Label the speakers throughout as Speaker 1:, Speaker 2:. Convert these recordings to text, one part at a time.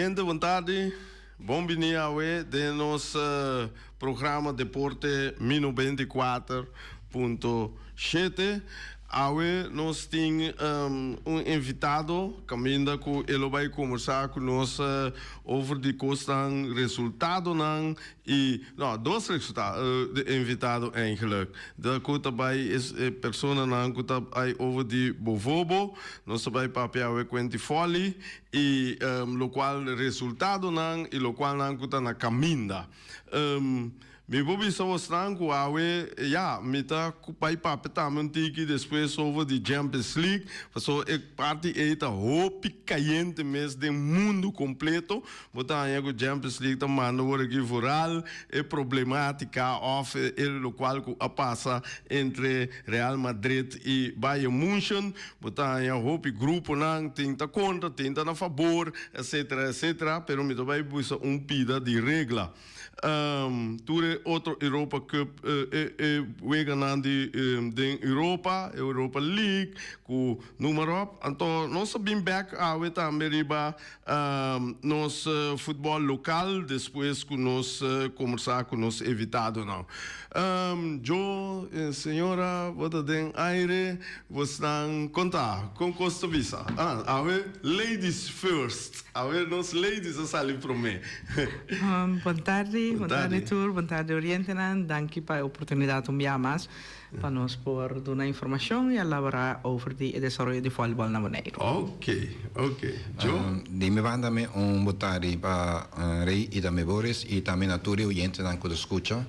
Speaker 1: Oyente, bon tardi. Bon bini awe den nos programa Deporte Mi 94.7. Awe nos tin un invitado caminda cu e lo bay conversa cu nos over di cosnan, resultadonan y, no, dos resultado, invitado eigenlijk. De cu ta bay es e personanan cu ta bay over di Bovobo. Nos ta bay papia awe cuenti Folly y locual resultadonan y locualnan cu ta na caminda. Mi por bisa bosnan cu awe, ya, mi ta bai papia tambe un tiki despues over di Champions League, pasobra e parti ey ta hopi cayente mes den mundo completo. Bo ta haña cu Champions League ta manda wor aki vooral e problematica of e locual cu a pasa entre Real Madrid y Bayern Munchen. Bo ta haña hopi gruponan, tin ta contra, tin ta na fabor, etcetera, etcetera, pero mi ta bai bisa un pida di regla. Tur e otro Europa Cup, e e weganan di den Europa, Europa League, ku noem maar op. Anto nos a bin bek awe tambe riba nos futbòl lokal despues ku nos kombersá ku nos invitadonan. Joe, señora, bo ta den aire, bosnan konta kon kos ta bisa? Awe ladies first. Awe nos ladies a sali promé.
Speaker 2: Bon tardi, bon tardi tur, bon tardi orientenan. Danki pa e oportunidat un bia mas pa nos por duna informashon i elaborá over di e desaroyo di vòlibòl na Boneiru.
Speaker 1: Ok, ok. Joe?
Speaker 3: Di mi banda mi un bon tardi pa Rey i tambe Boris i tambe na tur e oyentenan ku ta skucha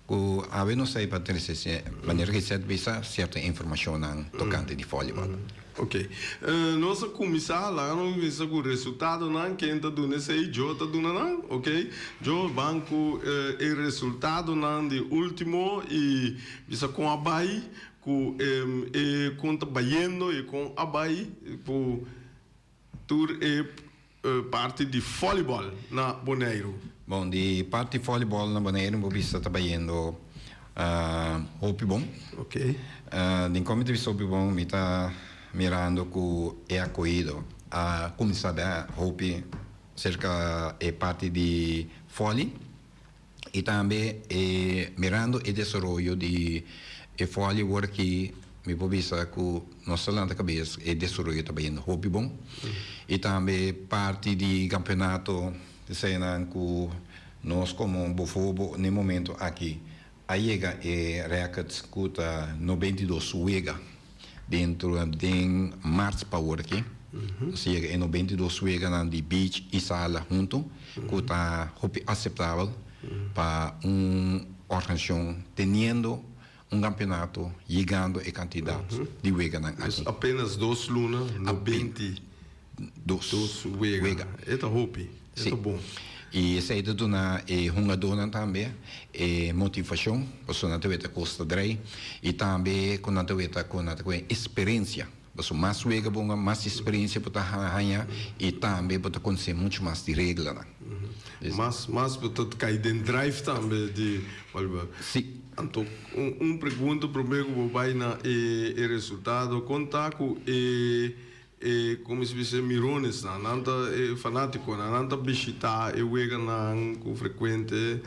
Speaker 3: ku awe nos ta ei pa trese manera ku Gisette bisa sierto informashonnan tokante di vòlibòl.
Speaker 1: Ok. Nos a kuminsá, laga nos kuminsá ku resultadonan, ken ta duna esei? Joe ta duna nan, ok. Joe, ban ku e resultadonan di ultimo i bisa kon a bai ku e kon ta bayendo i kon a bai ku tur e parti di volleyball na Boneiru.
Speaker 3: Bon, di parti volleyball na Boneiru bo bisa ta bayendo hopi bon.
Speaker 1: Ok.
Speaker 3: Den kon mi ta bisa hopi bon, mi ta mirando ku e akohido a kuminsá bia hopi serka e parti di volley i tambe e mirando e desaroyo di e volley awor aki mi por bisa ku nos ta lanta kabes e desaroyo ta bayendo hopi bon i tambe parti di kampeonato eseinan ku nos komo Bofobo na e momento aki a yega e rèkòrt ku ta 92 wega dentro den mart pa awor aki. Nos a yega e 92 weganan di beach i sala huntu ku ta hopi aseptabel pa un organisashon teniendo un kampeonato yegando e kantidat di weganan aki.
Speaker 1: Dus apenas dos luna 92 wega. E ta hopi, e ta bon.
Speaker 3: I esei ta duna e hungadónan tambe e motivashon pasobra nan ta weta kos ta drei i tambe ku nan ta weta ku nan ta kohe eksperensia. Pasobra mas wega bo hunga mas eksperensia bo ta haña i tambe bo ta konosé muchu mas di reglanan.
Speaker 1: Mas mas bo ta kai den drive tambe di voleibol.
Speaker 3: Si.
Speaker 1: Anto un pregunta promé ku bo bai na e resultado, kon ta ku e E como si bisa e mironesnan, nan ta e fanaticonan, nan ta bishita e weganan cu frecuente.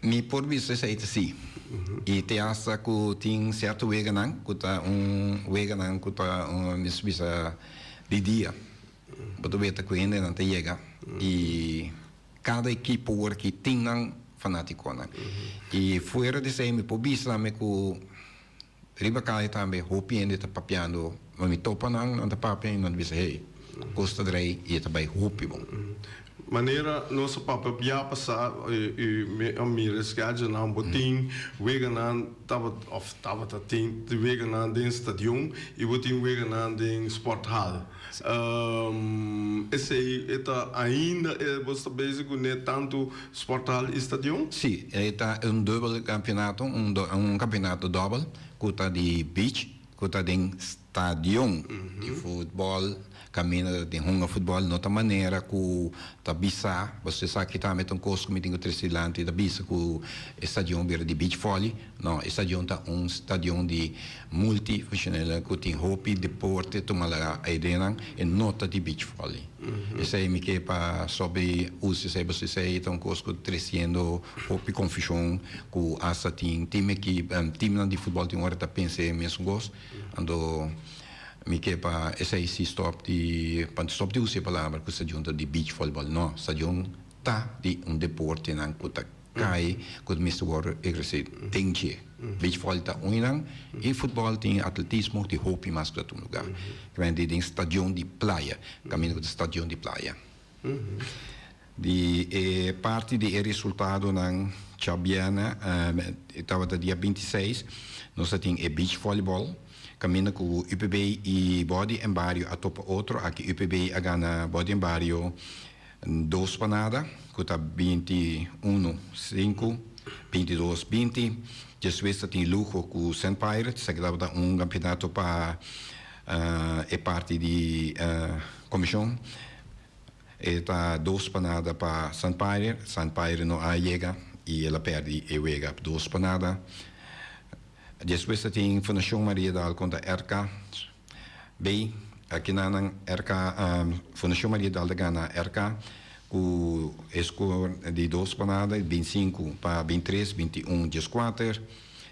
Speaker 3: Mi por bisa esey ta si. Y te hasta cu tin cierto weganan cu ta un weganan cu ta un mi bisa di dia. Bo ta weta cu hendenan ta yega y cada ekipo wor aki tin nan fanaticonan. Y fuera di esey mi por bisa tambe cu. Riba kaya tambe hopi hende ta papiando, ma mi topa nan, nan ta papia i nan ta bisa hey, kos ta drei i e ta bai hopi bon.
Speaker 1: Manera nos a papia bia pasá i mi a mira e schedule-nan, bo tin weganan tabata òf tabata tin weganan den stadion i bo tin weganan den sporthal. Esei e ta ainda e bo sta bezig kuné tantu sporthal i stadion?
Speaker 3: Sí, e ta un dubbel kampionato, un un kampionato dòbel ku ta di beach ku ta den stadion di futbòl. Kaminda tin hunga futbòl no ta manera ku ta bisa, boso sa ki tambe ta un kos ku mi tin ku trese dilanti, ta bisa ku e stadion bira di beach volley. No, e stadion ta un stadion di multifunshonal ku tin hopi deporte tuma lugá eidenan, e no ta di beach volley. Esei mi ke pa sobi usa esei pasobra esei ta un kos ku ta tresiendo hopi konfushon ku asta tin team ekip, teamnan di futbòl tin ora ta pensa e mesun kos. Anto mi ke pa esei si stòp di, pa stòp di usa e palabra ku stadion ta di beach volleyball. No, stadion ta di un deportenan ku ta kai ku mester wòrdu ehersé den dje. Beach volley ta un nan i futbòl tin atletismo tin hopi mas ku ta tuma lugá. Kende den stadion di playa, kaminda ku ta stadion di playa. Di e parti di e resultadonan djabièrnè tabata dia 26 nos a tin e beach volleyball kaminda ku UPB i Body en Bario a topa otro. Aki UPB a gana Body en Bario 2-0, ku ta 21-5, 22-20. Despues ta tin Lugo ku Sand Pirates, esaki tabata un kampeonato pa e parti di komishon. E ta 2-0 pa Sand Pirates. Sand Pirates no a yega i el a pèrdè e wega 2-0. Despues ta tin Fundashon Mariadal kontra RK B. Aki nan RK, Fundashon Mariadal ta gana RK ku e skor di 2-0, 25-23, 21-14.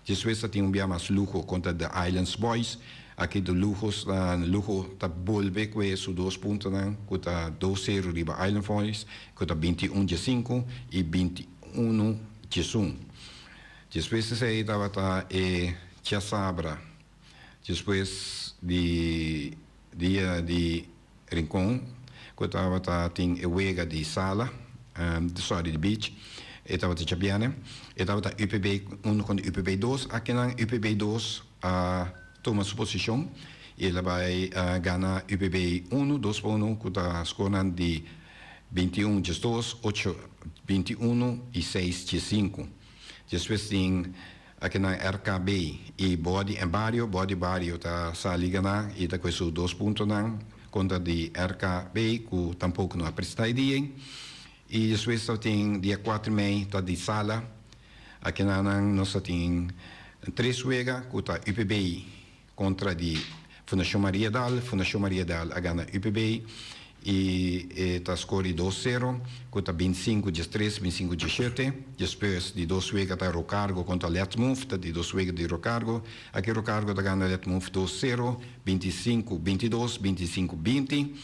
Speaker 3: Despues ta tin un bia mas Lugo kontra The Islands Boys. Aki de Lugos, Lugo ta bolbe ku su dos puntonan ku ta 2-0 riba Island Boys, ku ta 21-5 i 21-11. Despues esei tabata e djasabra, despues di dia di Rincon, ku tabata tin e wega di sala, sorry, di beach, e tabata djabièrnè. E tabata UPB 1 kontra UPB 2. Akinan UPB 2 a tuma su posishon i el a bai gana UPB 1 2-1 ku ta skornan di 21-12, 8-21 i 6-5. Despues tin akinan RKB i Body en Bario. Body Bario ta sali gana i ta kue su dos puntonan kontra di RKB ku tampoko no a prestá e dia. I despues ta tin dia 4 mei ta di sala. Akinan nos ta tin tres wega ku ta UPB kontra di Fundashon Mariadal. Fundashon Mariadal a gana UPB i e ta skor di 2-0 ku ta 25-13, 25-17. Despues di dos wega ta Rocargo kontra Let Move, ta di dos wega di Rocargo. Aki Rocargo ta gana Let Move 2-0, 25-22, 25-20.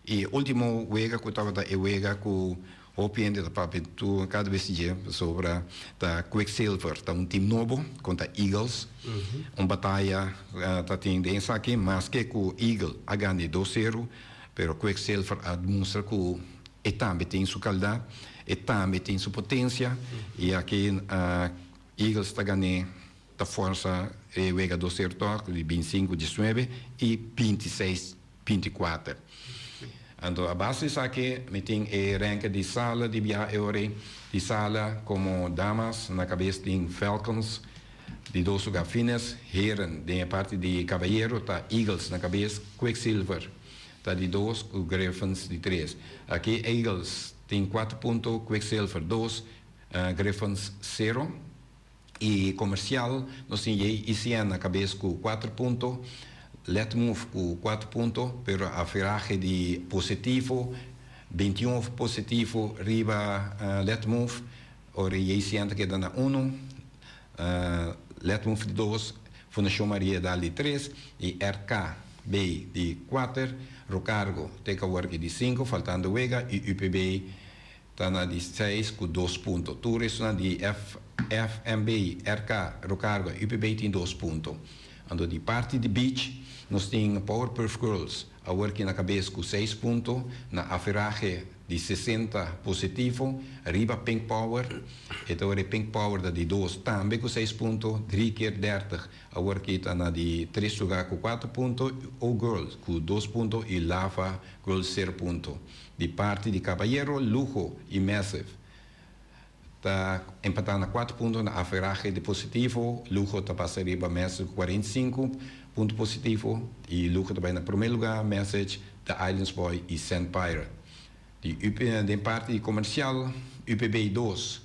Speaker 3: I último wega ku tabata e wega ku hopi hende ta papia tur kada bes dje pasobra ta Quicksilver, ta un team nobo kontra Eagles. Un bataya ta tin den esaki, maske ku Eagle a gana di 2-0, pero Quicksilver a mustra ku e tambe tin su kalidat, e tambe tin su potensia i aki Eagles ta gan'é, ta forsa e wega 2-0 tòg di 25-19 i 26-24. Anto a base di esaki mi tin e ranking di sala di biaha e ora di sala komo damas na kabes tin Falcons, di dos lugá Fines, heren den e parti di kabayero ta Eagles na kabes, Quicksilver ta di dos ku Griffins di tres. Aki Eagles tin 4 punto, Quicksilver 2, Griffins 0. I komersial nos tin JICN na kabes ku 4 punto, Let Move ku 4 punto, pero averahe di positivo 21 positivo riba Let Move, ora JICN ta keda na 1, Let Move di 2, Fundashon Mariadal di 3 i RKB di 4, Rocargo te awor di 5 faltando wega i UPB ta na di 6 ku 2 punto. Tur esnan di F, FMB, RK, Rocargo i UPB tin 2 punto. Anto di parti di beach nos tin Powerpuff Girls awor aki na kabes ku 6 punto na averahe di 60 positivo riba Pink Power. E ora Pink Power ta di 2 tambe ku 6 punto, 3 keer 30 awor aki ta na di 3 lugá ku 4 punto, O Girls ku 2 punto i Lava Girls 0 punto. Di parti di kabayero, Lugo i Massive. Ta empatá na kuater punto na averahe di positivo. Lugo ta pasa riba Message ku 45 punto positivo i Lugo ta bai na promé lugá, Message, The Islands Boy i Sand Pirate. Di UP den parti di komersial, UPB dos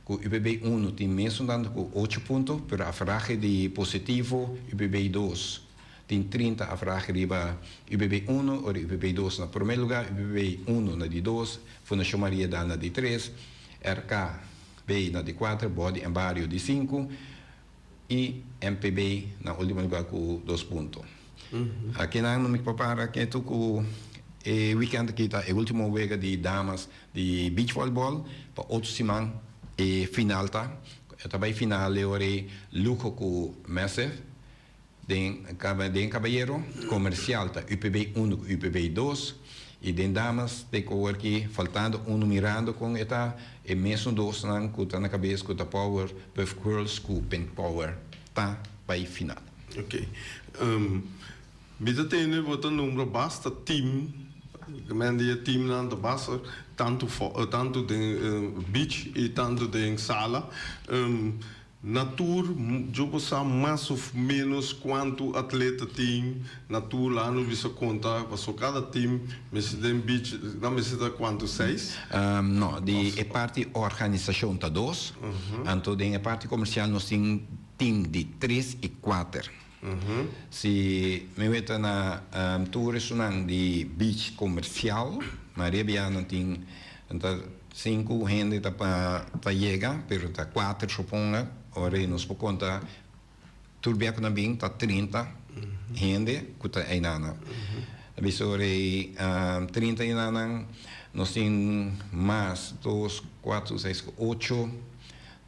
Speaker 3: ku UPB unu tin mesun tantu ku ocho punto, pero averahe di positivo UPB dos tin 30 averahe riba UPB unu, ora UPB dos na promé lugá, UPB unu na di dos, Fundashon Maria Dal na di tres, RKB na di kuater, Body en Bario di sinku i MPB na último lugá ku dos punto. Akinan no mi por para ketu ku e wikènt aki ta e último wega di damas di beach volleyball. Pa otro siman e final ta. E ta bai final e ora ei Lugo ku Massive. Den den kabayero komersial ta UPB unu ku UPB dos i den damas te ku awor ki faltando unu mirando kon e ta e mesun dosnan ku ta na kabes ku ta Power Puff Girls ku Pink Power ta bai final.
Speaker 1: Ok. Mi ta tende bo ta nombra basta team, men di e teamnan ta basta tantu tantu den beach i tantu den sala. Na tur, yo por sa mas of menos cuanto atleta tin na tur la no bisa conta paso cada team mester den beach nan mester ta cuanto seis?
Speaker 3: No, di e parti organisacion ta dos, anto den e parti comercial nos tin team di tres y cuater. Si mi weta na tur esunnan di beach comercial, Maria Bia nan tin ta sinku hende ta ta yega, pero ta kuater suponga, ora ei nos por konta tur bia ku nan bin ta 30 hende ku ta einanan. Ta bisa ora ei 30 einanan nos tin mas dos, kuater, seis, ocho,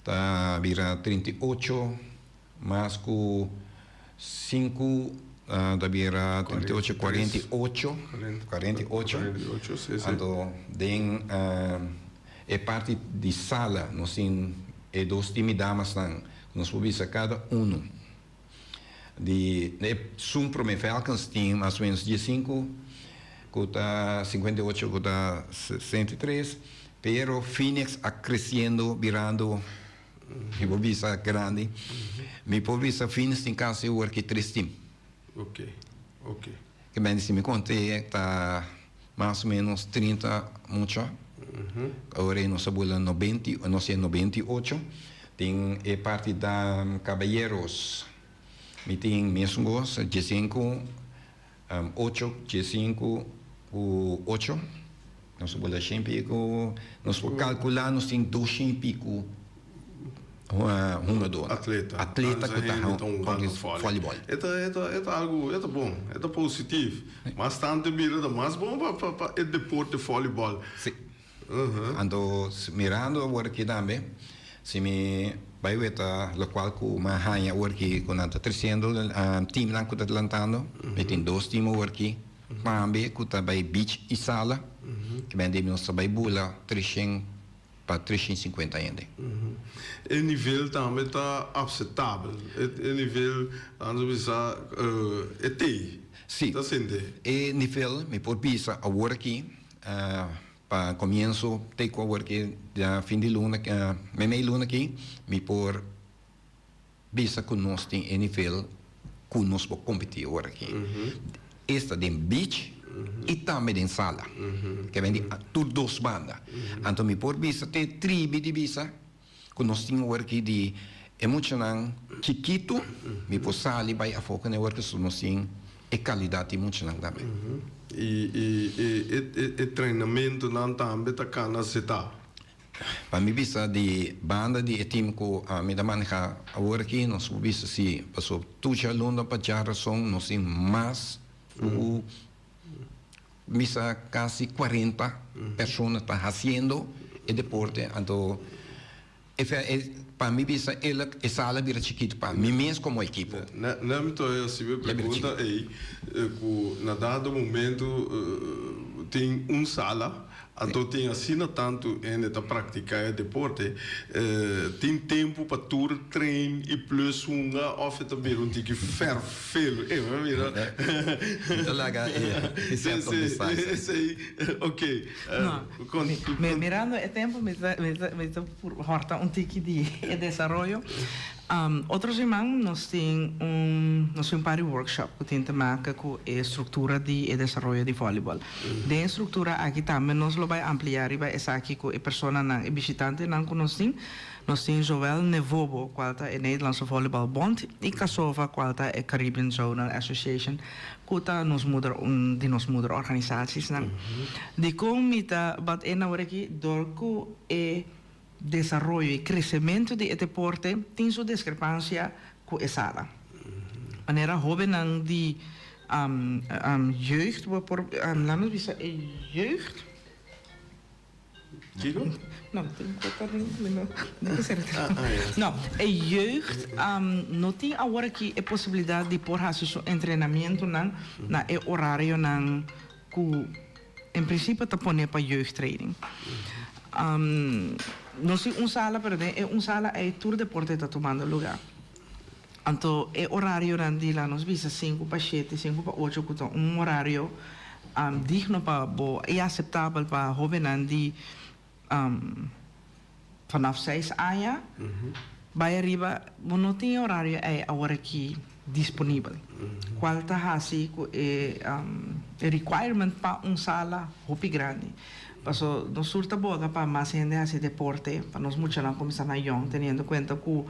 Speaker 3: ta bira 38. Mas ku sinku ta bira 38, 48, 48. Anto den e parti di sala nos tin e dos timi damasnan ku nos por bisa kada unu di e sun prome Falcons tin mas o menos 15 ku ta 58 ku ta 63 pero Phoenix a kresiendo birando. Mi por bisa grandi. Mi por bisa Phoenix tin casi awor ki tres team.
Speaker 1: Ok, ok.
Speaker 3: Ke men si mi conte ta mas o menos 30 mucha. Awor ei nos a bula 90, nos tin 98. Tin e parti da caballeros. Mi tin mesun cos, 15, 8, 15 cu 8. Nos a bula shen pico, nos por calcula nos tin dos shen pico hungador.
Speaker 1: Atleta.
Speaker 3: Atleta cu ta hunga volleyball.
Speaker 1: E ta, e ta, e ta algo, e ta bon, e ta positief. Mas tanto e bira ta mas bon pa, pa, pa e deporte volleyball.
Speaker 3: Si. Anto mirando awor aki tambe, si mi bai weta locual cu mi a haña awor aki cu nan ta treciendo teamnan cu ta lantando, mi tin dos team awor aki. Tambe ku ta bai beach i sala, ki men di nos ta bai bula 300 pa 350 hende.
Speaker 1: E nivel tambe ta apsetabel, e nivel laat nos bisa e tei,
Speaker 3: Si,
Speaker 1: ta sinte.
Speaker 3: E nivel mi por bisa awor aki pa komienso te ku awor aki ya fin di luna, meimei luna aki mi por bisa ku nos tin e nivel ku nos por kompetí ora aki. Esta den beach i tambe den sala. Ke ben di tur dos banda. Anto mi por bisa te tribi di bisa ku nos tin ora aki di e muchanan chikitu mi por sali bai afó ku nan ora aki so nos tin e kalidat di muchanan tambe.
Speaker 1: I e trainamentunan tambe ta kana setá.
Speaker 3: Pa mi bisa di banda di e team ku ami ta maneha awor aki nos por bisa si pasobra tur djaluna pa djarason nos tin mas ku bisa kasi 40 persona ta hasiendo e deporte anto pa mi bisa e sala bira chikitu pa mi mes komo ekipo.
Speaker 1: Na mi ta hasi e pregunta ei ku na dado momento. tin un sala, anto tin asina tantu hende ta praktiká e deporte, tin tempu pa tur train i plus hunga òf e ta bira un tiki fèrfelu? E mi a mira.
Speaker 3: Mi ta laga e set op distancia.
Speaker 1: Esei, ok.
Speaker 2: No, mirando e tempu mi ta mi ta hòrta un tiki di e desaroyo. Otro siman nos tin un nos tin un par di workshop ku tin te maka ku e struktura di e desaroyo di vòlibòl. Den e struktura aki tambe nos lo bai amplia riba esaki ku e personanan, e bishitantenan ku nos tin. Nos tin zowel Nevobo kual ta e Nederlandse Volleybal Bond i Casova kual ta e Caribbean Zonal Association ku ta nos moeder un di nos moederorganisatiesnan. Dikon mi ta bat e na ora aki? Dor ku e desaroyo i kresementu di e deporte tin su diskrepansia ku e sala. Manera hóbennan di jeugd bo por laat nos bisa e jeugd.
Speaker 1: Kiko?
Speaker 2: No, tin ku ta den mi no no ke sera No, e jeugd no tin awor aki e posibilidat di por hasi su entrenamientonan na e orarionan ku en prinsipio ta pone pa jeugdtraining. Nos tin un sala pero den e un sala ei tur deporte ta tumando luga. Anto e orarionan di la nos bisa sinku pa shete, sinku pa ocho ku ta un orario digno pa bo i aseptabel pa hobennan di vanaf seis aña bai ariba, bo no tin e orario ei aworakí disponibel, kual ta hasi ku e requirement pa un sala hopi grandi. Paso nos sur ta boga pa mas hende hasi deporte, pa nos muchanan kuminsá na yòn, teniendo kuenta ku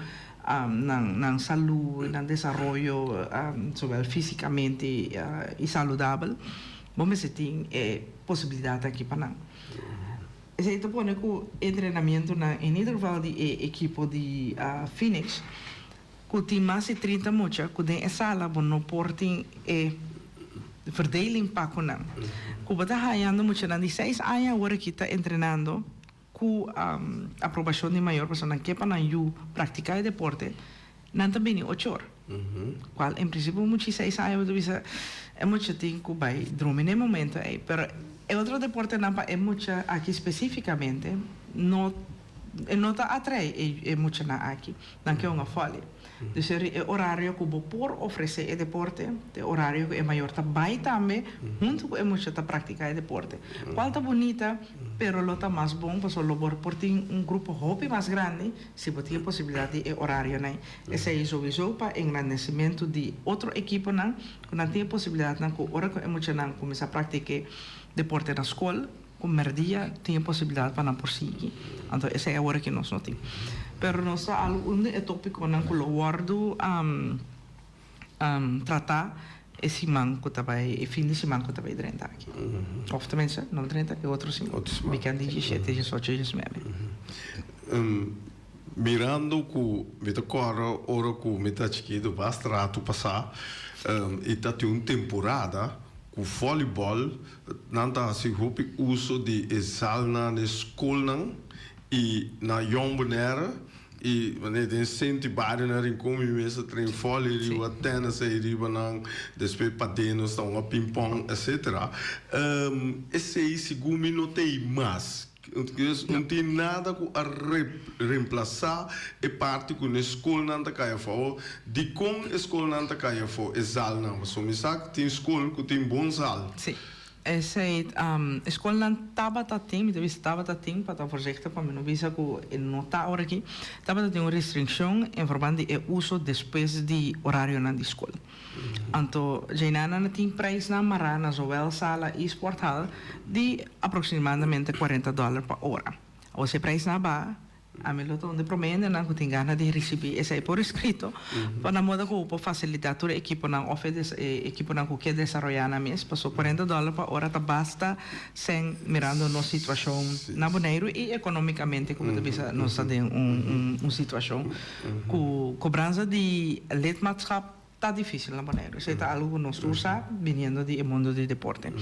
Speaker 2: nan nan salú, nan desaroyo zowel físikamente i saludabel, bo mester tin e posibilidat aki pa nan. Esei ta pone ku entrenamientonan, en ieder geval di e ekipo di Phoenix, ku tin mas di 30 mucha ku den e sala bo no por tin e verdeling pa ku nan. Ku bo ta hañando muchanan di seis aña awor aki ta entrenando ku aprobashon di mayor pasobra nan ke pa nan yu praktiká e deporte, nan ta bini ocho or. Kual en prinsipio un mucha di seis aña bo ta bisa e mucha tin ku bai drumi na e momento ei. Pero e otro deportenan pa e mucha aki spesífikamente no e no ta atrae e muchanan aki. Nan ke hunga vòlei. Dus e orario ku bo por ofresé e deporte, ta e orario ku e mayor ta bai tambe huntu ku e mucha ta praktiká e deporte. Kual ta bunita, pero lo ta mas bon pasobra lo bo por tin un grupo hopi mas grandi si bo tin e posibilidat di e orarionan. Esei souiso pa engrandesimentu di otro ekiponan ku nan tin e posibilidatnan ku ora ku e muchanan kuminsá praktik'é deporte na skol, Ku merdia tin e posibilidat pa nan por sigui. Anto esei awor aki nos no tin. Pero nos ta algu un di e topikonan ku lo wòrdu tratá e siman ku ta bai, e fin di siman ku ta bai drenta aki. Òf tenminste, no drenta, e otro siman. Wikènt di diesshete, diesocho, diesnuebe.
Speaker 1: Mirando ku mi ta kòrda ora ku mi ta chikitu basta ratu pasá i ta tin un temporada ku vòlibòl nan ta hasi hopi uso di e zalnan den skolnan i na Jong Bonaire i manera den sentro i bario na Rincon mi mes a train vòlei riba tènis ei riba nan despues paden nos ta hunga pinpòn etcetera esei segun mi no ta ei mas. No tin nada ku a remplasá e parti ku n'e skolnan ta kai afó. Dikon e skolnan ta kai afó? E zalnan. Pasobra mi sa ku tin skol ku tin bon zal.
Speaker 2: Sí. Esei, e skolnan tabata tin, mi ta bisa tabata tin, pa ta voorzichtig pa mi no bisa ku e no ta ora aki, tabata tin un restrikshon en verband di e uso despues di orarionan di skol. Anto djainana na tin prijsnan mará na zowel sala i sporthal di aproximadamente 40 dòler pa ora. Awor si e prijsnan a baha, ami lo ta un di promé hendenan ku tin gana di risibí esei por eskrito pa na moda ku bo por fasilitá tur e ekiponan òf e ekiponan ku ke desaroyá nan mes. Pasobra 40 dòler pa ora ta basta sèn mirando nos situashon na Boneiru i ekonómikamente ku bo ta bisa nos ta den un situashon Ku kobransa di lidmaatschap ta difísil na Boneiru. Esei ta algu ku nos tur sa biniendo di e mundu di deporte.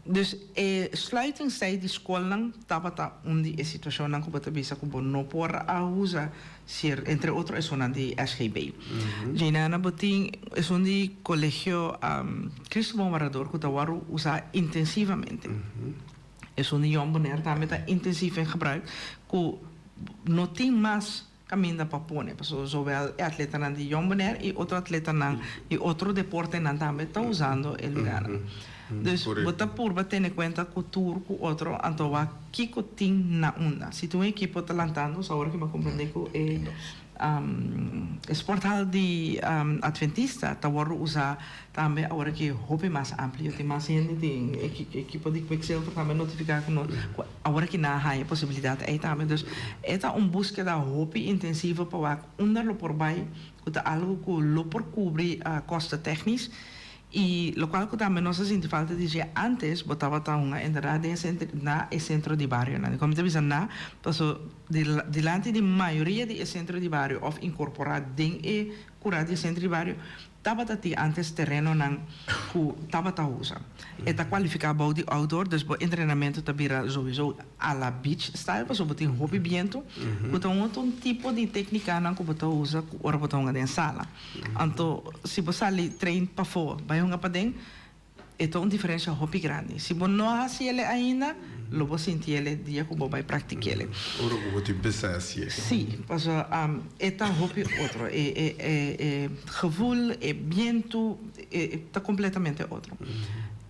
Speaker 2: Dus e sluitingstijd di skolnan tabata un di e situashonnan ku bo ta bisa ku bo no por a usa sier entre otro esunnan di SGB. Djeinana bo tin esun di Kolegio Cristo Bon Wardador ku ta wòrdu usa intensivamente. Esun di Jong Bonaire tambe ta intensief in gebruik ku no tin mas kaminda pa pone pasobra zowel e atletanan di Jong Bonaire i otro atletanan di otro deportenan tambe ta usando e lugarnan. Dus bo ta purba tene kuenta ku tur ku otro anto wak kiko tin na unda. Si tin un ekipo ta lantando, so awor ki mi a komprende ku e sporthal di Adventista ta wòrdu usá tambe awor ki hopi mas amplio. Tin mas hende, tin ekipo di Quicksilver tambe a notifiká ku nos ku awor ki nan a haña e posibilidat ei tambe. Dus e ta un búskeda hopi intensivo pa wak unda lo por bai ku ta algu ku lo por kubri kosto tèknis. I lokual ku tambe nos a sinti falta di dje antes bo tabata hunga entrada den e na e sentro di barionan. Dikon mi ta bisa na? Paso dilanti di mayoria di e sentro di bario òf inkorporá den e kurá di e sentro di bario tabata tin antes terenonan ku tabata usa. E ta kualifiká bou di outdoor dus bo entrenamentu ta bira souiso a la beach style pasobra bo tin hopi bientu ku ta un otro tipo di téknikanan ku bo ta usa ora bo ta hunga den sala. Anto si bo sali train pafó bai hunga paden, e ta un diferensha hopi grandi. Si bo no a hasi ele ainda, lo bo sinti ele dia ku bo bai praktik'ele.
Speaker 1: Ora ku bo tin pensa hasié.
Speaker 2: Sí, pasobra e ta hopi otro. E e e gevoel, e bientu, e ta kompletamente otro.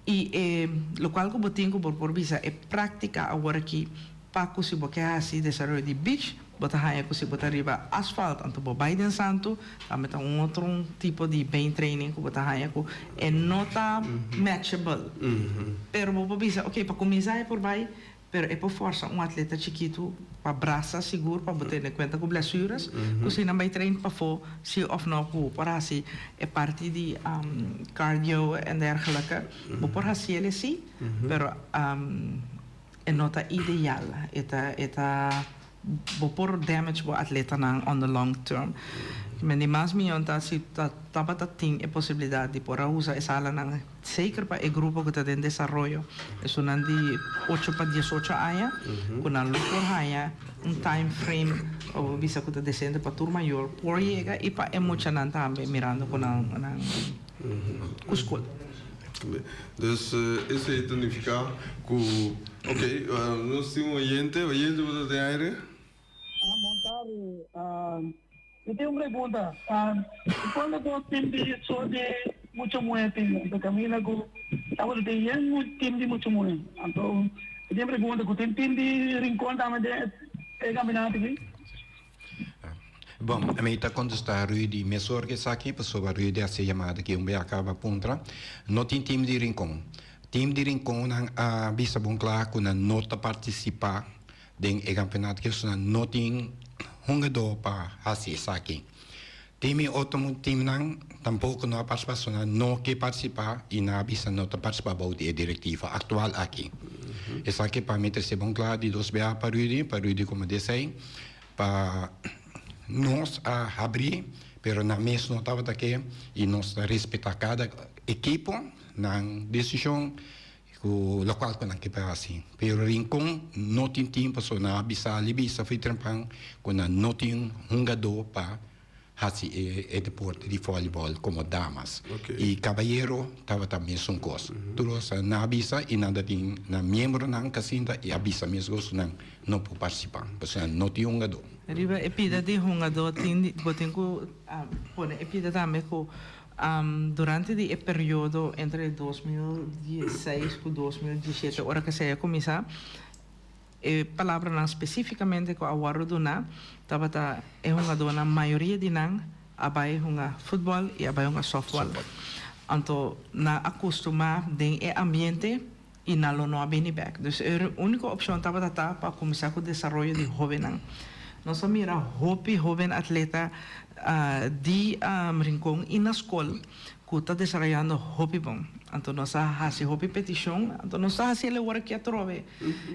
Speaker 2: I e lokual ku bo tin ku bo por bisa e práktika awor aki pa ku si bo ke hasi desaroyo di beach, Bo ta haña ku si bo ta riba asfalt anto bo bai den santu, tambe ta un otro un tipo di been training ku bo ta haña ku e no ta matchable. Pero bo por bisa, ok, pa kuminsá e por bai, pero e por forsa un atleta chikitu pa brasa sigur pa bo tene kuenta ku blesures, ku si nan bai train pafó si òf no ku bo por hasi e parti di cardio en dergelike. Bo por hasiel esei, pero E no ta ideal. E ta e ta bo por damage bo atletanan on the long term. Men di mas miyon ta si ta tabata tin e posibilidad di por a usa e salanan zeker pa e grupo cu ta den desaroyo, esunnan di ocho pa diesocho aña, cu nan lo por haña un time frame pa bo bisa cu ta decente pa tur mayor por yega y pa e muchanan tambe mirando cu nan nan cu school.
Speaker 1: Dus esei ta nifiká ku, ok, nos tin un oyente, oyente bo ta den aire?
Speaker 4: Bon tardi, mi tin un pregunta, kuantu ku tim di so di mucha muhé tin? Anto kaminda ku tabata tin yen tim di mucha muhé, anto mi tin pregunta ku tin tim di Rincon tambe den e kampionato aki?
Speaker 3: Bon, mi ta kontestá Rudy mesor ku esaki, pasobra Rudy a hasi yamada ki un bia kaba puntra. No tin tim di Rincon. Tim di Rinconnan a bisa bon kla ku nan no ta partisipá den e kampeonato aki, pasobra nan no tin hungadó pa hasi esaki. Tim i otro timnan tampoko no a partisipá, pasobra nan no ke partisipá i nan a bisa no ta partisipá bou di e direktiva aktual aki. Esaki pa mi trese bon kla di dos bia pa Rudy, pa Rudy komo desei. Pa nos a habri, pero nan mes no tabata ke y nos ta respeta cada ekipo nan decision cu locual cu nan ke pa haci. Pero Rincon no tin tin pasobra nan a bisa li bisa for trempan cu nan no tin hungador pa haci e deporte di volleyball como damas. Y cabayero tabata mesun cos. Tur os nan a bisa y nan ta tin nan miembronan ca sinta y a bisa mescos cu nan no por participa pasobra nan no tin hungador.
Speaker 2: Riba e pida di hungador tin bo tin cu pone e pida tambe cu durante di e periodo entre 2016 cu 2017 ora cu esey a cuminsa, E palabranan spesífikamente ku a wòrdu duná tabata e hungadónan, mayoria di nan a bai hunga futbòl i a bai hunga sòftbòl. Anto nan a kustumá den e ambiente i nan lo no a bini bèk. Dus e úniko opshon tabata ta pa kuminsá ku desaroyo di hóbennan. Nos a mira hopi hóben atleta di Rincon i na skol ku ta desaroyando hopi bon. Anto nos a hasi hopi petishon, anto nos ta hasi el awor aki atrobe.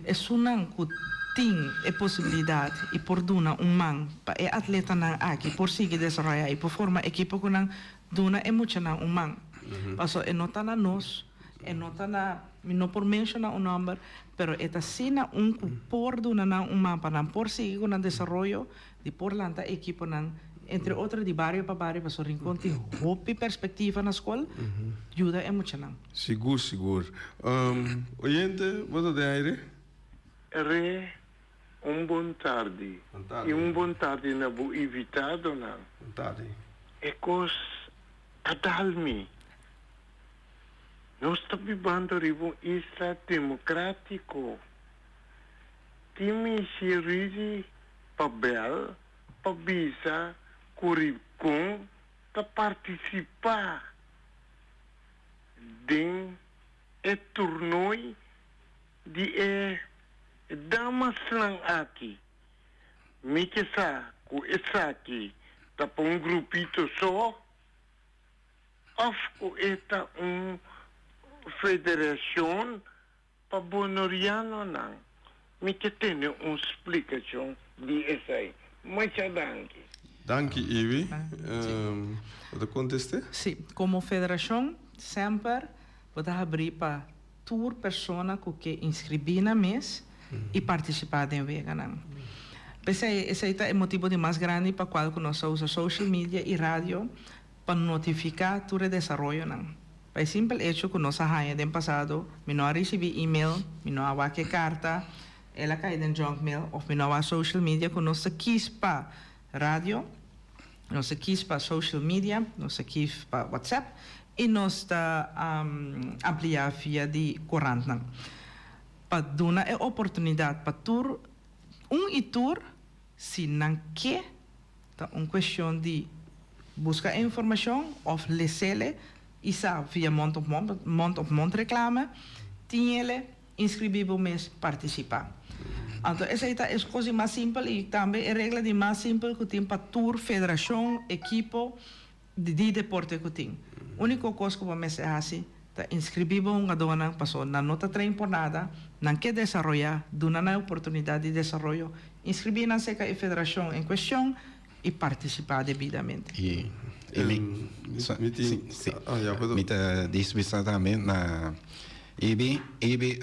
Speaker 2: Esunnan ku tin e posibilidat i por duna un man pa e atletanan aki por sigui desaroyá i por forma ekipo ku nan, duna e muchanan un man. Pasobra e no ta na nos, e no ta na. Mi no por menciona un nomber, pero e ta asina un cu por duna nan un man pa nan por sigui cu nan desaroyo di por lanta ekiponan, entre otro di bario pa bario, pasobra Rincon tin hopi perspectiva na scol, yuda e muchanan.
Speaker 1: Sigur, sigur. Oyente, bo ta den aire?
Speaker 5: Re, Un bon tardi.
Speaker 1: Bon tardi.
Speaker 5: I un bon tardi na bo invitadonan.
Speaker 1: Bon tardi.
Speaker 5: E kos a dal mi. Nos ta bibando riba un isla demokratiko. Tin mishi Rudy pa bel pa bisa ku Rincon ta partisipá den e turnooi di e damasnan aki. Mi ke sa ku esaki ta pa un grupito so òf ku e ta un federashon pa bonorianonan. Mi ke tene un splikashon di esei. Masha danki.
Speaker 1: Danki Ivi. Bo ta kontest'é?
Speaker 2: Sí. Komo federashon semper bo ta habrí pa tur persona ku ke inskribí nan mes i partisipá den weganan. P'esei, esei ta e motibu di mas grandi pa kual ku nos ta usa social media i radio pa notifiká tur e desaroyonan. Pa e simpel echo ku nos a haña den pasado, mi no a risibí email, mi no a wak e karta, el a kai den junk mail òf mi no a wak social media ku nos ta kis pa radio, nos ta kis pa social media, nos ta kis pa WhatsApp i nos ta ampliá via di korantnan. Pa duna e oportunidat pa tur un i tur si nan ke, ta un kuestion di buska e informashon òf les'ele i sa via mond op mond, mond op mond reklame, tin ele, inskribí bo mes, partisipá. Anto esei ta e kos di mas simpel i tambe e regla di mas simpel ku tin pa tur federashon, ekipo di deporte ku tin. Úniko kos ku bo mester hasi ta inskribí bo hungadónan pasobra nan no ta train por nada, nan ke desaroyá, duna nan e oportunidat di desaroyo, inskribí nan serka e federashon en kuestion i partisipá debidamente.
Speaker 3: I mi mi ta dismisa tambe na Ibi, Ibi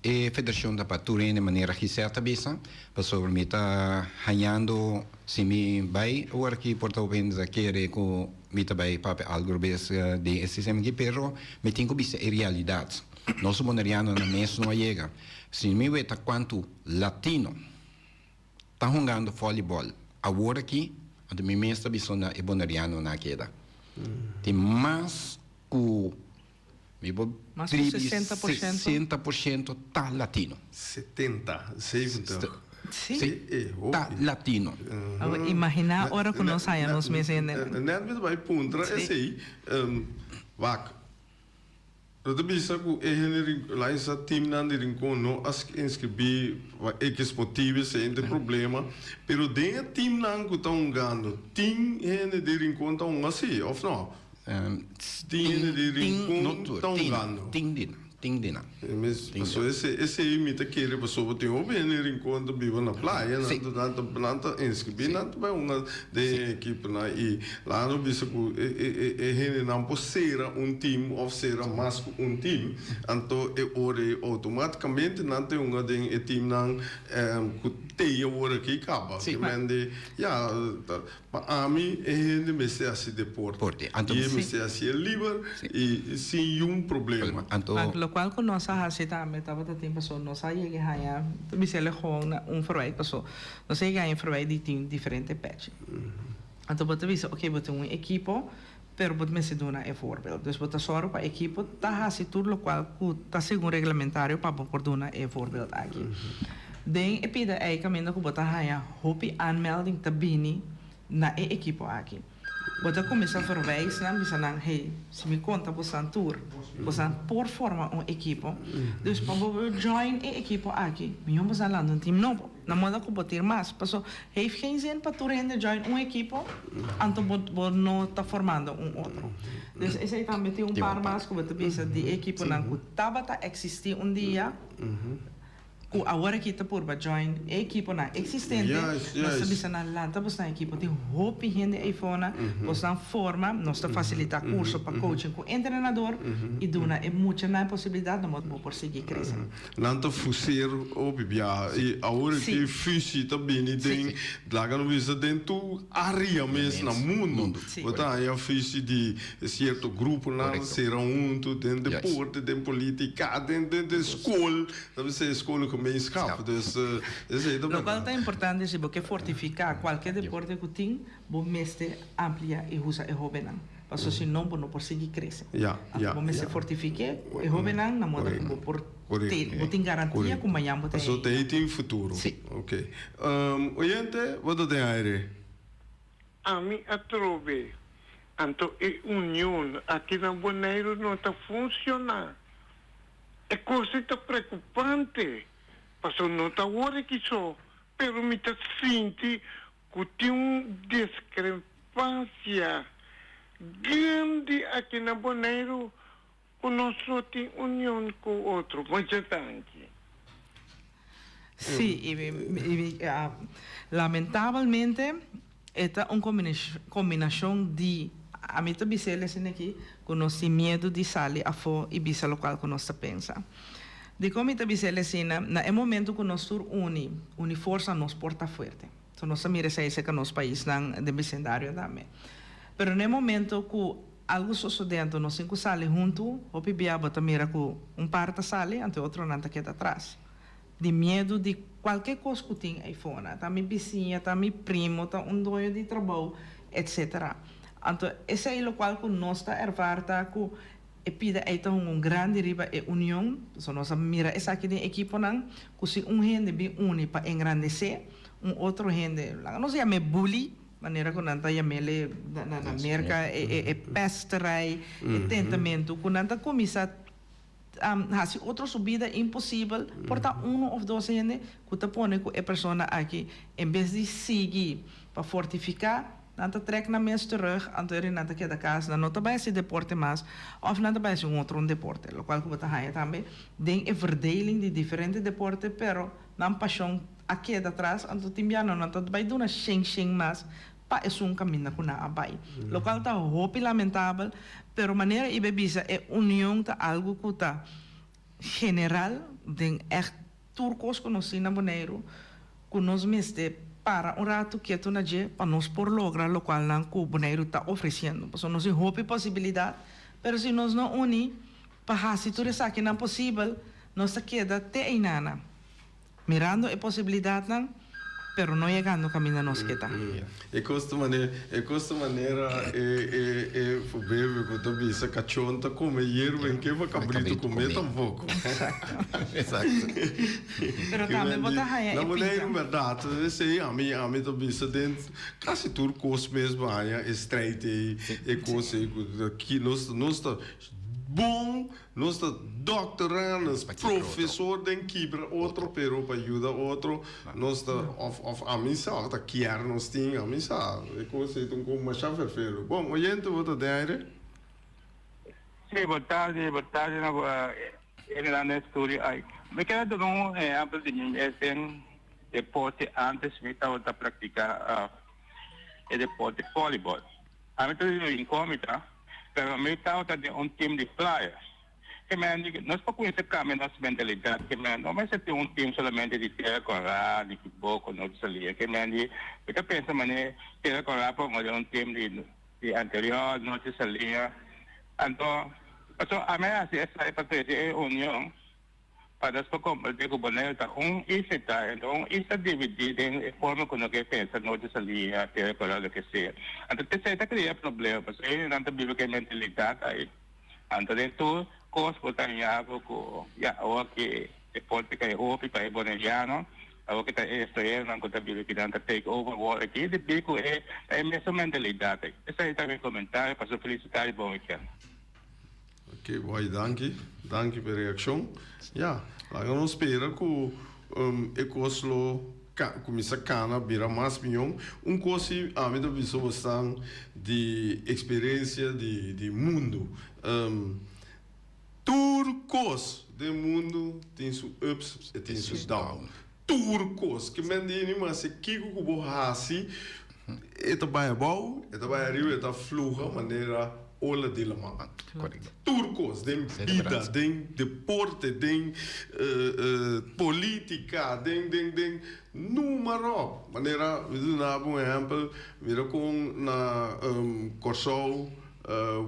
Speaker 3: e federashon ta pa tur hende manera Gisèle ta bisa pasobra mi ta hañando si mi bai awor aki por ta hopi hende ta kere ku mi ta bai papia algu bes den e sistema aki pero mi tin ku bisa e realidat nos bonerianonan mes no a yega si mi weta kuantu latino ta hungando volleyball awor aki anto mi mes ta bisa na e bonerianonan a keda tin mas ku Mi por
Speaker 2: Mas ku
Speaker 3: tribi
Speaker 2: 60%.
Speaker 3: 60% ta latino.
Speaker 1: 70, 70.
Speaker 2: Sí.
Speaker 3: Sí,
Speaker 1: Eh, hopi.
Speaker 3: ta latino.
Speaker 2: Awor imaginá ora ku nos haña nos mes hendenan.
Speaker 1: Net mi ta bai puntra
Speaker 2: Sí.
Speaker 1: esei. Wak, lo ta bisa ku e hende rin, laisa teamnan di Rincon no a inskribí pa ekis motibu, esei no ta e problema. Pero den e teamnan ku ta hungando, tin hende di Rincon ta hunga sí òf no? Tin hende di Rincon ta hungando.
Speaker 3: Tin di nan, tin di nan.
Speaker 1: Paso esei mi ta kere pasobra tin hopi hende di Rincon ta biba na playa, nan ta nan ta inscribi, nan ta bai hunga den e ekiponan i laga nos bisa ku e hendenan por sera un team of sera mas ku un team, anto e ora ei outomaticamente nan ta hunga den e teamnan ku tei awor aki kaba. Ya. Pa ami e hende mester hasi deporte.
Speaker 3: Porte. Anto.
Speaker 1: I e mester hasié liber i sin yun problema.
Speaker 3: Anto.
Speaker 2: Ma lokual ku nos a hasi tambe tabata tin paso nos a yega haña ta bisa el gewoon na un verwijt paso nos a yega haña verwijt di tin diferente pechi. Anto bo ta bisa oke bo tin un ekipo pero bo mester duna e voorbeeld. Dus bo ta sòru pa ekipo ta hasi tur lokual ku ta segun reglamentario pa bo por duna e voorbeeld aki. Den e pida ei kaminda ku bo ta haña hopi aanmelding ta bini na e ekipo aki. Bo ta kuminsá verwijs nan, bisa nan, hey, si mi konta bosan tur, bosan por forma un ekipo. Dus pa bo join e ekipo aki, mihó bosan lanta un team nobo. Na moda ku bo tin mas. Paso, heeft geen zin pa tur hende join un ekipo, anto bo bo no ta formando un otro. Dus esei tambe tin un par mas ku bo ta bisa di ekiponan ku tabata eksistí un dia. Ku awor aki ta purba join e ekiponan eksistente, nos ta bisa nan lanta bosnan ekipo. Tin hopi hende eifona, bosnan forma, nos ta fasilitá kurso pa coaching ku entrenador i duna e muchanan e posibilidat no bo por sigui krese.
Speaker 1: Nan ta fuseer hopi biaha i awor aki fusie ta bini den, laga nos bisa den tur área mes na mundu. Bo ta haña fusie di sierto gruponan sera huntu den deporte, den politica, den skol. Ta bisa e scholengemeenschap, dus esei ta
Speaker 2: Lokual
Speaker 1: berdad.
Speaker 2: ta importante si bo ke fortifiká kualke deporte ku tin, bo mester amplia i usa e hóbennan. Pasobra si no bo no por sigui krese.
Speaker 1: Ja,
Speaker 2: Anto
Speaker 1: ja,
Speaker 2: bo mester
Speaker 1: ja.
Speaker 2: fortifik'é ku e hóbennan na moda ku bo por
Speaker 1: Korekto,
Speaker 2: te, bo tin garantia
Speaker 1: korekto.
Speaker 2: ku mañan bo ta
Speaker 1: Pasobra
Speaker 2: hei.
Speaker 1: te ei tin futuro.
Speaker 3: Sí.
Speaker 1: Oké. Oyente, bo ta den aire.
Speaker 5: Ami atrobe. Anto e union aki na Boneiru no ta funciona. E cos ei ta preocupante, pasobra no ta awor aki so, pero mi ta sinti cu tin un discrepancia grandi aki na Boneiru cu nos no tin union cu otro. Mucha danki.
Speaker 2: Sí, y lamentabelmente e ta un combinacion di, ami ta bisa el esina aki, cu nos tin miedo di sali afo y bisa locual cu nos ta pensa. Dicon mi ta bisa el esina? Na e momento cu nos tur uni, uni forsa nos por ta fuerte. So nos ta mira esey cerca nos paisnan den vecindario tambe. Pero na e momento cu Algu sosodé anto nos tin ku sali huntu, hopi bia bo ta mira ku un par ta sali anto e otronan ta keda atras. Di miedu di kualke kos ku tin eifona, ta mi bisiña, ta mi primo, ta un doño di trabou, etsetera. Anto esei lokual ku nos ta ervaar ta ku e pida ei ta hunga un grandi riba e union, pasobra nos a mira esaki den ekiponan ku si un hende bin uni pa engrandesé un otro hende, laga nos yam'é bully, Manera ku nan ta yam'el na Merka e pèsterij, e tentamentu, ku nan ta kuminsá hasi otro su bida imposibel, por ta unu òf dos hende ku ta pone ku e persona aki en bes di sigui pa fortifiká, nan ta trèk nan mes terug, anto eri nan ta keda kas, nan no ta bai hasi deporte mas òf nan ta bai hasi un otro un deporte, lokual ku bo ta haña tambe den e verdeling di diferente deporte, pero nan pashon a keda atras, anto tin bia nan no ta bai duna shen shen mas pa esun kaminda ku nan a bai. Lokual ta hopi lamentabel, pero manera Ibe bisa e union ta algu ku ta general den ègt tur kos ku nos tin na Boneiru, ku nos mester para un ratu ketu na dje pa nos por logra lokual nan ku Boneiru ta ofresiendo. Pasobra nos tin hopi posibilidat, pero si nos no uni pa hasi tur esakinan posibel, nos ta keda te einana. Mirando e posibilidadnan, pero no yegando caminda nos ke ta.
Speaker 1: E cos ta manera, e cos ta manera e e e proverbio cu ta bisa cachon ta come yerba en ke pa cabrito come tampoco.
Speaker 3: Exacto.
Speaker 2: Pero tambe bo ta haya e
Speaker 1: Na
Speaker 2: pita.
Speaker 1: Boneiru berdad, esey ami ami ta bisa den casi tur cos mes bo haya e strijd ey, e cos ey cu ki nos nos ta bon. Nos ta doctoranus, profesor den kibra otro pero pa yuda otro nos ta of of ami sa ta kier nos tin ami sa e cos ey ta un cos masha vervelu. Bon oyente bo ta den aire?
Speaker 6: Sí, bo tardi, bo tardi na bo hendenan den studio ay. Mi kier a duna un ehempel di mi mes den deporte antes mi tabata practica e deporte volleyball. Ami ta di Rincon mi ta. Pero mi tabata den un team di Flyers. Ke men di nos por cuminsa cambia nos mentalidad. Ke men no mester tin un team solamente di Tierra Colorada, di Kiboko, Noord Salia. Ke men di mi ta pensa mane Tierra Colorada por manda un team di di Anterior, Noord Salia. Anto pasobra ami a haci esaki pa trece e union. Pa nos por komprendé ku Boneiru ta un isla ta, enton un isla dividí den e forma ku no ke pensa nochi salia, tera kòrò, loke sea. Anto p'esei ta kria problema, pasobra hendenan ta biba ku e mentalidat ei. Anto den tur kos bo ta haña bo ku ya awor ki deporte kai hopi pa e boneriano, awor ki ta e estranheronan ku ta biba akinan ta take over wòrdu aki, debí ku e ta e mesun mentalidat ei. Esei ta mi komentario, pasobra felisitá i bon wikènt.
Speaker 1: Ok boy danki danki pa e reaccion ya laga nos spera cu e cos lo cuminsa cana bira mas miyon un cos si ami ta bisa bosnan di experiencia di mundo. Tur kos den mundu tin su ups e tin su down. Tur kos. Ke men di ni mas kiko ku bo hasi e ta bai abou, e ta bai ariba, e ta fluha manera ola di laman. Tur kos den bida, den deporte, den politica, den den den noem maar op. Manera mi ta duna bo un ehempel, mira kon na Kòrsou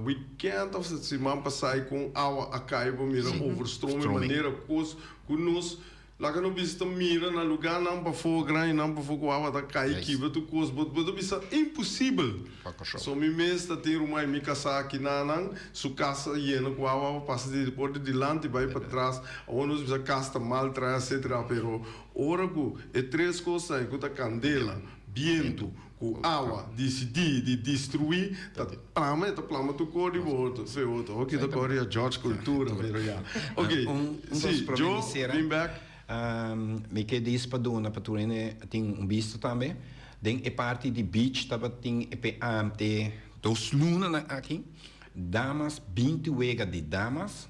Speaker 1: weekend of siman pasai kon awa a kai bo mira overstroming manera kos ku nos Laga no bisa ta mira na lugánan pafó, granjanan pafó ku awa ta kai kibra tur kos. Bo bo ta bisa imposibel. So mi mes ta tin ruman mi kasá aki nanan, su kas a yena ku awa, awa pasa di por di dilanti bai patras. Awor nos bisa kas ta mal traha etcetera, pero ora ku e tres kosnan ku ta kandela, bientu ku awa disidí di destruí, ta plama, e ta plama tur kor di bo otro, fe otro. Oki ta kor ya George Cultura, pero ya. Oke, si, Joe, bin bek.
Speaker 3: Mi ke dis pa duna pa tur hende tin un bista tambe. Den e parti di beach tabatin e pe ante dos lunanan aki, damas binti wega di damas.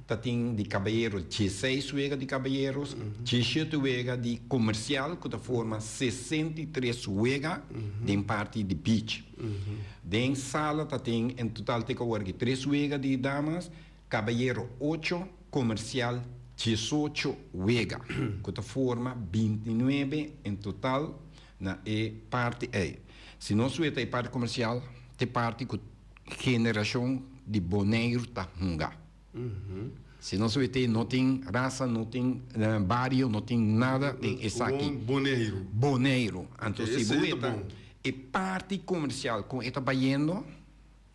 Speaker 3: Ta tin di kabayero dieseis wega di kabayeros, diesshete wega di komersial ku ta forma 63 wega den parti di beach. Den sala ta tin en total te ku awor aki tres wega di damas, kabayero ocho, komersial diesocho wega ku ta forma bintinuebe en total na e parti ei. Si nos weta e parti komersial ta e parti ku Generashon di Boneiru ta hunga. Si nos wete no tin rasa, no tin bario, no tin nada den esaki.
Speaker 1: Boneiru.
Speaker 3: Boneiru. Anto si bo weta e parti komersial kon e ta bayendo,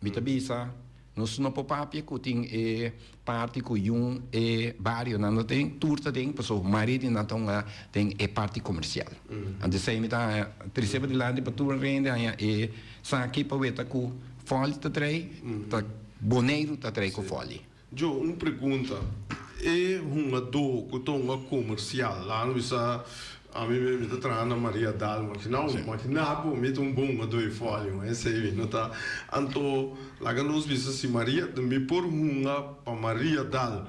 Speaker 3: mi ta bisa nos no por papia ku tin e parti ku yun e barionan no tin, tur ta den pasobra mayoria di nan ta hunga den e parti komersial. Anto esei mi ta trese padilanti pa tur hende haña e Sa ki pa weta ku fòli ta trei, ta Boneiru ta trei ku fòli.
Speaker 1: Jo, un pregunta. E hungadó ku ta hunga komersial, laga nos bisa, ami mes mi ta traha na Maria Dal, makina makina bo mi ta un bon hungadó di fòli, ma esei mi no ta. Anto, laga nos bisa si Maria, mi por hunga pa Maria Dal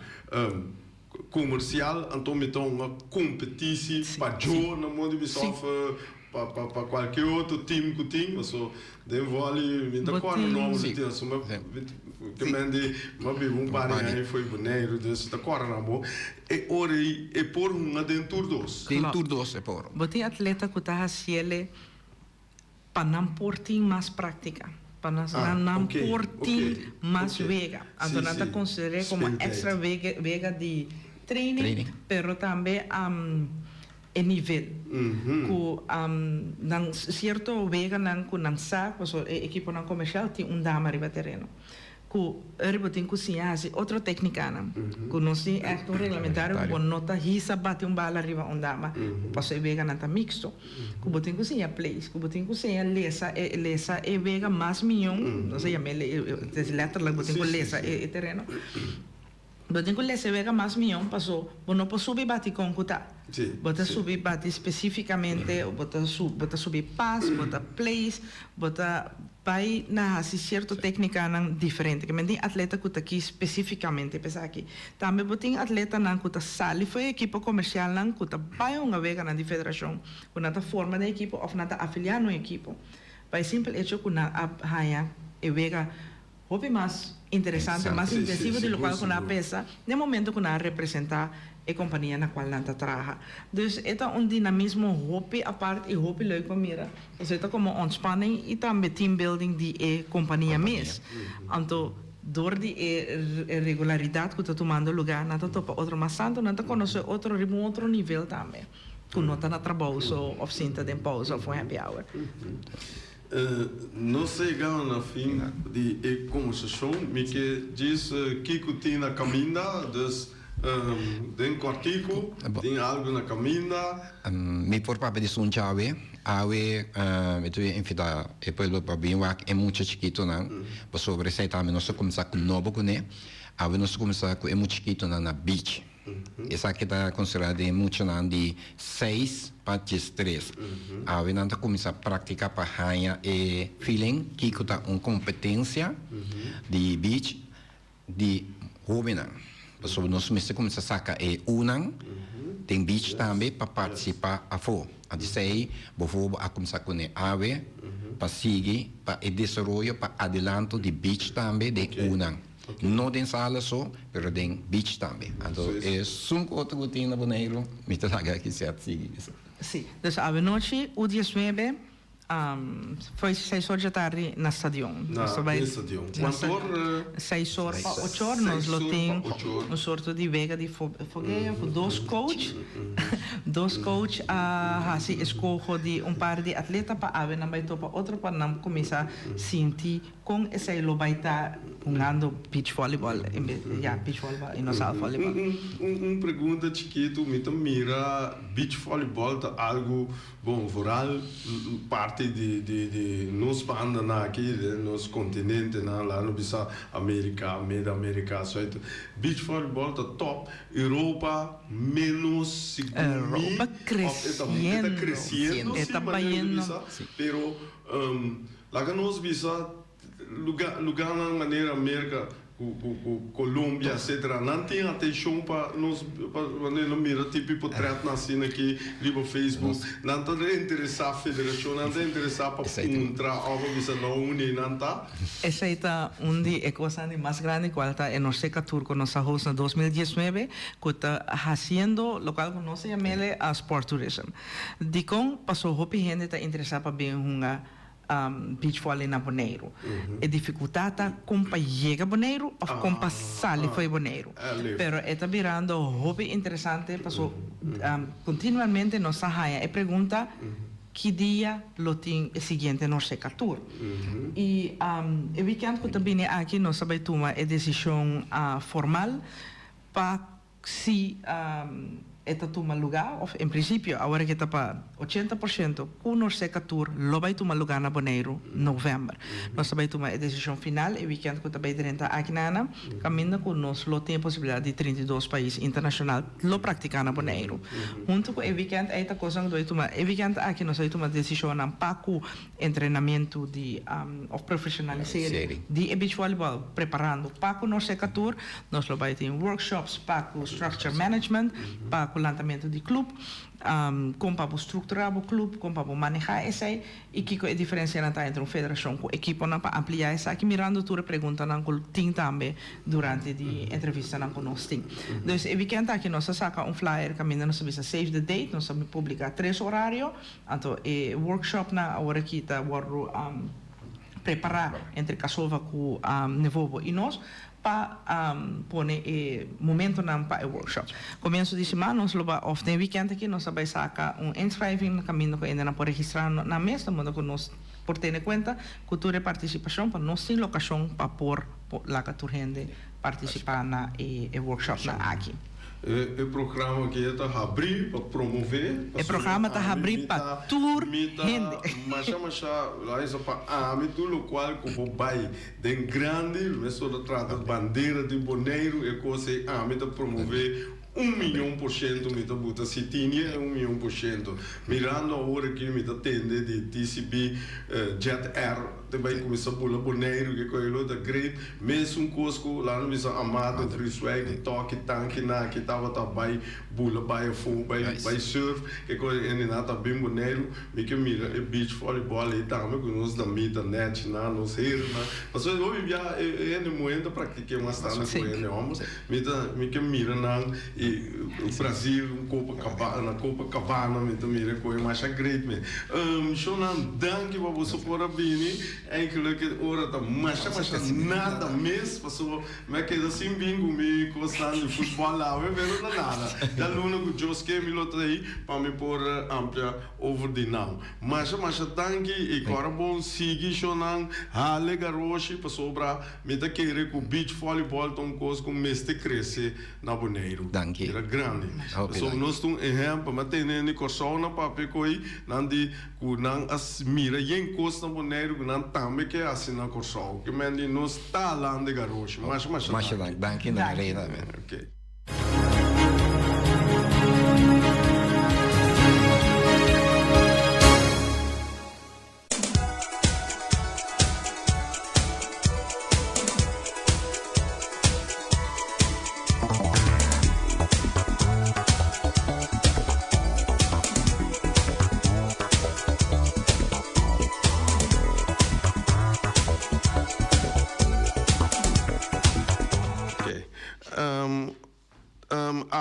Speaker 1: komersial, anto mi ta hunga kompetisi pa jo na modo di bisa òf Pa pa pa kualke otro team ku tin paso den volley mi ta kòrda nòmber di team so mi ke men di mi a biba un par di aña fo'i Boneiru dus mi ta kòrda nan bo e ora ei e por hunga den tur dos.
Speaker 3: Den tur dos e por.
Speaker 2: Bo tin atleta ku ta hasiele pa nan por tin mas práktika pa nan nan por tin mas wega anto nan ta konsider'é komo èkstra wega di training pero tambe e nivel ku nan sierto weganan ku nan sa pasobra e ekiponan komersial tin un dama riba tereno ku eri bo tin ku siña hasi otro teknikanan ku nos tin ègt un reglamentario ku bo no ta hisa bati un bala riba un dama pasobra e weganan ta miksto ku bo tin ku siña place ku bo tin ku siña lesa e lesa e wega mas mion nos a yam'é letterlijk bo tin ku lesa e tereno. Bo tin ku lesa e wega mas mion paso bo no por subi bati kon ku ta. Bo ta subi bati spesifikamente, bo ta bo ta subi pas, bo ta place, bo ta bai na hasi sierto teknikanan diferente. Ke men tin atleta ku ta kis spesifikamente pa esaki. Tambe bo tin atletanan ku ta sali for e ekipo komersialnan ku ta bai hunga weganan di federashon, ku nan ta forma den ekipo òf nan ta afiliá na un ekipo. Pa e simpel echo ku nan a haña e wega. Hopi mas interesante, mas intensivo di lokual ku nan a pensa den momento ku nan a representá e kompania na kual nan ta traha. Dus e ta un dinamismo hopi apart i hopi leuk pa mira. Pasobra e ta komo ontspanning i tambe team building di e kompania mes. Anto dor di e regularidat ku ta tumando lugá nan ta topa otro mas tantu, nan ta konosé otro riba un otro nivel tambe ku no ta na trabou so òf sinta den pousa òf un happy hour.
Speaker 1: Nos a yega na fin di e kombersashon. Mi ke djis kiko tin na kaminda, dus den kòrtiku tin algu na kaminda.
Speaker 3: Mi por papia di suncha awe. Awe mi ta bin invitá e pueblo pa bin wak e mucha chikitonan, pasobra esei tambe nos ta kuminsá ku nobo kuné. Awe nos ta kuminsá ku e mucha chikitonan na beach. Esaki ta konsiderá den muchanan di seis pa diestres. Awe nan ta kuminsá praktika pa haña e feeling kiko ta un kompetensia di beach di Hóbennan, pasobra nos mester kuminsá saka e unan den beach tambe pa partisipá afó. Antes ei, bovobo a kuminsá kuné awe pa sigui pa e desaroyo pa adelanto di beach tambe den unan. No den sala so, pero den beach tambe. Anto esun ku otro ku tin na Boneiru, mi ta laga aki sèt sigui.
Speaker 2: Sí, dus awenochi u diesnuebe Foi seis or dje tardi na stadion.
Speaker 1: Na den stadion. Cuanto or?
Speaker 2: Seis or pa ocho or nos lo tin un sorto di wega di fogeo cu dos coach. Dos coach a haci escoho di un par di atleta pa awe nan bay topa otro pa nan cuminsa sinti Con esey lo bay ta hungando beach volleyball en bes di, ya, beach volleyball y no zaal volleyball?
Speaker 1: Un pregunta chikito, mi ta mira beach volleyball ta algo, bon, vooral parti di di di nos bandanan aki, den nos continentenan, laat nos bisa America, Mid America, Zuid, beach volleyball ta top, Europa menos segun mi,
Speaker 2: Europa
Speaker 1: of e ta e ta
Speaker 2: creciendo,
Speaker 1: creciendo
Speaker 2: e
Speaker 1: si,
Speaker 2: ta
Speaker 1: manera mi ta
Speaker 2: bayendo.
Speaker 1: bisa, pero Laga nos bisa luga luganan manera Merka ku ku ku Colombia etcetera nan tin atencion pa nos pa wanneer nan mira tipo potretnan asina aki riba Facebook nan ta interesa federacion nan ta interesa pa puntra of pa bisa no uni nan ta.
Speaker 2: Esei ta un di e kosnan di mas grandi kual ta e Norseca Tour ku nos a host na 2019 ku ta hasiendo lokual ku nos ta yam'ele sport tourism. Dikon? Paso hopi hende ta interesá pa bin hunga beach volley na Boneiru. E difikultat ta kon pa yega Boneiru òf kon pa sali fo'i Boneiru. Pero e ta birando hopi interesante paso kontinuamente nos ta haña e pregunta ki dia lo tin e siguiente Norseca Tour. I e wikènt ku ta bini aki nos ta bai tuma e desishon formal pa Si e ta tuma lugá, òf en prinsipio awor ke ta pa 80% ku Norseca Tour lo bai tuma lugá na Boneiru novèmber. Nos ta bai tuma e desishon final e wikènt ku ta bai drenta aki nana, kaminda ku nos lo tin e posibilidat di 32 pais internashonal lo praktiká na Boneiru. Huntu ku e wikènt ei ta kosnan ku ta bai tuma e wikènt aki nos ta bai tuma desishonnan pa ku entrenamentu di of profesionalisering di e beach volleyball preparando pa cu nos seca tur. Nos lo bay tin workshops pa cu structure management, pa cu lantamento di club, con pa bo structura bo club, con pa bo maneha esey y kico e diferencianan ta entre un federacion cu ekiponan pa amplia esaki mirando tur e preguntanan cu tin tambe durante di entrevistanan cu nos tin. Dus e weekend aki nos a saca un flyer caminda nos a bisa save the date, nos a publica tres horario. Anto e workshopnan awor aki ta wòrdu prepará entre Casova ku Nevobo i nos pa pone e momentonan pa e workshop. Komienso di siman nos lo bai òf den wikènt aki nos ta bai saka un inschrijving na kaminda ku hendenan por registrá nan mes, de modo ku nos por tene kuenta ku tur e partisipashon pa nos tin lokashon pa por laga tur hende partisipá na e workshopnan aki.
Speaker 1: E programa aki e ta habrí pa promové.
Speaker 2: E programa ta habrí pa tur hende.
Speaker 1: Mi ta masha masha luister pa ami tur lokual ku bo bai den grandi mesun ta trata bandera di Boneiru e kos ei ami ta promové un miyon por shento mi ta buta si tini e un miyon por shento mirando awor aki mi ta tende di TCB Jet Air. Te bai kuminsá bula Boneiru ke koe lo ta great. Mesun kos ku laat nos bisa Amado Vrieswijk, Toki, Tanki Naki tabata bai bula bai afó bai bai surf ke koe hende nan ta bin Boneiru. Mi ke mira e beach volleyball ei tambe ku nos damita nèchi nan, nos herenan. Pasobra hopi bia e hende muhé ta praktik'é mas tantu ku e hende hòmber. Mi ta mi ke mira nan i Brazil un Copacabana na Copacabana mi ta mira koe masha great me. Shownan danki pa boso por a bini. Eigenlijk e ora ta masha masha nada mes pasobra mi a keda sin bin ku mi kosnan di futbòl awe pero ta nada. Djaluna ku Dios ke mi lo ta ei pa mi por amplia over di nan. Masha masha danki i kòrda bon sigui shownan hale garoshi pasobra Mi ta kere ku beach volleyball ta un kos ku mester krese na Boneiru.
Speaker 3: Danki.
Speaker 1: Bira grandi.
Speaker 3: Hopi
Speaker 1: Pasobra
Speaker 3: danki.
Speaker 1: nos ta un ehèmpel. Mi a tene hende Kòrsou na papia ku ei, nan di ku nan a mira yen kos na Boneiru ku nan tambe ke hasi na Kòrsou. Ke men di nos ta lan de garoshi. Masha masha
Speaker 3: Masha
Speaker 1: danki.
Speaker 3: danki. Danki na Reda.
Speaker 1: Oké.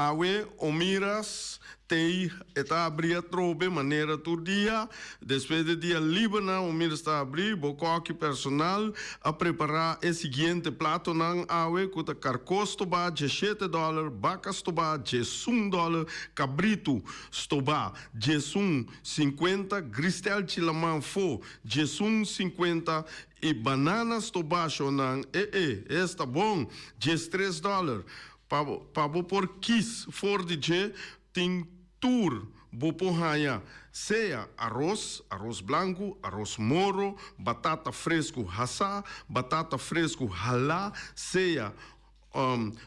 Speaker 1: Awe Omiras tei e ta abri atrobe manera tur dia. Despues di dia libernan Omiras ta abri. Bo kòki personal a prepará e siguiente platonan awe ku ta karkó stobá 17 dòler, baka stobá 11 dòler, kabritu stobá 11.50, gristelchi laman fo 11.50 i banana stobá shonnan e e esta bon 13 dòler. Pa bo por kies for di dje tin tur bo por haña sea aros, aros blanku, aros moro, batata fresku hasá, batata fresku halá, sea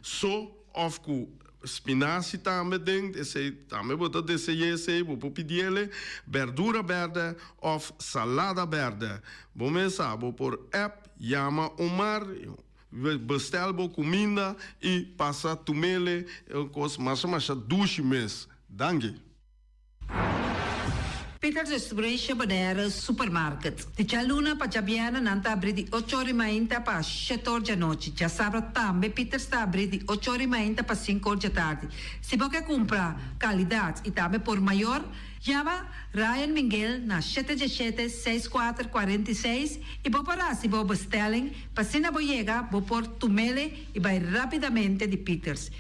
Speaker 1: so òf ku spinazie tambe den, esei tambe bo ta deseá esei, bo por pidié berdura bèrdè òf salada bèrdè. Bo mes sa, bo por app yama Omar, bestel bo kuminda i pasa tum'é kos masha masha dushi mes. Danki.
Speaker 7: Peters Distribution Bonaire Supermarket. Di djaluna pa djabièrnè nan ta habrí di 8 or i mainta pa 7 or di anochi. Djasabra tambe Peters ta habrí di 8 or i mainta pa 5 or di atardi. Si bo ke kumpra kalidat i tambe por mayor, yama Ryan Miguel na 717 6446 i bo por hasi bo bestelling pa asina bo yega bo por tum'é i bai rápidamente di Peters.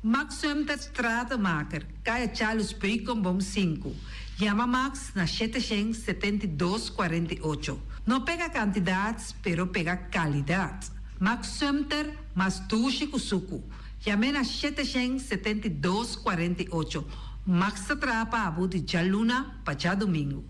Speaker 7: Max Sumter Stratenmaker, Kaya Charles Beukenboom 5. Yama Max na 772 48. No pega kantidat, pero pega kalidat. Max Sumter, mas dushi ku suku. Yam'é na 772 48. Max ta traha pa bo di djaluna pa djadumingu.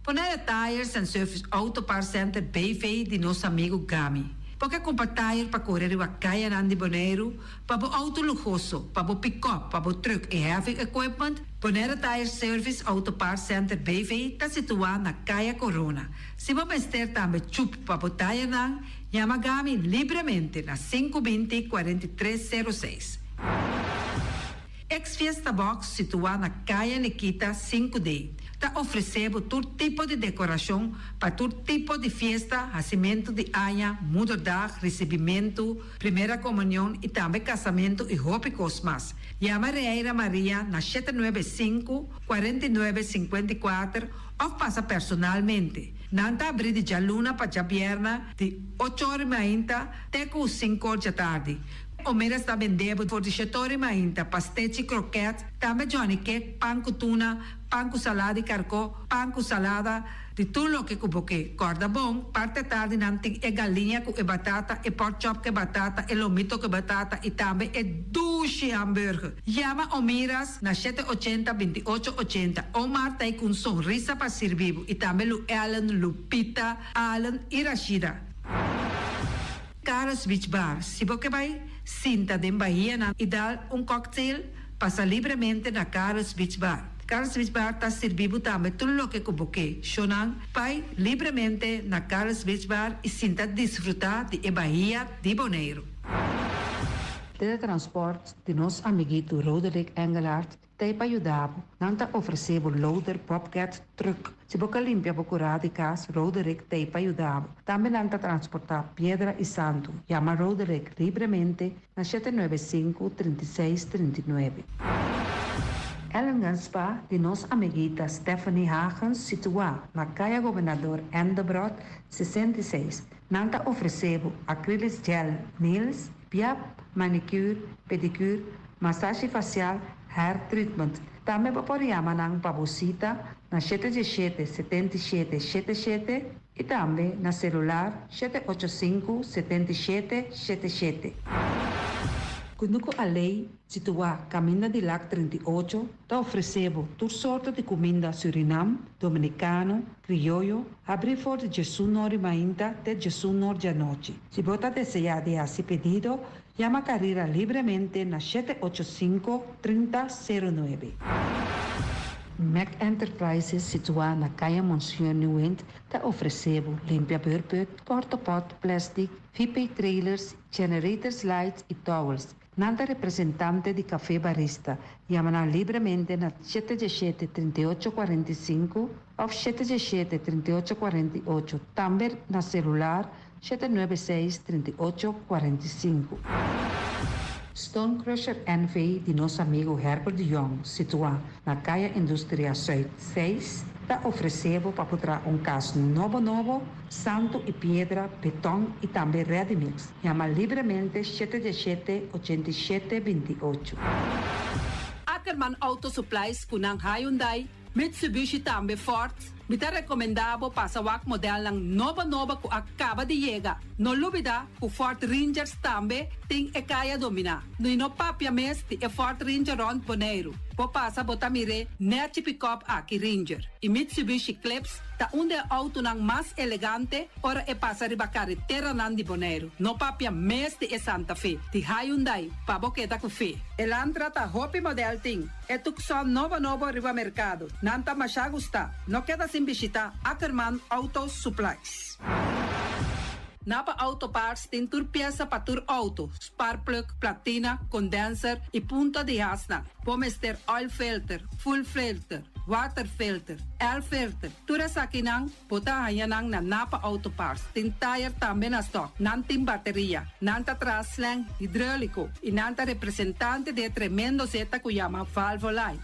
Speaker 7: Bonaire Tires and Service Auto Parts Center BV di nos amigu Gami. Bo ke kumpra tire pa kore riba kayanan di Boneiru, pa bo outo luhoso, pa bo pick-up, pa bo truck i heavy equipment, Bonaire Tire Service Auto Parts Center BV ta situá na Kaya Corona. Si bo mester tambe chup pa bo tirenan, yama Gami libremente na 520 4306. Ex Fiesta Box, situá na Kaya Nikita 5D, ta ofresé bo tur tipo di dekorashon pa tur tipo di fiesta, hasimentu di aña, moederdag, risibimentu, primera komunion i tambe kasamentu i hopi kos mas. Yama Reira Maria na 795 49 54 òf pasa personalmente. Nan ta habrí di djaluna pa djabièrnè di 8 or i mainta te ku 5 or djatardi. Omiras ta bende bo for di 7 or i mainta, pastechi, kroket, tambe Johnny cake, pan ku tuna, pan ku salada di karkó, pan ku salada, di tur loke ku bo ke. Kòrda bon, parti atardi nan tin e galiña ku e batata, e pork chop ku e batata, e lomito ku e batata i tambe e dushi hamburger. Yama Omiras na 780 28 80. Omar ta ei ku un sonrisa pa sirbi bo i tambe Lu Ellen, Lupita, Allen i Rashida. Carlos Beach Bar, si bo ke bai sinta den bahianan i dal un cocktail, pasa libremente na Carlos Beach Bar. Carlos Beach Bar ta sirbi bo tambe tur loke ku bo ke. Shownan, bai libremente na Carlos Beach Bar i sinta disfrutá di e bahia di Boneiru.
Speaker 2: Teletransport di nos amiguito Roderick Engelhardt ta pa yuda bo. Nan ta ofresé bo loader, bobcat, truck. Si bo ke limpia bo kurá di kas, Roderick ta pa yuda bo. Tambe nan ta transportá piedra i santu. Yama Roderick libremente na 795 36 39. Ellen Spa di nos amiguita Stephanie Hagens situá na Kaya Gobernador Endebrot 66. Nan ta ofresé bo acrylic gel nails, piap, manicure, pedicure, masaje fasial, hair treatment. Tambe bo por yama nan pa bo sita na 717 77 77 i tambe na selular 785 77 77. Kunuku Alei, situá Kaminda di Lac 38, ta ofresé bo tur sorto di kuminda Surinam, Dominikano, Krioyo, habrí for di 11 or i mainta te 11 or di anochi. Si bo ta deseá di hasi pedido, yama Carrera libremente na 785 3009. Mac Enterprises, situá na Kaya Monsieur Nieuwind, ta ofresé bo limpia beurput, porta-pot, plastic, VP trailers, generators lights i towels. Nan ta representante di Café Barista. Yama nan libremente na 717 3845 òf 717 3848. Tambe na selular 796 3845.
Speaker 7: Stone Crusher NV di nos amigu Herbert de Jong, situá na Kaya Industria Zuid seis, ta ofresé bo pa por traha un kas nobo nobo, santu i piedra, beton i tambe ready mix. Yama libremente shete diesshete, 87, 28.
Speaker 8: Ackerman Auto Supplies ku nan Hyundai, Mitsubishi tambe Ford, mi ta rekomendá bo pasa wak modelnan nobo nobo ku a kaba di yega. No lubidá ku Ford Rangers tambe tin e kaya dominá. I no papia mes di e Ford Ranger rònt Boneiru. Bo pasa bo ta mir'é nèchi pikòp aki Ranger. I Mitsubishi Eclipse ta un di e outonan mas elegante ora e pasa riba kareteranan di Boneiru. No papia mes di e Santa Fe di Hyundai pa bo keda ku fe. Elantra ta hopi modèl tin. E Tucson nobo nobo riba merkado. Nan ta masha gustá. No keda sin bishitá Ackerman Auto Supplies. Napa Auto Parts tin tur piesa pa tur outo, sparkplug, platina, condenser y punta di hasnan. Bo mester oil filter, fuel filter, water filter, air filter, tur esakinan bo ta haña nan na Napa Auto Parts. Tin tire tambe na stock. Nan tin bateria. Nan ta traha slang hidrolico y nan ta representante di e tremendo zeta cu yama Valvoline.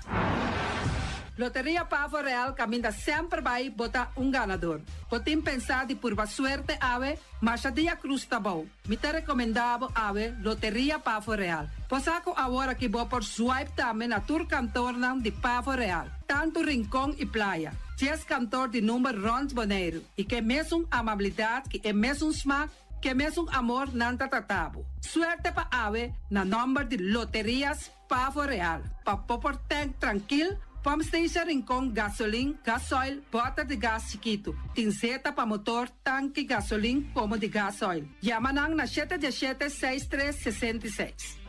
Speaker 8: Loteria Pavo Real caminda semper bay bo ta un ganador. Bo tin pensá di purba suerte awe? Masha dia cruz ta bou. Mi ta recomendá bo awe Loteria Pavo Real. Bo sa cu awor aki bo por swipe tambe na tur kantornan di Pavo Real, tantu Rincon y Playa. Dies kantor di number rond Boneiru y ke mesun amabilidad ki e mesun smaak, ke mesun amor nan ta trata bo. Suerte pa awe na nomber di Loterias Pavo Real, pa bo por tank trankil, pump station Rincon, gasolin, gasoil, bòter di gas chikitu, tin zeta pa motor, tanki gasolin komo di gasoil. Yama nan na shete diesshete seis tres 66.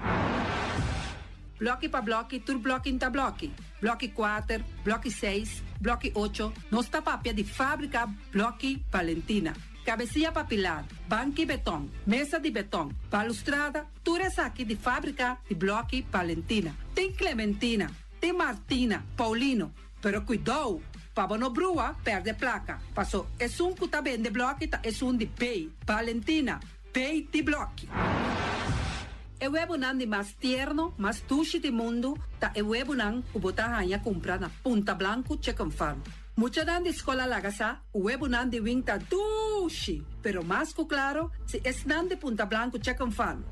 Speaker 8: Blòki pa blòki, tur blòki n'ta blòki. Blòki kuater, blòki seis, blòki ocho, nos ta papia di fábrika Blòki Valentina. Kabesia pa pilar, banki beton, mesa di beton, balustrada, Tur esaki di fábrika di blòki Valentina. Tin Clementina, tin Martina, Paulino, pero kuidou pa bo no brua pèrdè plaka, paso esun ku ta bende blòki ta esun di B, Valentina, B di blòki. E webunan di mas tierno, mas dushi di mundu ta e webunan ku bo ta haña kumpra na Punta Blanku Chicken Farm. Muchanan di skol a laga sa ku webunan di wing ta dushi, pero mas ku klaro si esnan di Punta Blanku Chicken Farm.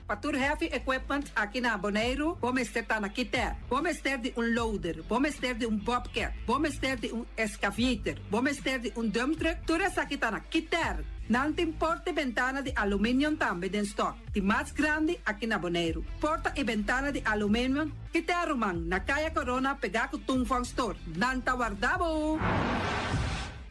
Speaker 8: Pa tur heavy equipment aki na Boneiru bo mester ta na Kiter. Bo mester di un loader, bo mester di un bobcat, bo mester di un excavator, bo mester di un dump truck, tur esaki ta na Kiter. Nan tin porta i bentana di aluminium tambe den stock, di mas grandi aki na Boneiru. Porta i bentana di aluminium. Kita ruman, na Kaya Corona pegá ku Tung Fong Store. Nan ta warda bo!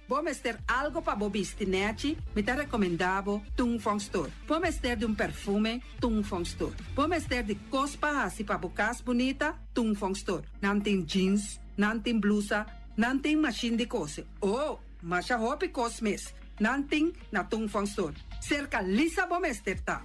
Speaker 8: Bo mester algo pa bo bisti nèchi? Mi ta rekomendá bo Tung Fong Store. Bo mester di un perfume? Tung Fong Store. Bo mester di kos pa hasi pa bo kas bunita? Tung Fong Store. Nan tin jeans, nan tin blusa, nan tin mashin di kose. Oh! Masha hopi kos mes nan tin na Tung Fong Store. Serka Lisa bo mester ta!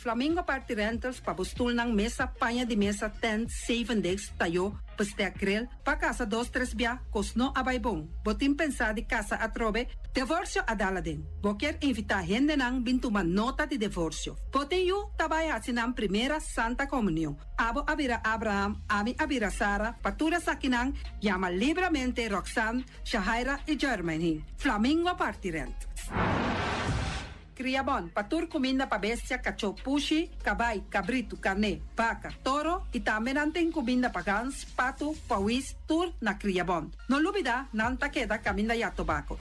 Speaker 8: Flamingo Party Rentals pa bo stulnan, mesa, paña di mesa, tent, zeven degs, tayó, bestek, grill, pa kasa dos tres bia, kos no a bai bon. Bo tin pensá di kasa atrobe? Devorsio a dal aden. Bo kier invitá hendenan bin tuma nota di devorsio. Bo tin yu ta bai hasi nan primera Santa Komunion. Abo a bira Abraham, ami a bira Sara, pa tur esakinan yama libramente Roxanne, Shahaira i Jermaine. Flamingo Party Rentals. Kria bon, pa tur kuminda pa bestia, kachó, pushi, kabai, kabritu, karné, baka, toro i tambe nan tin kuminda pa gans, patu, pawis, tur na Kria Bon. No lubida, nan ta keda kaminda ya tobako.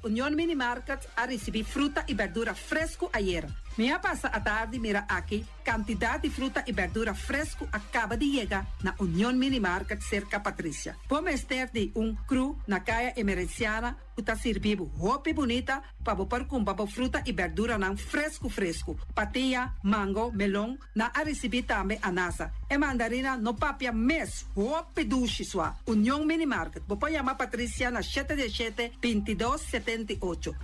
Speaker 8: Union Mini Market a risibí fruta i bèrdura fresku ayera. Mi a pasa atardi mira aki Kantidat di fruta i bèrdura fresku a kaba di yega na Union Mini Market serka Patricia. Bo mester di un kru na Kaya Emerenciana ku ta sirbi bo hopi bunita pa bo por kumpra bo fruta i bèrduranan fresku fresku. Patia, mango, melon, nan a risibí tambe anasa. E mandarina no papia mes, hopi dushi sua. Union Mini Market, bo por yama Patricia na shete diesshete, 22 78.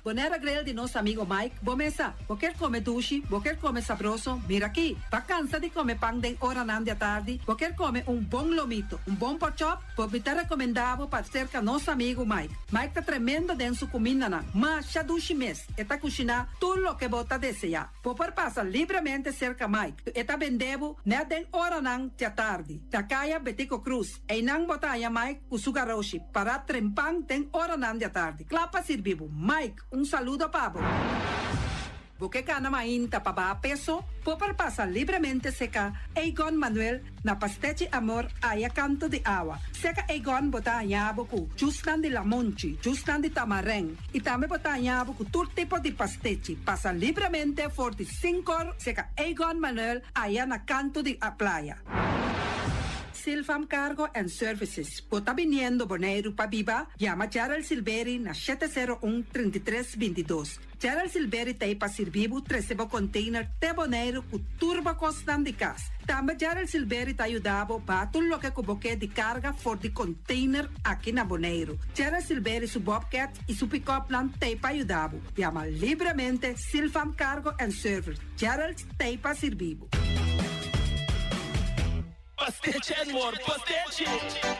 Speaker 8: Bonaire Grill di nos amigo Mike, bo mesa. Bo kier come dushi, bo kier come sabroso, mira aki. Bo a cansa di come pan den oranan di atardi, bo kier come un bon lomito, un bon porkchop, bo mi ta recomenda bo pa cerca nos amigo Mike. Mike ta tremendo den su cumindanan, masha dushi mes, e ta cushina tur loke bo ta desea. Bo por pasa libremente cerca Mike, e ta bende bo net den oranan di atardi. Na caya Betico Croes. Einan bo ta haña Mike ku su garoshi pará trempan den oranan di atardi, kla pa sirbi bo. Mike, un saludo pa bo. Bo ke gana mainta pa baha peso? Bo por pasa libremente seka Egon Manuel na Pastechi Amor aya kanto di awa. Seka Egon bo ta haña bo ku jusnan di lamonchi, jusnan di tamarèn i tambe bo ta haña bo ku tur tipo di pastechi. Pasa libremente for di sinkor seka Egon Manuel aya na kanto di playa. Silfam Cargo and Services, Bo ta biniendo Boneiru pa biba? Yama Gerald Silberi na 701 33 22. Gerald Silberi ta ei pa sirbi bo trese bo container te Boneiru ku tur bo kosnan di kas. Tambe Gerald Silberi ta yuda bo baha tur loke ku bo ke di karga for di container aki na Boneiru. Gerald Silberi su bobcat i su pick-upnan ta ei pa yuda bo. Yama libremente Silfam Cargo and Service. Gerald ta ei pa sirbi bo.
Speaker 9: Pastechi and more, pastechi!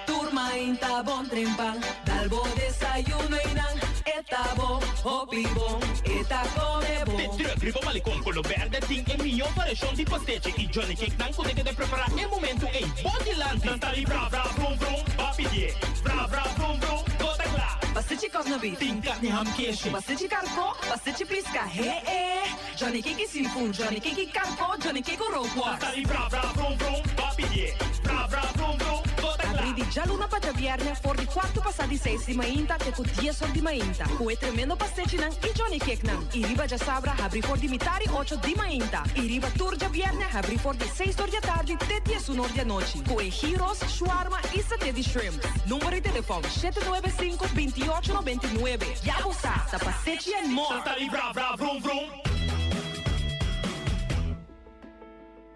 Speaker 10: Tur mainta bon trempan, dal bo desayuno y nan e ta bo, hopi bon, e ta come bon.
Speaker 9: De truck riba Malecon Colo Berde tin e mihó variashon di pastechi y Johnny Cake nan cu ta keda prepara e momento ey bo dilanti. Nan ta di bra bra vrum vrum, ba pidié bra bra vrum vrum, bo ta cla.
Speaker 10: Pastechi cosna beef.
Speaker 9: Tin carni ham keshi.
Speaker 10: Pastechi carco, pastechi pisca, he e. Johnny Cake seafood, Johnny Cake karko, Johnny Cake rookworst.
Speaker 9: Ta di bra bra vrum vrum, ba pidié bra bra vrum vrum, bo ta kla.
Speaker 10: Abrí di djaluna pa djabièrnè for di kuartu pasá di seis di mainta te ku dies or di mainta ku e tremendo pastechinan i Johnny Cakenan. I riba djasabra habrí for di mitar i ocho di mainta i riba tur djabièrnè habrí for di seis or di atardi te diesun or di anochi ku e gyros, shawarma i saté di shrimp. Number di telefòn, 795 28 99. Ya bo sa, ta Pastechi and More!
Speaker 9: Ta di bra bra vrum vrum.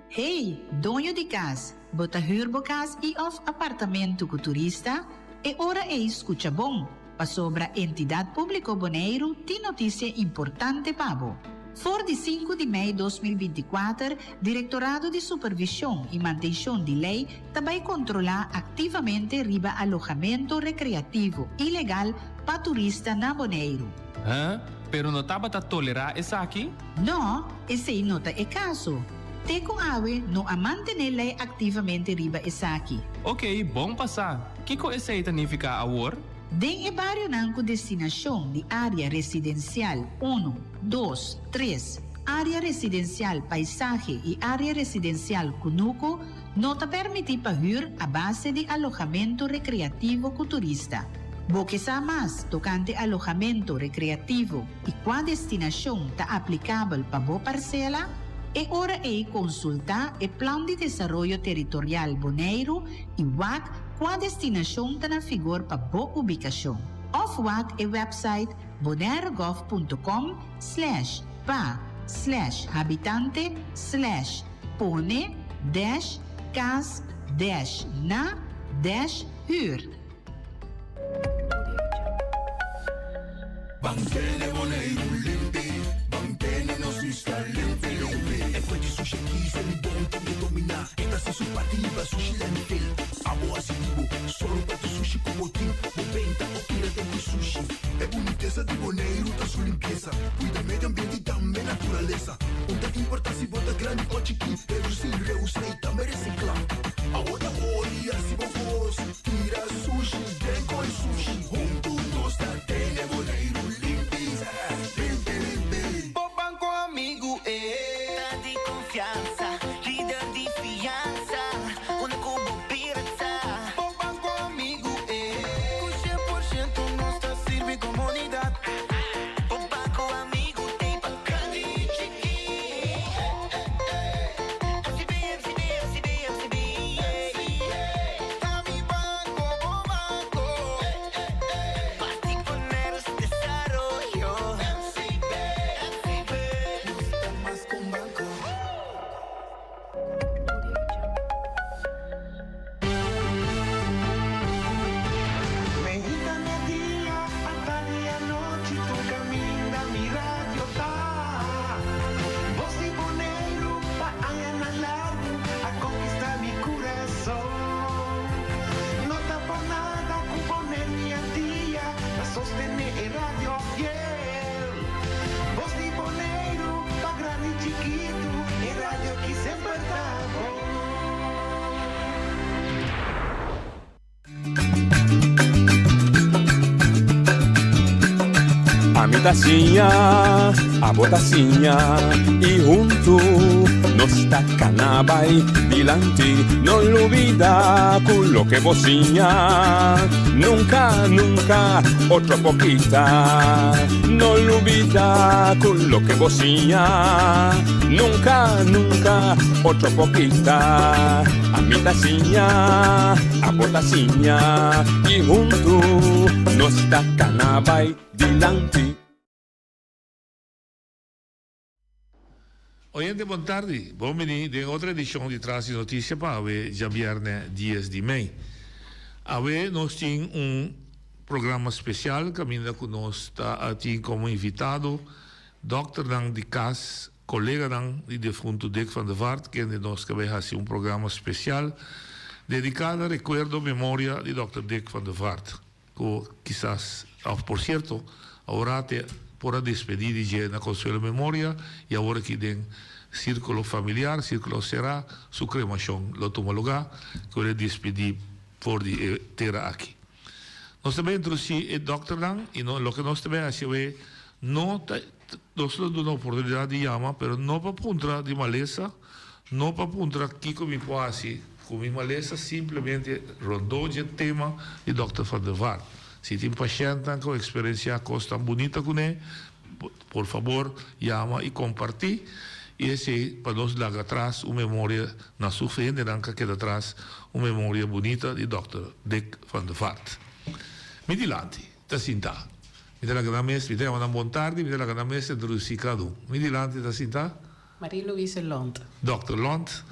Speaker 11: Hey, doño di kas, bo ta hür bo kas i òf apartamentu ku turista? E ora ei skucha bon, pasobra Entidat Públiko Boneiru tin notisia importante pa bo. For di sinku di mei 2024, Direktorado di Supervishon i Mantenshon di Lei ta bai kontrolá aktivamente riba alohamentu rekreativo ilegal pa turista na Boneiru.
Speaker 12: Huh? Pero no tabata tolerá esaki?
Speaker 11: No, esei no ta e kaso. Te ku awe no a mantené lei aktivamente riba esaki.
Speaker 12: Oké, bon pa sa. Kiko esei ta nifiká awor?
Speaker 11: Den e barionan ku destinashon di área residensial unu, dos, tres, área residensial paisahe i área residensial kunuku no ta permití pa hür a base di alohamentu rekreativo ku turista. Bo ke sa mas tokante alohamentu rekreativo i kua destinashon ta aplikabel pa bo parsela? E ora ei konsultá e Plan di Desaroyo Teritorial Boneiru i wak kua destinashon ta na figor pa bo ubikashon. Òf wak e wèpsait bonairegov.com slash pa slash habitante slash pone dash kas dash na dash huur.
Speaker 13: Ban tene Boneiru limpi, ban tene nos isla limpi limpi. E kue di sushi aki se mi bon tin e dominá. E ta hasi su parti liba sushi landfill. Abo hasi di bo, sòru pa tur sushi ku bo tin. Bo benta o tira den ku sushi. E bunitesa di Boneiru ta su limpiesa. Kuida medio ambiente i tambe naturalesa. Un ta importá si bo ta grandi o chikí, redusí, reusá i tambe resiklá. Awo ta ori hasi bo kos, tira sushi den koi sushi. Huntu nos ta tene Boneiru limpi, limpi limpi.
Speaker 14: Bo banko amigu e ta di konfiansa, lider di fiansa, unda ku bo bira ta. Bo banko amigu e ku 100% nos ta sirbi komunidat. Bo banko amigu t'ei pa grandi i chikí. FCB, FCB, FCB, FCB, yeah. Ta mi banko.
Speaker 15: ta siña, abo ta siña y hunto nos ta cana bay dilanti. No lubida cu loke bo siña nunca, nunca otro por kita. No lubida cu loke bo siña nunca, nunca otro por kita. Ami ta siña, abo ta siña y hunto nos ta cana bay dilanti.
Speaker 16: Oyente bon tardi, bon bini den otro edicion di Tras di Noticia pa awe djabierne dies di mei. Awe nos tin un programa special caminda cu nos ta tin como invitado dokternan di cas, coleganan di defunto Dick van der Vaart kende nos ta bay haci un programa special dedica na recuerdo memoria di dokter Dick van der Vaart. Ku kisas, òf por sierto, awor te por a despedí di dje na Consuelo Memoria i awor aki den sírkulo familiar, sírkulo será, su kremashon lo tuma lugá, ku el a despedí for di e tera aki. Nos ta bai introdusí e dòkternan i no loke nos ta bai hasi awe no ta nos lo duna oportunidat di yama pero no pa puntra di malesa, No pa puntra kiko mi por hasi ku mi malesa, simplemente rondó dje tema di Dòkter van der Vaart. Si tin pashèntnan ku a eksperensiá kos tan bunita kuné, por fabor yama i kompartí, i esei pa nos laga atras un memoria na su hendenan ku a keda atras, un memoria bunita di Dòkter Dick van der Vaart. Mi dilanti ta sintá. Mi ta laga nan mes, mi ta yama nan bon tardi, mi ta laga nan mes introdusí kada un. Mi dilanti ta sintá.
Speaker 17: Marie Louise Lont.
Speaker 16: Dòkter Lont,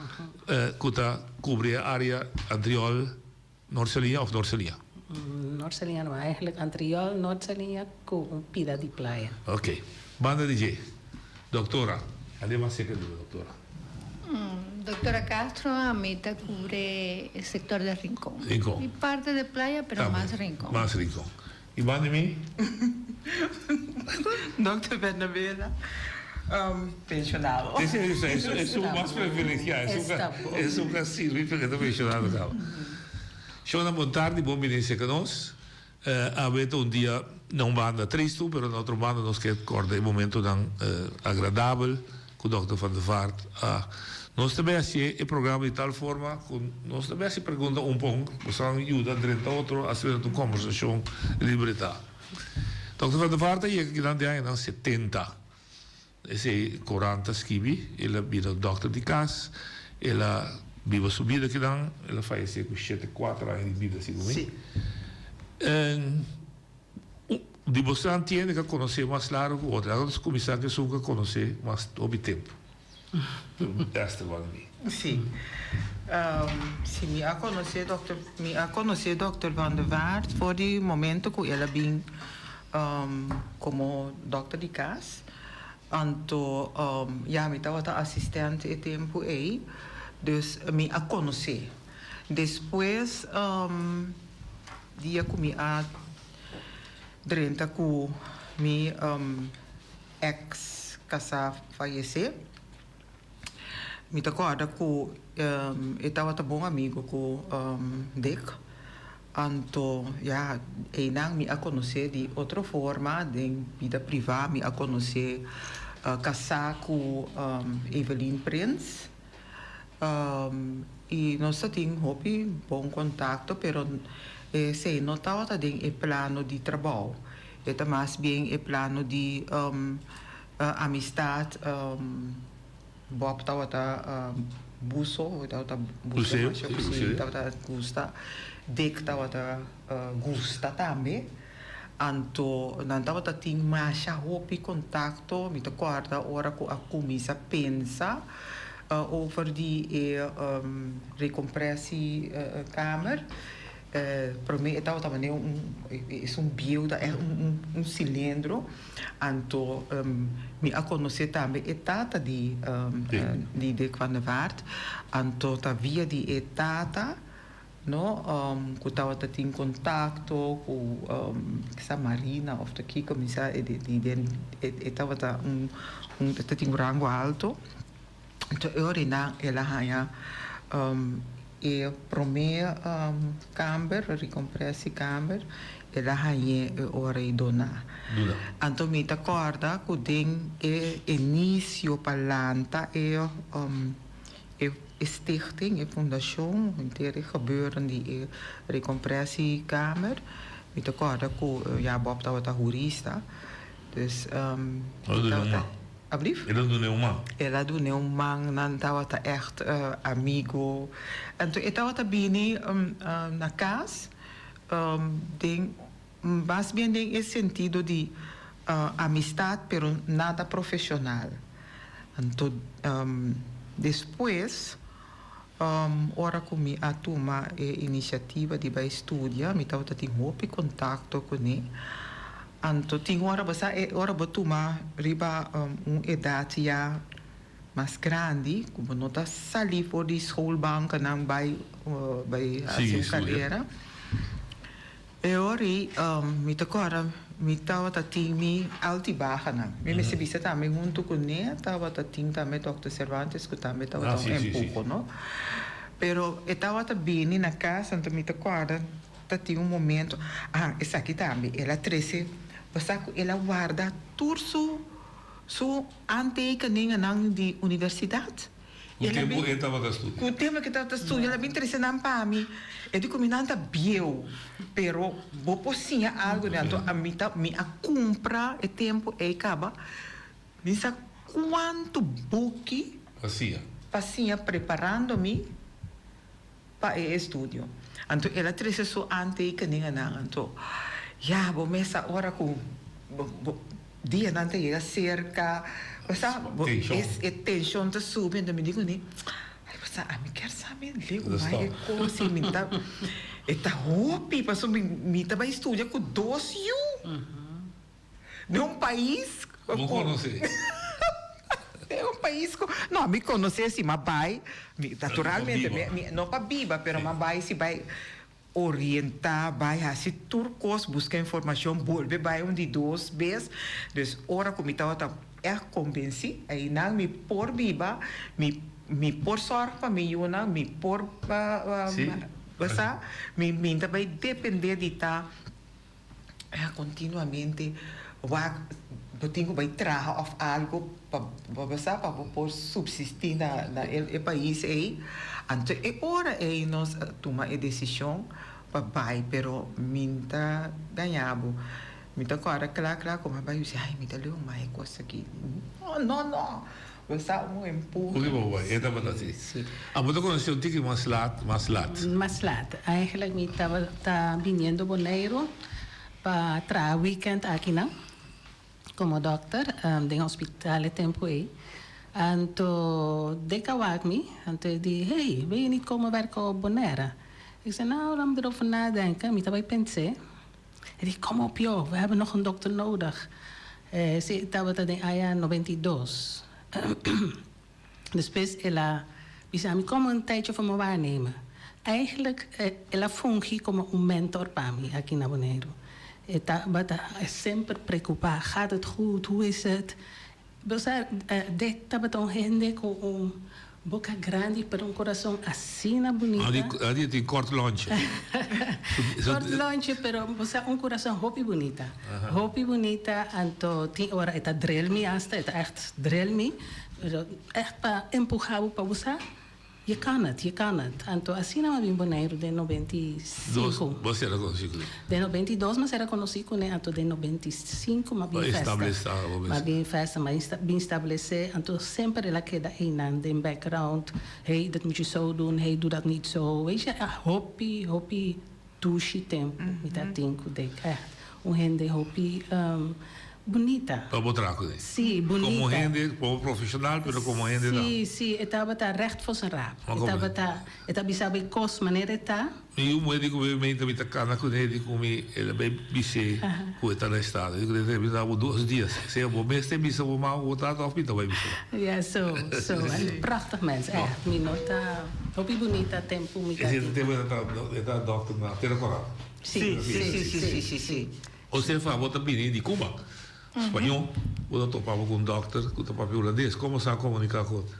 Speaker 16: ku ta kubri e área Antriol, Noord-Saliña òf Noord-Saliña?
Speaker 17: Noord-Saliña no, eigenlijk Antriol, Noord-Saliña ku un pida di playa.
Speaker 16: Oké. Banda di dje, dòktora, ademas seka di bo dòktora.
Speaker 18: Dòktora Castro, ami ta kubre e sektor di Rincon.
Speaker 16: Rincon.
Speaker 18: I parte di playa, pero mas Rincon.
Speaker 16: Mas Rincon. I banda di mi?
Speaker 2: Dòkter Bernabela, pensionado.
Speaker 16: Esun mas privilegiá, esun ka sirbi p'e ta pensionado kaba. Shona bon tardi, bon bini serka nos. Awe ta un dia na un banda tristu, pero na otro banda nos ke kòrda e momentunan agradabel ku Dòkter Van der Vaart a. Nos ta bay hasié e programa di tal forma ku nos ta bay hasi pregunta un pa un, boso yuda drenta otro, asina ta un kombersashon libre ta. Dòkter Van der Vaart a yega kinan den añanan setenta. Esei korant ta skibi, el a bira dòkter di kas, el a biba su bida kinan, el a fayesé ku shete kuater aña di bida segun mi. Di boso tiene ka konosé mas largu ku otro. Laga nos kuminsá ku esun ku a konosé mas hopi tempu. Esther wak di.
Speaker 2: Sí. Sí, mi a konosé dòkter, mi a konosé dòkter Van der Vaart for di momento ku el a bin komo dòkter di kas. Anto, ya, mi tabata asistente e tempu ei, dus mi a konosé. Despues, dia ku mi a drenta ku mi ex kasá fayesé. Mi ta kòrda ku e tabata bon amigu ku Dick. Anto ya einan mi a konosé di otro forma den bida privá mi a konosé kasá ku Evelyn Prins. I nos ta tin hopi bon kontakto pero esei no tabata den e plano di trabou. E ta mas bien e plano di amistat. Bob tabata buso, tabata buso masha, si, tabata gusta. Dick tabata gusta tambe. Anto nan tabata tin masha hopi kontakto. Mi ta kòrda ora ku a kuminsá pensa over di e rekompresiekamer. Promé e tabata manera un esun bieu ta ègt un silindro. Anto mi a konosé tambe e tata di di Dick van der Vaart. Anto ta via di e tata no ku tabata tin kontakto ku kisa Marina òf ta kiko mi sa e di den e tabata un un ta tin un rango alto. Anto e ora nan el a haña. E promé kamber, recompressiekamer, el a hañ'é e ora ei doná. Anto mi ta kòrda ku den e inisio pa lanta e e stichting, e fundashon, henter e gebeuren di e recompressiekamer, mi ta kòrda ku ya Bob tabata hurista, dus mi tabata. Ablief?
Speaker 16: El a dun'é un man.
Speaker 2: El a dun'é un man, nan tabata ègt amigo. Anto e tabata bini na kas den mas bien den e sentido di amistad pero nada profesional. Anto despues ora ku mi a tuma e inisiativa di bai studia mi tabata tin hopi kontakto kuné. Anto tin ora bo sa e ora bo tuma riba un edat ya mas grandi ku bo no ta sali for di schoolbankennan bai bai hasi un karera. E ora ei mi ta kòrda mi tabata tin mi altibahanan. Mi mester bisa tambe huntu ku ne tabata tin tambe dòkter Cervantes ku tambe tabata un empuho no. Pero e tabata bini na kas anto mi ta kòrda Ta tin un momento, ah, esaki tambe, el a trece, bo sa cu el a warda tur su, su aantekeningennan di universidad.
Speaker 16: Cu tempo e tabata studia?
Speaker 2: Cu tempo cu e tabata studia, el a bin trece nan pa mi. E di cu mi nan ta bieu, pero bo por siña algo di nan. Anto ami ta, mi a cumpra e tempo ey caba, mi sa cuanto buki.
Speaker 16: Pa siña.
Speaker 2: Pa siña preparando mi. Pa e estudio. Anto el a trece su aantekeningennan. Anto, ya, bo mes a ora cu bo dianan ta yega cerca, bo sa, bo es e tension ta subi. Anto mi di cune, ay, bo sa, ami kier sa mi leu mai e cos y mi ta, e ta hopi, pasobra mi, mi ta bay studia cu dos yu. Den un pais
Speaker 16: cu. Bo conoce.
Speaker 2: Den un pais cu, no, mi conoce si m'a bay, mi naturalmente mi, mi no pa biba, pero m'a bay si bay orienta, bay haci tur cos, busca informacion, bolbe bay un di dos bes. Dus ora cu mi tabata echt convenci, eynan mi por biba, mi, mi por zorg pa mi yunan, mi por, bo sa, mi, mi ta bay depende di ta. Continuamente wak bo tin ku bai traha òf algu pa bo sa pa bo por subsistí na na e pais ei. Anto e ora ei nos a tuma e desishon pa bai pero mi n ta gaña bo. Mi ta kòrda kla kla ku mi a bai mi bisa ai mi ta leu mai e kos aki. No no no bo sa un empuhe.
Speaker 16: Oke bo bai e tabata si. Abo ta konosé un tiki mas lat mas lat.
Speaker 17: Mas lat. Eigenlijk mi tabata biniendo Boneiru pa traha weekend akinan komo dòkter den hospital e tempu ei. Anto Dick a wak mi, anto e di, Hey, wil je niet komen werken op Bonaire? Ik zei, nou, laat me erover nadenken. Mi ta bai pens'é. E di, Kom op joh, we hebben nog een dokter nodig. Esei tabata den aña noventa i dos. Despues el a bisa mi, Kom een tijdje voor me waarnemen. Eigenlijk el a fungi komo un mentor pa mi aki na Boneiru. E tabata semper preokupá, Gaat het goed? Hoe is het? Bo sa, Dick tabata un hende cu un boca grandi pero un corazon asina bunita.
Speaker 16: Adi tin kort lontje.
Speaker 17: Kort lontje pero bo sa un corazon hopi bunita. Hopi bunita anto tin ora e ta drill mi hasta, e ta echt drill mi, pero echt pa empuha bo pa bo sa. Je kan het, je kan het. Anto asina mi a bin Boneiru den 95.
Speaker 16: Dos, bo a sera konosí kuné?
Speaker 17: Den 92 mi a sera konosí kuné, anto den 95 mi a bin festa.
Speaker 16: Establesá bo
Speaker 17: mes. Mi a bin festa, mi a bin establesé, anto semper el a keda einan den background, hey, dat moet je zo doen, hey, doe dat niet zo. Weet je, hopi, hopi dushi tempu mi ta tin ku Dick, ègt. Un hende hopi bunita.
Speaker 16: Pa bo traha kuné?
Speaker 17: Sí, bunita.
Speaker 16: Komo hende, komo profeshonal, pero komo hende tambe.
Speaker 17: Sí, sí, e tabata recht voor zijn raap. E tabata, e ta bisa bo e kos manera e ta.
Speaker 16: Mi yu muhé di ku mi meinta mi ta kana kuné di ku mi el a bai bis'é ku e ta na estado. Di ku e ta bisa bo dos dias. Sea bo mes ta bisa bo mama ku bo tata òf mi ta bai bisa nan.
Speaker 17: Ja, so, so. Een prachtig mens, ègt. Mi no ta, hopi bunita tempu mi ta
Speaker 16: Esei
Speaker 17: tin.
Speaker 16: ta tempu e ta, e ta dòkter na Tera Koral.
Speaker 2: Sí, sí, sí, sí, sí, sí.
Speaker 16: Josefa, bo ta bini di Cuba, spañó, bo ta topa bo ku un dòkter ku ta papia hulandes. Komo sa komuniká ku otro?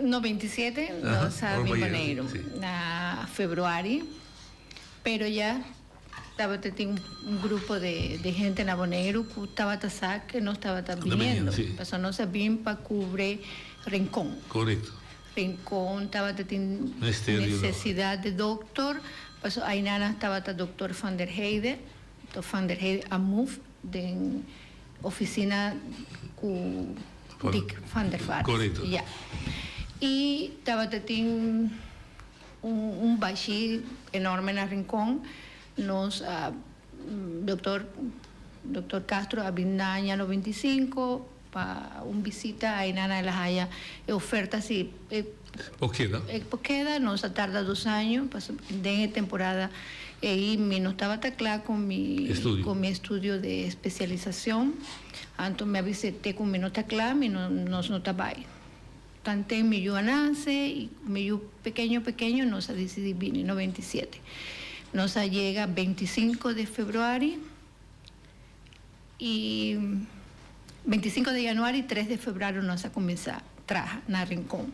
Speaker 18: 97 nos a bin Boneiru na februari, pero ya tabata tin un grupo de de hende na Boneiru ku tabata sa ke nos tabata biniendo, pasobra nos a bin pa kubre Rincon.
Speaker 16: Korekto.
Speaker 18: Rincon tabata tin nesesidat di doktor, pasobra ainana tabata doktor Van der Heide, doktor Van der Heide a move den oficina cu Dick van der Vaart.
Speaker 16: Correcto.
Speaker 18: Ja. Y tabata tin un, un bashi enorme na Rincon. Nos a, doctor, doctor Castro a bin na aña 95 pa un visita aynan el a haya e oferta si e
Speaker 16: Por keda.
Speaker 18: E por keda, nos a tarda dos año, pasobra den e temporada ei mi no tabata kla ku mi
Speaker 16: Estudio.
Speaker 18: ku mi estudio de espesialisashon, anto mi a bisa te ku mi no ta kla mi no nos no ta bai. Tanten mi yu a nase i mi yu pekeño pekeño nos a disidí bini 97. Nos a yega 25 de februari I 25 di januari, 3 di febrüari nos a kuminsá traha na Rincon.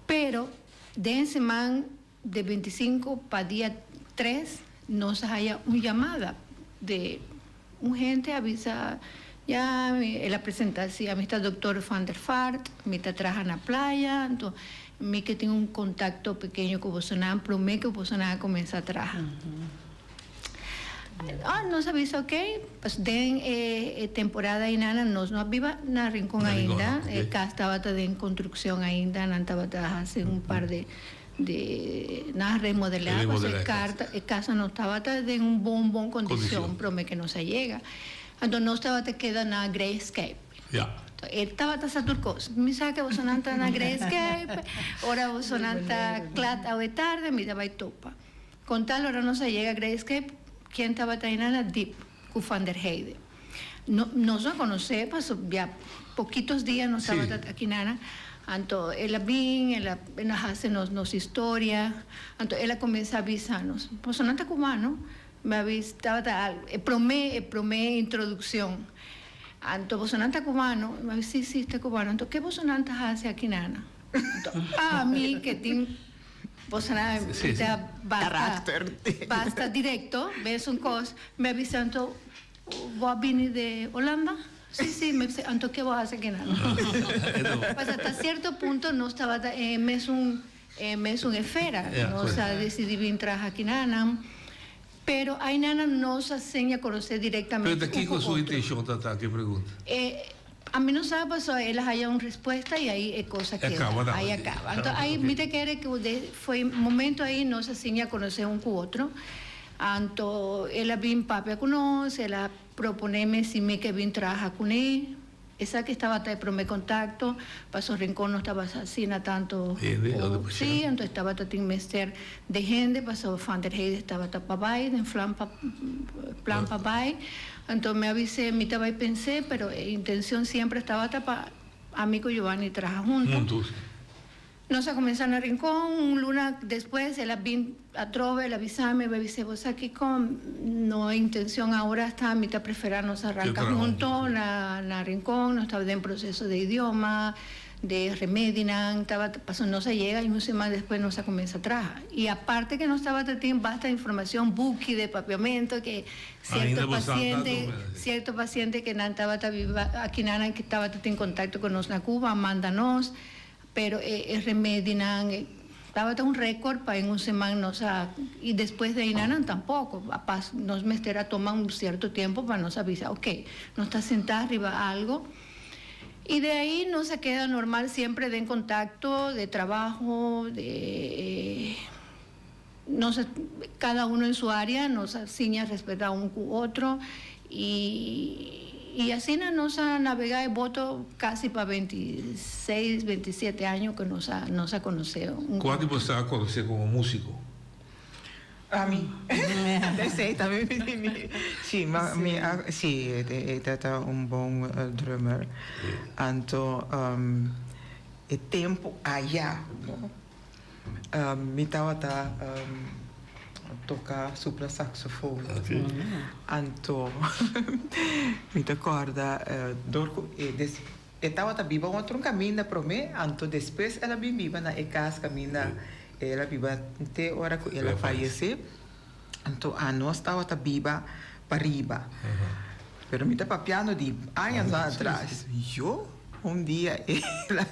Speaker 18: Pero den siman di 25 pa dia 3 nos a haya un yamada di un hende a bisa ya el a presentá si ami ta doktor Van der Vaart, mi ta traha na playa, anto mi ke tin un kontakto pekeño ku bosonan promé ku bosonan a kuminsá traha. Ah, nos a bisa ok, pues den e temporada ainana nos no a biba na Rincon ainda, e cas tabata den construccion ainda, nan tabata haci un par de de nan a remodela, pues e carta e casa no tabata den un bon bon condicion prome que nos a yega, anto nos tabata keda na Grey Escape. E tabata sa tur cos, mi sa ke bosonan ta na Grey Escape, ora bosonan ta cla awe tarde mi ta bay topa. Con tal ora nos a yega Great Escape, ken tabata einan a dip cu Van der Heide. No, nos no a conoce paso ya poquitos dia nos tabata aki nana, anto el a bin, el a el a haci nos nos historia, anto el a cuminsa a bisa nos, paso nan ta cubano, mi a bisa, tabata algo, e prome, e prome introduccion, anto boso nan ta cubano, mi a bisa si, si ta cubano, anto ke boso nan ta haci aki nana? Anto ami ke tin. Boso na ta basta basta directo, bes un cos, mi a bisa anto bo a bini de Holanda? Si si, mi a bisa anto ke bo a haci aki nan? Pasobra ta cierto punto nos tabata e mesun e mesun esfera, nos a dicidi bin traha aki nan, pero aynan nos a siña conoce directamente
Speaker 16: Pero ta
Speaker 18: un
Speaker 16: kico
Speaker 18: cu
Speaker 16: su
Speaker 18: otro.
Speaker 16: intencion ta ta? Ki pregunta?
Speaker 18: A mi no sa pasobra el a haya un respuesta y ahí e cosa keda, ahí a caba. Anto ahí mi ta kere cu de foi momento ahí nos a siña conoce un cu otro. Anto el a bin papia cu nos, el a proponeme si mi ke bin traha cune. Esaki tabata e prome contacto, pasobra Rincon no tabata asina tanto sí, anto e tabata tin mester de hende pasobra Van der Heide tabata pa bay den flan pa plan pa bay. Anto mi a bis'é, mi ta bai pens'é, pero e intencion siempre tabata pa ami cu Giovanni traha hunto.
Speaker 16: Hunto, si.
Speaker 18: Nos a cuminsa na Rincon, un luna despues el a bin atrobe, el a bisa mi, el a bis'é, bo sa kico, no e intencion ahora ta, mi ta prefera nos arranca hunto na na Rincon, nos tabata den proceso de idioma, De remedinan tabata pasobra nos a yega y un semana despues nos a cuminsa traha. Y aparte que nos tabata tin basta informacion buki de papiamento que cierto paciente cierto paciente que nan tabata biba aki nan que tabata tin contacto cu nos na Cuba a manda nos pero e e remedinan e tabata un record pa en un seman nos a y despues de aynan nan tampoco a pas nos mester a toma un cierto tiempo pa nos a bisa ok nos ta senta riba algo. Y de ahí nos a keda normal siempre den contacto de trabajo, de nos a cada uno en su área nos a siña respeta un cu otro y y asina nos a navega e boto casi pa 26, 27 año cu nos a nos a conoce un cu
Speaker 16: Cuanto bo sa a conoce como musico?
Speaker 2: Ami. Esei ta mi mi si ma mi a si e ta ta un bon drummer. Anto e tempu aya no mi tabata toka supla saxofoon. Anto mi ta kòrda dor ku e des.
Speaker 19: E tabata biba un otro kaminda promé, anto despues el a bin biba na e kas kaminda el a biba te ora ku el a fayesé. Anto anos tabata biba pariba. Pero mi ta papiando di añanan atras. Yo un dia el a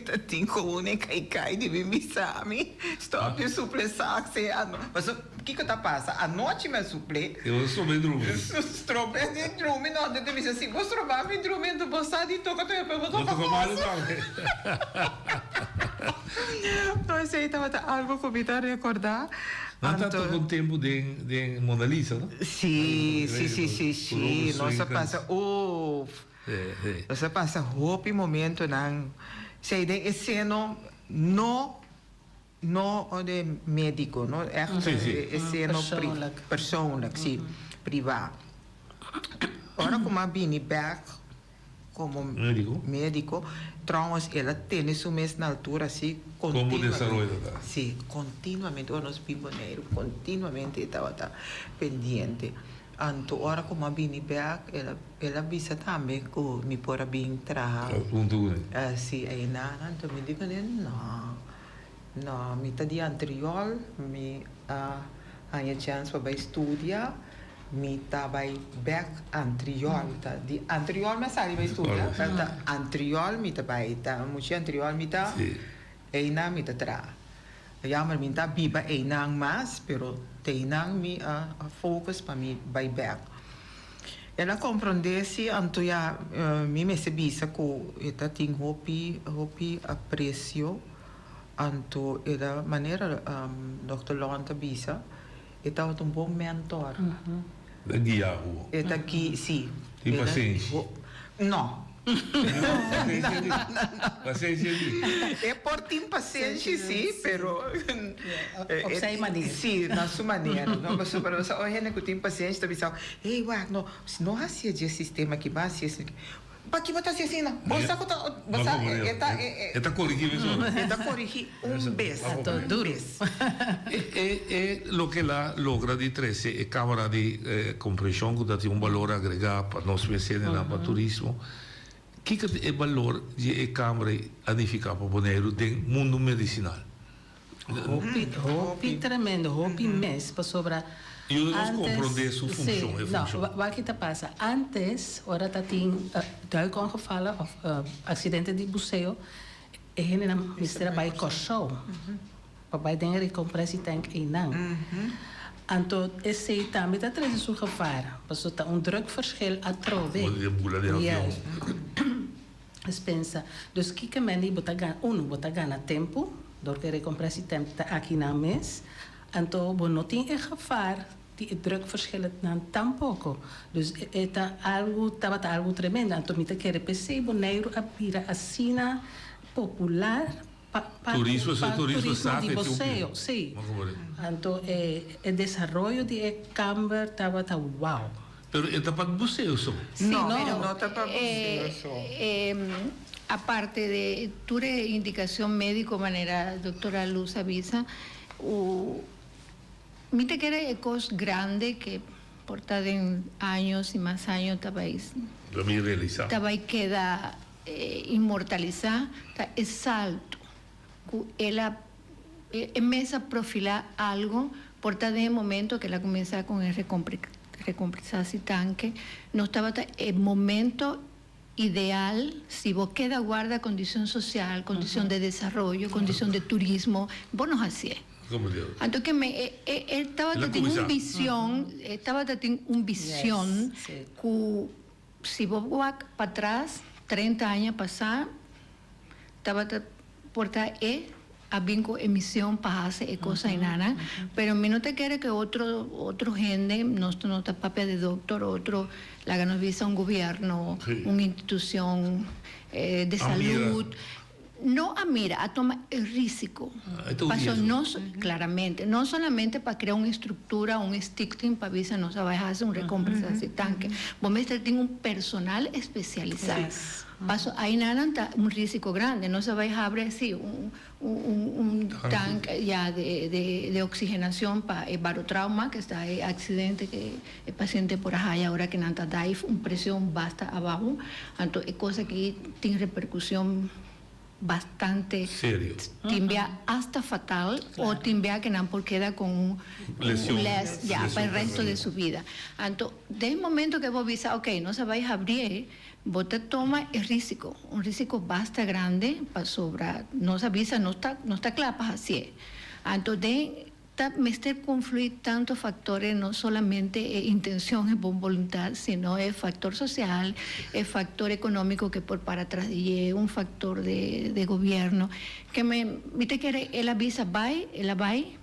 Speaker 19: ta tin koun e kai kai di bin bisa mi, stop di suple sax e ano. Pasobra kiko ta pasa? Anochi mi a suple.
Speaker 16: E bo strobe drumi.
Speaker 19: Strobe di drumi no, anto ta bisa si bo stroba mi drumi anto bo sa di toka toka pero bo toka
Speaker 16: malu
Speaker 19: tambe. No esei tabata algo ku mi ta rekorda.
Speaker 16: Nan ta toka un tempu den den Mona Lisa no?
Speaker 19: Si, si, si, si, si. Nos a pasa uf. Nos a pasa hopi momentonan. Esei den e seno no no de medico no echt e seno persoonlijk si priva. Ora ku mi a bini bek Como medico. Trouwens el a tene su mes na altura si
Speaker 16: Como desaroyo ta ta.
Speaker 19: Si, continuamente ora nos bin Boneiru continuamente e tabata pendiente. Anto ora cu mi a bini bek el a el a bisa tambe cu mi por a bin traha.
Speaker 16: Hunto cu ne.
Speaker 19: Si, eynan anto mi di cu ne no, no mi ta di Antriol mi a haña chance pa bay studia. Mi ta bai bek Antriol ta di Antriol mi a sali bai studia pero ta Antriol mi ta bai ta muchi Antriol mi ta einan mi ta traha jammer mi ta biba einan mas pero te einan mi a focus pa mi bai bek el a comprende si anto ya mi mester bisa cu e ta tin hopi hopi aprecio anto el a manera dokter Lon ta bisa. E tabata un bon mentor.
Speaker 16: Ta guia bo.
Speaker 19: E ta gui, si.
Speaker 16: Tin pasenshi.
Speaker 19: No.
Speaker 16: Pasenshi di. Pasenshi di.
Speaker 19: E por tin pasenshi si, pero.
Speaker 17: Op zijn manier.
Speaker 19: Si, na su manera. No, pasobra nos a oe hende ku tin pasenshi ta bisa, hey wak, no, no hasi e dje sistema aki, bo hasi esaki. Paki bo ta hasi asina? Bo sa ku ta, bo sa, e ta, e,
Speaker 16: E ta korigí mesora.
Speaker 19: E ta korigí un bes.
Speaker 17: Anto duru.
Speaker 19: Bes.
Speaker 16: E, e, e loke el a logra di trese e kamera di kompreshon ku ta tin un balor agregá pa nos mes hendenan, pa turismo. Kiko ta e balor di e kamera ei a nifiká pa Boneiru den mundu medisinal?
Speaker 17: Hopi, hopi tremendo, hopi mes, pasobra
Speaker 16: Yuda nos
Speaker 17: antes,
Speaker 16: comprende su
Speaker 17: sí,
Speaker 16: funcion, e
Speaker 17: no,
Speaker 16: funcion.
Speaker 17: wa wak ta pasa, antes ora ta tin duikongevallen of accidente di buceo, e hendenan mester a bai Kòrsou pa bai den e recompressietank einan. Anto esei tambe ta trese su gevaar, pasobra ta un drukverschil atrobe.
Speaker 16: Bo ta bula den avion.
Speaker 17: Juist. Es pensa, dus kiko mende bo ta gana? Uno, bo ta gana tempu, dor ku e rekompressietemp ta aki nan mes. Anto bo no tin e gevaar di e drukverschillennan tampoko. Dus e ta algu, tabata algu tremendo. Anto mi ta kere p'esei Boneiru a bira asina popular pa pa
Speaker 16: Turismo,
Speaker 17: pa
Speaker 16: turismo
Speaker 17: turismo
Speaker 16: sa
Speaker 17: di
Speaker 16: ku e tin un
Speaker 17: boseo, sí.
Speaker 16: Bo komprende?
Speaker 17: Anto e e desaroyo di e kamber tabata wow.
Speaker 16: Pero e ta pa buseo so.
Speaker 17: Sí,
Speaker 19: No,
Speaker 17: no.
Speaker 19: no ta pa buseo so.
Speaker 18: Aparte de tur e indicacion medico manera doctora Luz a bisa, u mi ta kere e cos grande ke por ta den años y mas años ta bay
Speaker 16: Ta bay realisa.
Speaker 18: ta bay keda inmortalisa ta e salto cu el a e mes a profila algo por ta den e momento ke el a cuminsa con e recompresa tanke nos tabata e momento ideal si bo keda guarda condicion social, condicion de desaroyo, condicion de turismo, bo no hacié. Anto ke me e e e tabata tin un vision, e tabata tin un vision cu si bo wak patras 30 aña pasa tabata por ta e a bin cu e mision pa haci e cos aynanan, pero mi no ta kere cu otro otro hende, nos no ta papia di doctor, otro laga nos bisa un gobierno, un institucion de salud, no a mira, a toma e risico, paso nos, claramente, no solamente pa crea un estructura, un stichting pa bisa nos a bay haci un recompensa di tanke, bo mester tin un personal especialisa. Paso aynanan ta un risico grandi, nos a bay habri asi un un tank ya de de oxigenacion pa e barotrauma que esta e accidente que e paciente por a haya ora que nan ta dive un presion basta abaho, anto e cos aki tin repercusion bastante
Speaker 16: Serio.
Speaker 18: Tin bia hasta fatal o tin bia que nan por keda con un
Speaker 16: Lesión.
Speaker 18: les ya pa el resto de su vida. Anto den momento que bo bisa ok nos a bay habrié bo ta toma e risico, un risico basta grande pasobra nos a bisa nos ta nos ta cla pa hacié. Anto den Ta mester conflui tanto factores, no solamente e intencion, e bon boluntad, sino e factor social, e factor economico que por para tras di dje, un factor de de gobierno. Ke me, mi ta kere el a bisa bay, el a bay,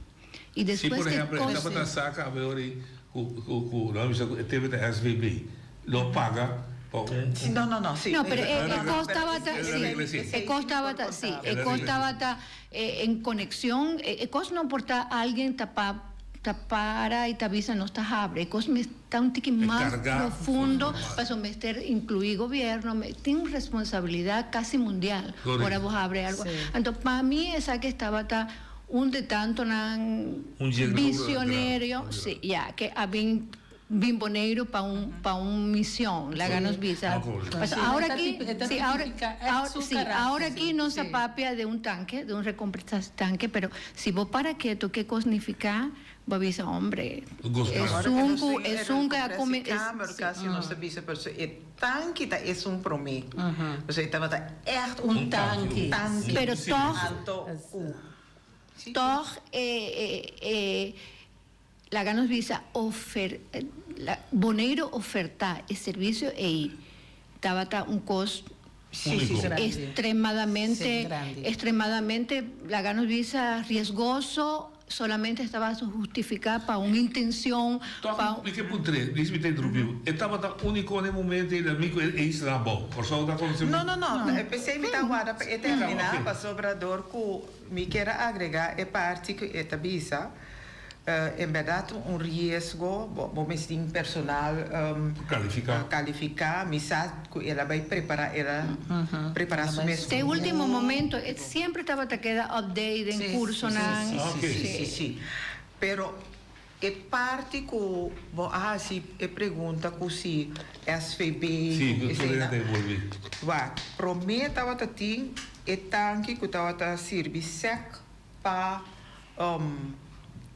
Speaker 18: y
Speaker 16: Si
Speaker 18: despues
Speaker 16: por
Speaker 18: ke
Speaker 16: ehempel e
Speaker 18: cos.
Speaker 16: tabata sa caba e ora ei cu cu cu nan a bisa cu e tebe ta SVB lo paga pa un.
Speaker 19: Si, no, no, no, si.
Speaker 18: No, pero e
Speaker 16: El
Speaker 18: e
Speaker 16: a
Speaker 18: cos
Speaker 16: regla,
Speaker 18: tabata,
Speaker 16: el a
Speaker 18: si,
Speaker 16: regla si.
Speaker 18: e cos tabata, si,
Speaker 16: El
Speaker 18: e
Speaker 16: a
Speaker 18: cos
Speaker 16: regla si.
Speaker 18: tabata. En conexion, e cos no por ta alguien ta pa ta para y ta bisa nos ta habri, e cos mester ta un tiki mas profundo pasobra mester inclui gobierno, tin un responsabilidad casi mundial ora bo habri algo. Anto pa mi esaki estabata un de tantonan visionerio, si, ya, ke a bin Bin Boneiru pa un pa un mision, laga nos bisa. Pasobra ahora aki, si, ahora, si, ahora aki nos a papia de un tanke, de un recompresas tanke, pero si bo para ketu ke kos nifiká, bo a bisa, hombre, esun ku, esun ku a kume,
Speaker 19: E kamer kasi nos ta bisa, pero e tanki ta esun promé. Pasobra e tabata ègt
Speaker 17: Un tanki.
Speaker 18: Pero tòg, tòg e, e, e. Laga nos bisa ofer la Boneiru ofertá e servisio ei tabata un kos extremadamente extremadamente laga nos bisa riesgoso solamente estaba hustifiká pa un intenshon pa
Speaker 16: Tòg mi ke puntr'é, Luis mi ta interrumpí bo, e tabata úniko na e momento ei mi ku e isla abou, Kòrsou ta konosé
Speaker 19: No no no, p'esei mi ta warda pa e terminá pasobra dor ku mi kier a agregá e parti ku e ta bisa. En berdad un riesgo, bo mester tin personal califica, mi sa cu el a bay prepara, el a prepara su mes.
Speaker 18: Te ultimo momento e siempre tabata keda update den cursonan.
Speaker 19: Si, si, si, si. Pero e parti cu bo a haci e pregunta cu si SVB
Speaker 16: Si, cu tur hende ta envolvi.
Speaker 19: Wak, prome tabata tin e tanki cu tabata sirbi sec pa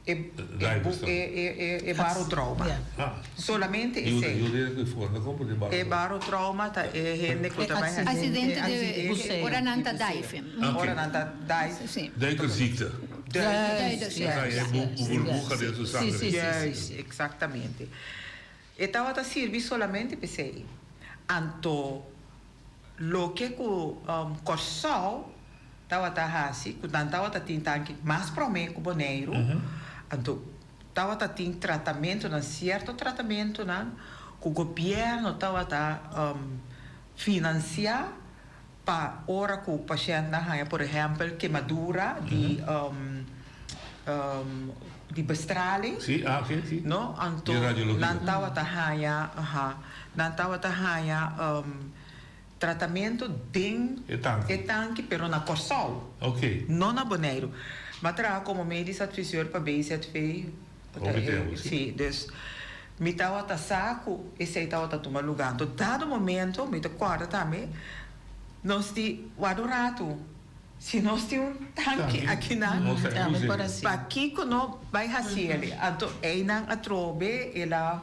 Speaker 19: e e barotrauma. Solamente esei. E barotrauma ta e hende ku ta bai
Speaker 18: Accidente di ora nan ta dive.
Speaker 19: Ora nan ta dive.
Speaker 16: Duikerziekte.
Speaker 19: Duikerziekte.
Speaker 16: Burbuja den su sangre.
Speaker 19: Juist, exactamente. E tabata sirbi solamente p'esei. Anto loke ku Kòrsou tabata hasi, ku nan tabata tin tanki mas promé ku Boneiru, anto tabata tin tratamentunan, sierto tratamentunan ku gobièrnu tabata finansiá pa ora ku pashèntnan haña, por ehèmpel, kemadura di di bestraling, no? Anto nan tabata haña, aha, nan tabata haña tratamentu den e tanki, pero na Kòrsou, no na Boneiru. Mi a traha komo medisch adviseur pa BZV, sí, dus mi tabata sa ku esei tabata tuma lugá. Anto dado momento, mi ta kòrda tambe, nos di wak un ratu, si nos tin un tanki akinan, pakiko no bai hasi el? Anto einan atrobe el a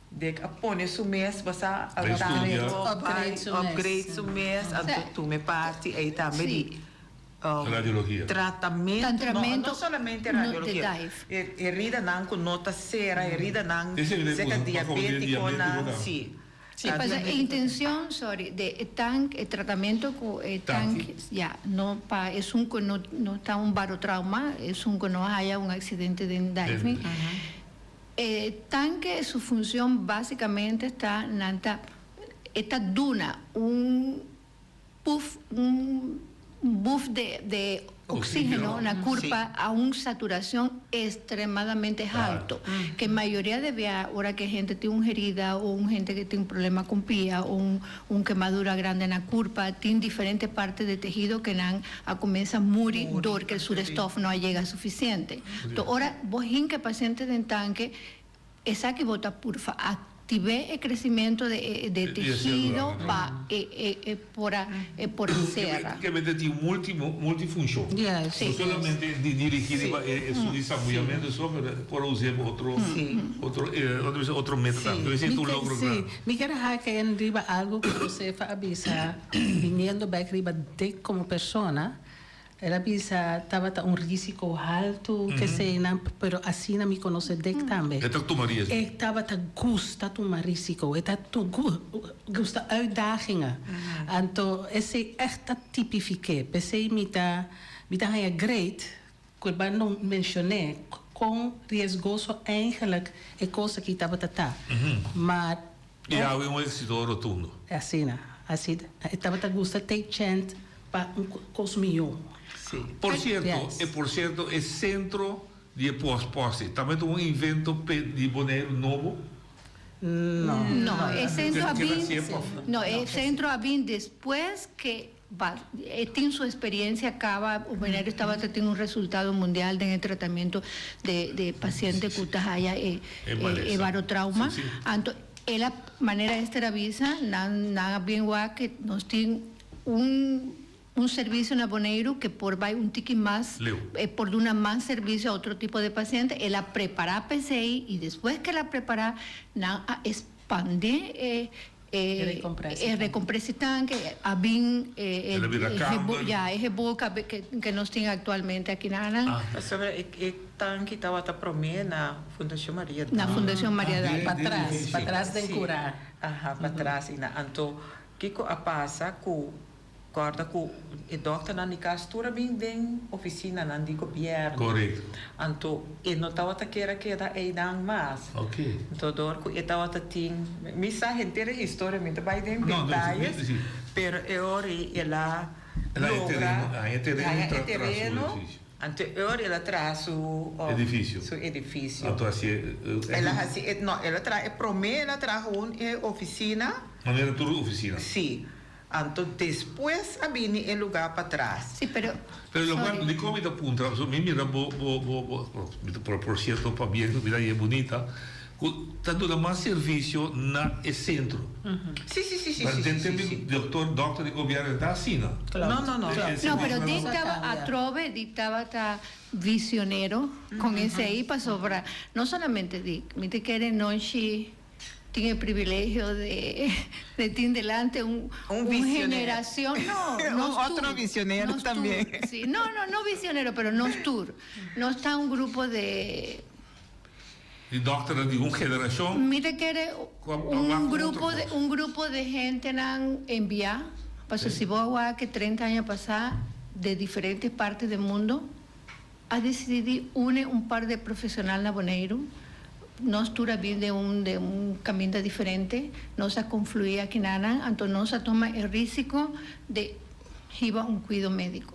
Speaker 19: dek a pone su mes basa al tanto, bai upgrade su mes, anto tuma e parti ei tambe di
Speaker 16: Radiologia.
Speaker 19: Tratamentu, no, no solamente radiologia. Heridanan ku no ta sera, heridanan seka diabetikonan, si.
Speaker 18: Si, pasobra e intencion, sorry, de e tank, e tratamiento cu e tank, ya, no pa esun cu no no ta un barotrauma, esun cu no haya un accidente den diving. E tanke su funcion basicamente ta nan ta, e ta duna un. Puf un buf de de oxígeno na curpa a un saturacion extremadamente halto, que mayoria de bia ora que hende tin un herida o un hende que tin problema con pia o un un kemadura grande na curpa tin diferente parte de tehido que nan a cuminsa muri dor que el zuurstof no a yega suficiente. To ora bo hinca e paciente den tanke Esaki bo ta purfa activ'é e crecimiento de e de tehido pa e e e por a e por a cera.
Speaker 16: Ke mester tin multi multifuncion. No solamente di dirigi riba e esun di sambuyamento so pero por a us'é pa otro otro otro bisa otro meta tambe. Esei ta un logro grandi.
Speaker 17: Mi kier a haka en riba algo cu Josefa a bisa biniendo bek riba Dick como persona. El a bisa tabata un risico haltu keseinan, pero asina mi conoce Dick tambe.
Speaker 16: E ta tuma riesgo.
Speaker 17: E tabata gusta tuma risico, e ta gusta uitdagingen. Anto esei echt ta tipifiké. P'esei mi ta mi ta haña great ku e ban no mencion'é kon riesgoso eigenlijk e kos aki tabata ta. Maar.
Speaker 16: I awe un éxito rotundo.
Speaker 17: Asina, asina. E tabata gusta take chance pa un cos mihó.
Speaker 16: Sí. Por cierto, e por cierto e centro di e post posti tambe ta un invento pe di Boneiru nobo?
Speaker 17: No.
Speaker 18: No, e centro a bin, no, e centro a bin despues ke ba e tin su experiencia caba, Boneiru tabata tin un resultado mundial den e tratamiento de de paciente cu ta haya e e barotrauma. Anto el a manera Esther a bisa, nan nan a bin wak ke nos tin un un servicio na Boneiru ke por bai un tiki mas, e por duna mas servicio a otro tipo de paciente. El a prepara p'esei y despues ke el a prepara nan a expande e E recompresi tanke a bin e ya e gebouw ke nos tin actualmente aki na nan.
Speaker 19: Pasobra e tanki tabata prome na Fundacion Maria Daal.
Speaker 18: Na Fundacion Maria Daal.
Speaker 17: Patras, patras den cura.
Speaker 19: Aha, patras i na. Anto kiko a pasa ku Corda cu e dokternan di cas tur a bin den oficinanan di gobierno.
Speaker 16: Correcto.
Speaker 19: Anto e no tawata kier a keda eynan mas.
Speaker 16: Ok.
Speaker 19: Anto door cu e tawata tin, mi sa henter e historia, mi ta bay den detayes, pero e ora ey el a logra
Speaker 16: haña
Speaker 19: e tereno, anto e ora el a traha su
Speaker 16: edificio.
Speaker 19: Su edificio.
Speaker 16: Anto haci e.
Speaker 19: El a haci e, no, el a traha e prome el a traha un e oficina.
Speaker 16: Manera tur oficina.
Speaker 19: Si. Anto despues a bini e lugar patras.
Speaker 18: Sí, pero
Speaker 16: Pero lo
Speaker 18: sorry.
Speaker 16: cual dikon mi ta puntra, pasobra mi mira bo bo bo bo mi ta por por cierto pabien mi ta haye bunita cu ta duna mas servicio na e centro.
Speaker 19: Sí, sí, sí, sí,
Speaker 16: Pero
Speaker 19: sí,
Speaker 16: den
Speaker 19: sí,
Speaker 16: tempo
Speaker 19: sí.
Speaker 16: di doctor doctor di gobierno ta asina.
Speaker 19: No, no, no.
Speaker 16: E
Speaker 18: No,
Speaker 16: servicio
Speaker 18: pero
Speaker 16: na
Speaker 18: Dick
Speaker 16: nos.
Speaker 18: taba atrobe, Dick tabata visionero con esey pasobra no solamente Dick, mi ta kere nochi Tin e privilegio de de tin delante un
Speaker 19: Un
Speaker 18: un
Speaker 19: visionero.
Speaker 18: generacion, no,
Speaker 19: Un
Speaker 18: nos
Speaker 19: otro
Speaker 18: tur,
Speaker 19: visionero
Speaker 18: nos tur,
Speaker 19: también.
Speaker 18: sí, no, no, no visionero, pero nos tur. Nos ta un grupo de.
Speaker 16: Di dokternan di un generacion.
Speaker 18: Mi ta kere
Speaker 16: Cu a
Speaker 18: un
Speaker 16: wak otro
Speaker 18: grupo de
Speaker 16: cos.
Speaker 18: un grupo de hentenan envia, pasobra si bo a wak e 30 aña pasa de diferentes partes del mundo, A disidí di une un par de profesional na Boneiru. Nos tur a bin den un den un caminda diferente. Nos a confluí aki nanan, anto nos a tuma e risico de hiba un cuido medico.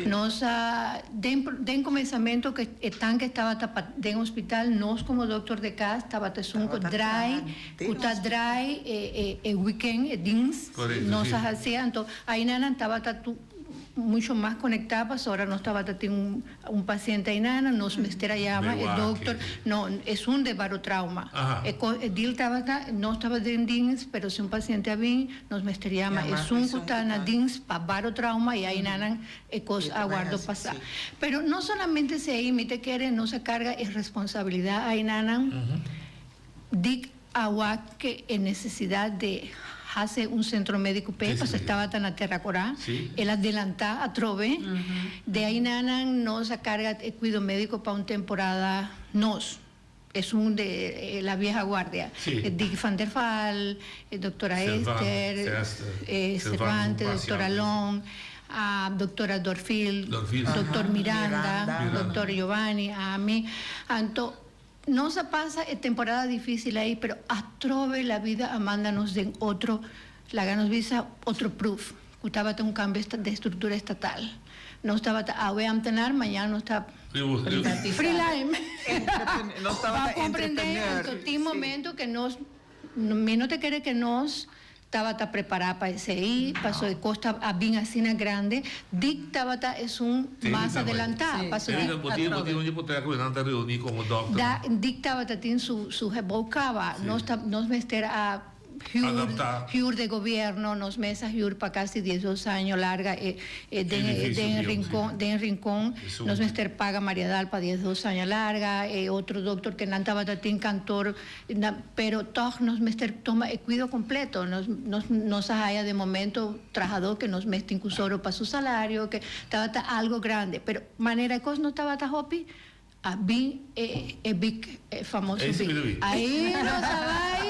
Speaker 18: Nos a den den comenzamento cu e tanke tabata pa den hospital, nos como doctor de cas tabata esun cu draai, cu ta draai e e e weekend, e dins. Nos a haci, anto ainanan tabata tu. Mucho mas conecta pasobra nos tabata tin un un paciente ainana, nos mester a yama e doctor, no, esun de barotrauma, e co e deal tabata, nos tabata den dienst, pero si un paciente a bin, nos mester yama esun cu ta na dienst pa barotrauma y ainanan e cos a guardo pasa. Pero no solamente esey, mi ta kere nos a carga e responsabilidad ainanan di Awa ke e necesidad de hace un centro medico p'e, pasobra e tabata na Terra Corá, el a delanta atrobe. De ainanan nos a carga e cuido medico pa un temporada nos, esun de la vieja guardia, Dick van der Vaal, e doctora Esther, Cervantes, doctora Long, doctora Dorfield, doctor Miranda, doctor Giovanni, ami. Anto Nos a pasa e temporada dificil ei, pero atrobe la vida a manda nos den otro, laga nos bisa otro proof. ku tabata un kambio di struktura estatal. Nos tabata awe ambtenaar, mañan nos ta freelime.
Speaker 19: Nos tabata
Speaker 18: Bo a komprendé?
Speaker 19: entrepreneur.
Speaker 18: Anto tin momento ku nos, mi no ta kere ku nos tabata prepará pa esei, paso e kos ta a bin asina grande. Dick tabata esun mas adelantá, paso Dick.
Speaker 16: Bo tin bo tin un hipoteca ku nan ta reuní komo dòkter.
Speaker 18: Da, Dick tabata tin su su gebou kaba. Nos ta nos mester a huur
Speaker 16: Adaptá.
Speaker 18: huur de gobierno, nos mes a huur pa kasi diesdos año larga e e den e
Speaker 16: Edificio
Speaker 18: den
Speaker 16: bieu, sí.
Speaker 18: Rincon den Rincon.
Speaker 16: Esun.
Speaker 18: Nos mester paga Mariadal pa diesdos aña larga, e otro dokter ke nan tabata tin kantor Na, pero tòg nos mester tuma e kuido kompleto. Nos, nos, nos a haya den momento trahadó ke nos mes tin ku sòru pa su salario, ke tabata algo grande. Pero manera e kos no tabata hopi, a bin e, e big, e famoso
Speaker 16: Ei si
Speaker 18: big.
Speaker 16: mi ta bin.
Speaker 18: Ahí nos a bai,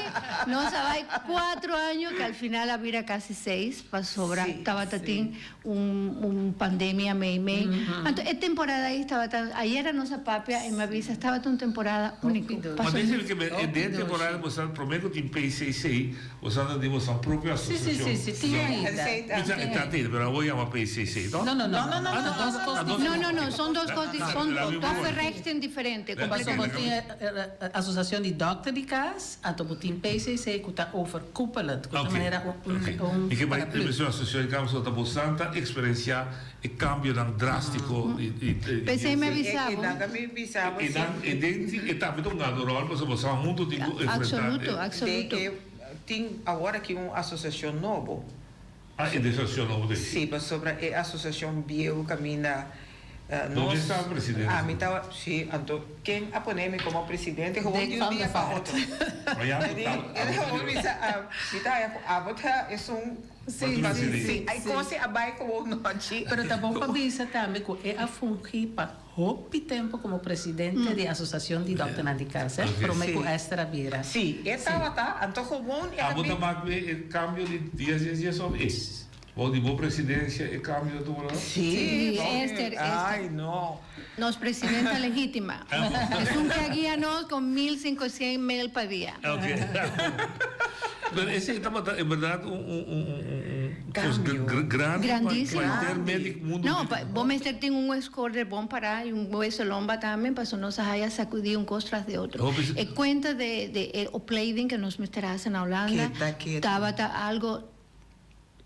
Speaker 18: nos a bai kuatro año ke al final a bira kasi seis, pasobra
Speaker 19: Sí,
Speaker 18: tabata
Speaker 19: sí.
Speaker 18: tin un, un pandemia mei mei. Anto e temporada ei tabata, ayera nos a papia y mi a bisa tabata un temporada unico.
Speaker 16: Ma
Speaker 18: Paso
Speaker 16: dese ke e den temporada boso a prome ku tin PCC, boso a tin boso propio
Speaker 17: Sí, sí,
Speaker 16: asosiashon.
Speaker 17: sí, sí, tin ainda.
Speaker 16: Mi sa e ta tin, pero awor yama PCC, no?
Speaker 17: No, no, no.
Speaker 16: No, no, no,
Speaker 17: Dos kos
Speaker 18: No, no, no, son dos kos, son dos gerechten diferente,
Speaker 17: Paso bo
Speaker 18: completamente.
Speaker 17: tin e asosiashon di dòkter di kas, anto bo tin PCC ku ta overkoepelend, ku ta manera un
Speaker 16: Ok. Mi ke bai
Speaker 17: paraplu.
Speaker 16: menciona asociacion di cambio pasobra ta bo santa experiencia e cambionan drastico di di di
Speaker 18: P'esei mi a
Speaker 16: di
Speaker 18: bisa
Speaker 19: E
Speaker 18: bo.
Speaker 19: nan ta mi bisa bo
Speaker 16: E
Speaker 19: si.
Speaker 16: nan e den si e tambe ta un gando rol pasobra bo sa hunto tin cu enfrenta
Speaker 18: Absoluto,
Speaker 16: e.
Speaker 18: absoluto.
Speaker 19: Den e tin awor aki un asociacion nobo.
Speaker 16: Ah e asociacion nobo ta
Speaker 19: Si, pasobra e asociacion bieu caminda
Speaker 16: Donde
Speaker 19: Nos,
Speaker 16: estaba presidente?
Speaker 19: ami tawa, si, anto ken a pone mi como presidente gewoon
Speaker 17: Dick
Speaker 19: di un
Speaker 17: van
Speaker 19: dia
Speaker 17: der
Speaker 19: pa
Speaker 17: Vaart.
Speaker 19: otro.
Speaker 16: Maar ja,
Speaker 19: Mi di, el a gewoon bisa, mi ta haya cu abo ta esun
Speaker 17: Si,
Speaker 19: pa
Speaker 17: si,
Speaker 19: si, ay
Speaker 17: si.
Speaker 19: con si a bay gewoon nochi.
Speaker 17: Pero ta bon pa bisa tambe cu e a fungi pa hopi tempo como presidente di Asociacion di Dokternan di Cas, eh,
Speaker 16: Ok.
Speaker 17: prome cu
Speaker 19: Si.
Speaker 17: Esther a bira.
Speaker 19: Si, e
Speaker 17: Si.
Speaker 19: tawata, anto gewoon el a
Speaker 16: Abo ta
Speaker 19: bin.
Speaker 16: mak be e cambio di dies dies dies of e? Bou di bo presidencia e cambio ta tuma lugar?
Speaker 19: Sí,
Speaker 18: Sí, Esther,
Speaker 19: Ay,
Speaker 18: Esther.
Speaker 19: no.
Speaker 18: Nos presidenta legítima. Esun ke a guia nos con 1500 mail pa dia.
Speaker 16: Ok. Pero esey tabata en berdad un un un un un cos
Speaker 19: Cambio.
Speaker 16: grandi pa
Speaker 18: Grandísimo.
Speaker 16: henter medic mundo
Speaker 18: No,
Speaker 16: medico.
Speaker 18: pa, bo mester tin un escorder bon pará y un hueso lomba tambe paso nos a haya sacudí un cos tras de otro.
Speaker 16: Hopi
Speaker 18: E cuenta de de e opleiding ke nos mester haci na Holanda
Speaker 19: Keda, keda.
Speaker 18: tabata algo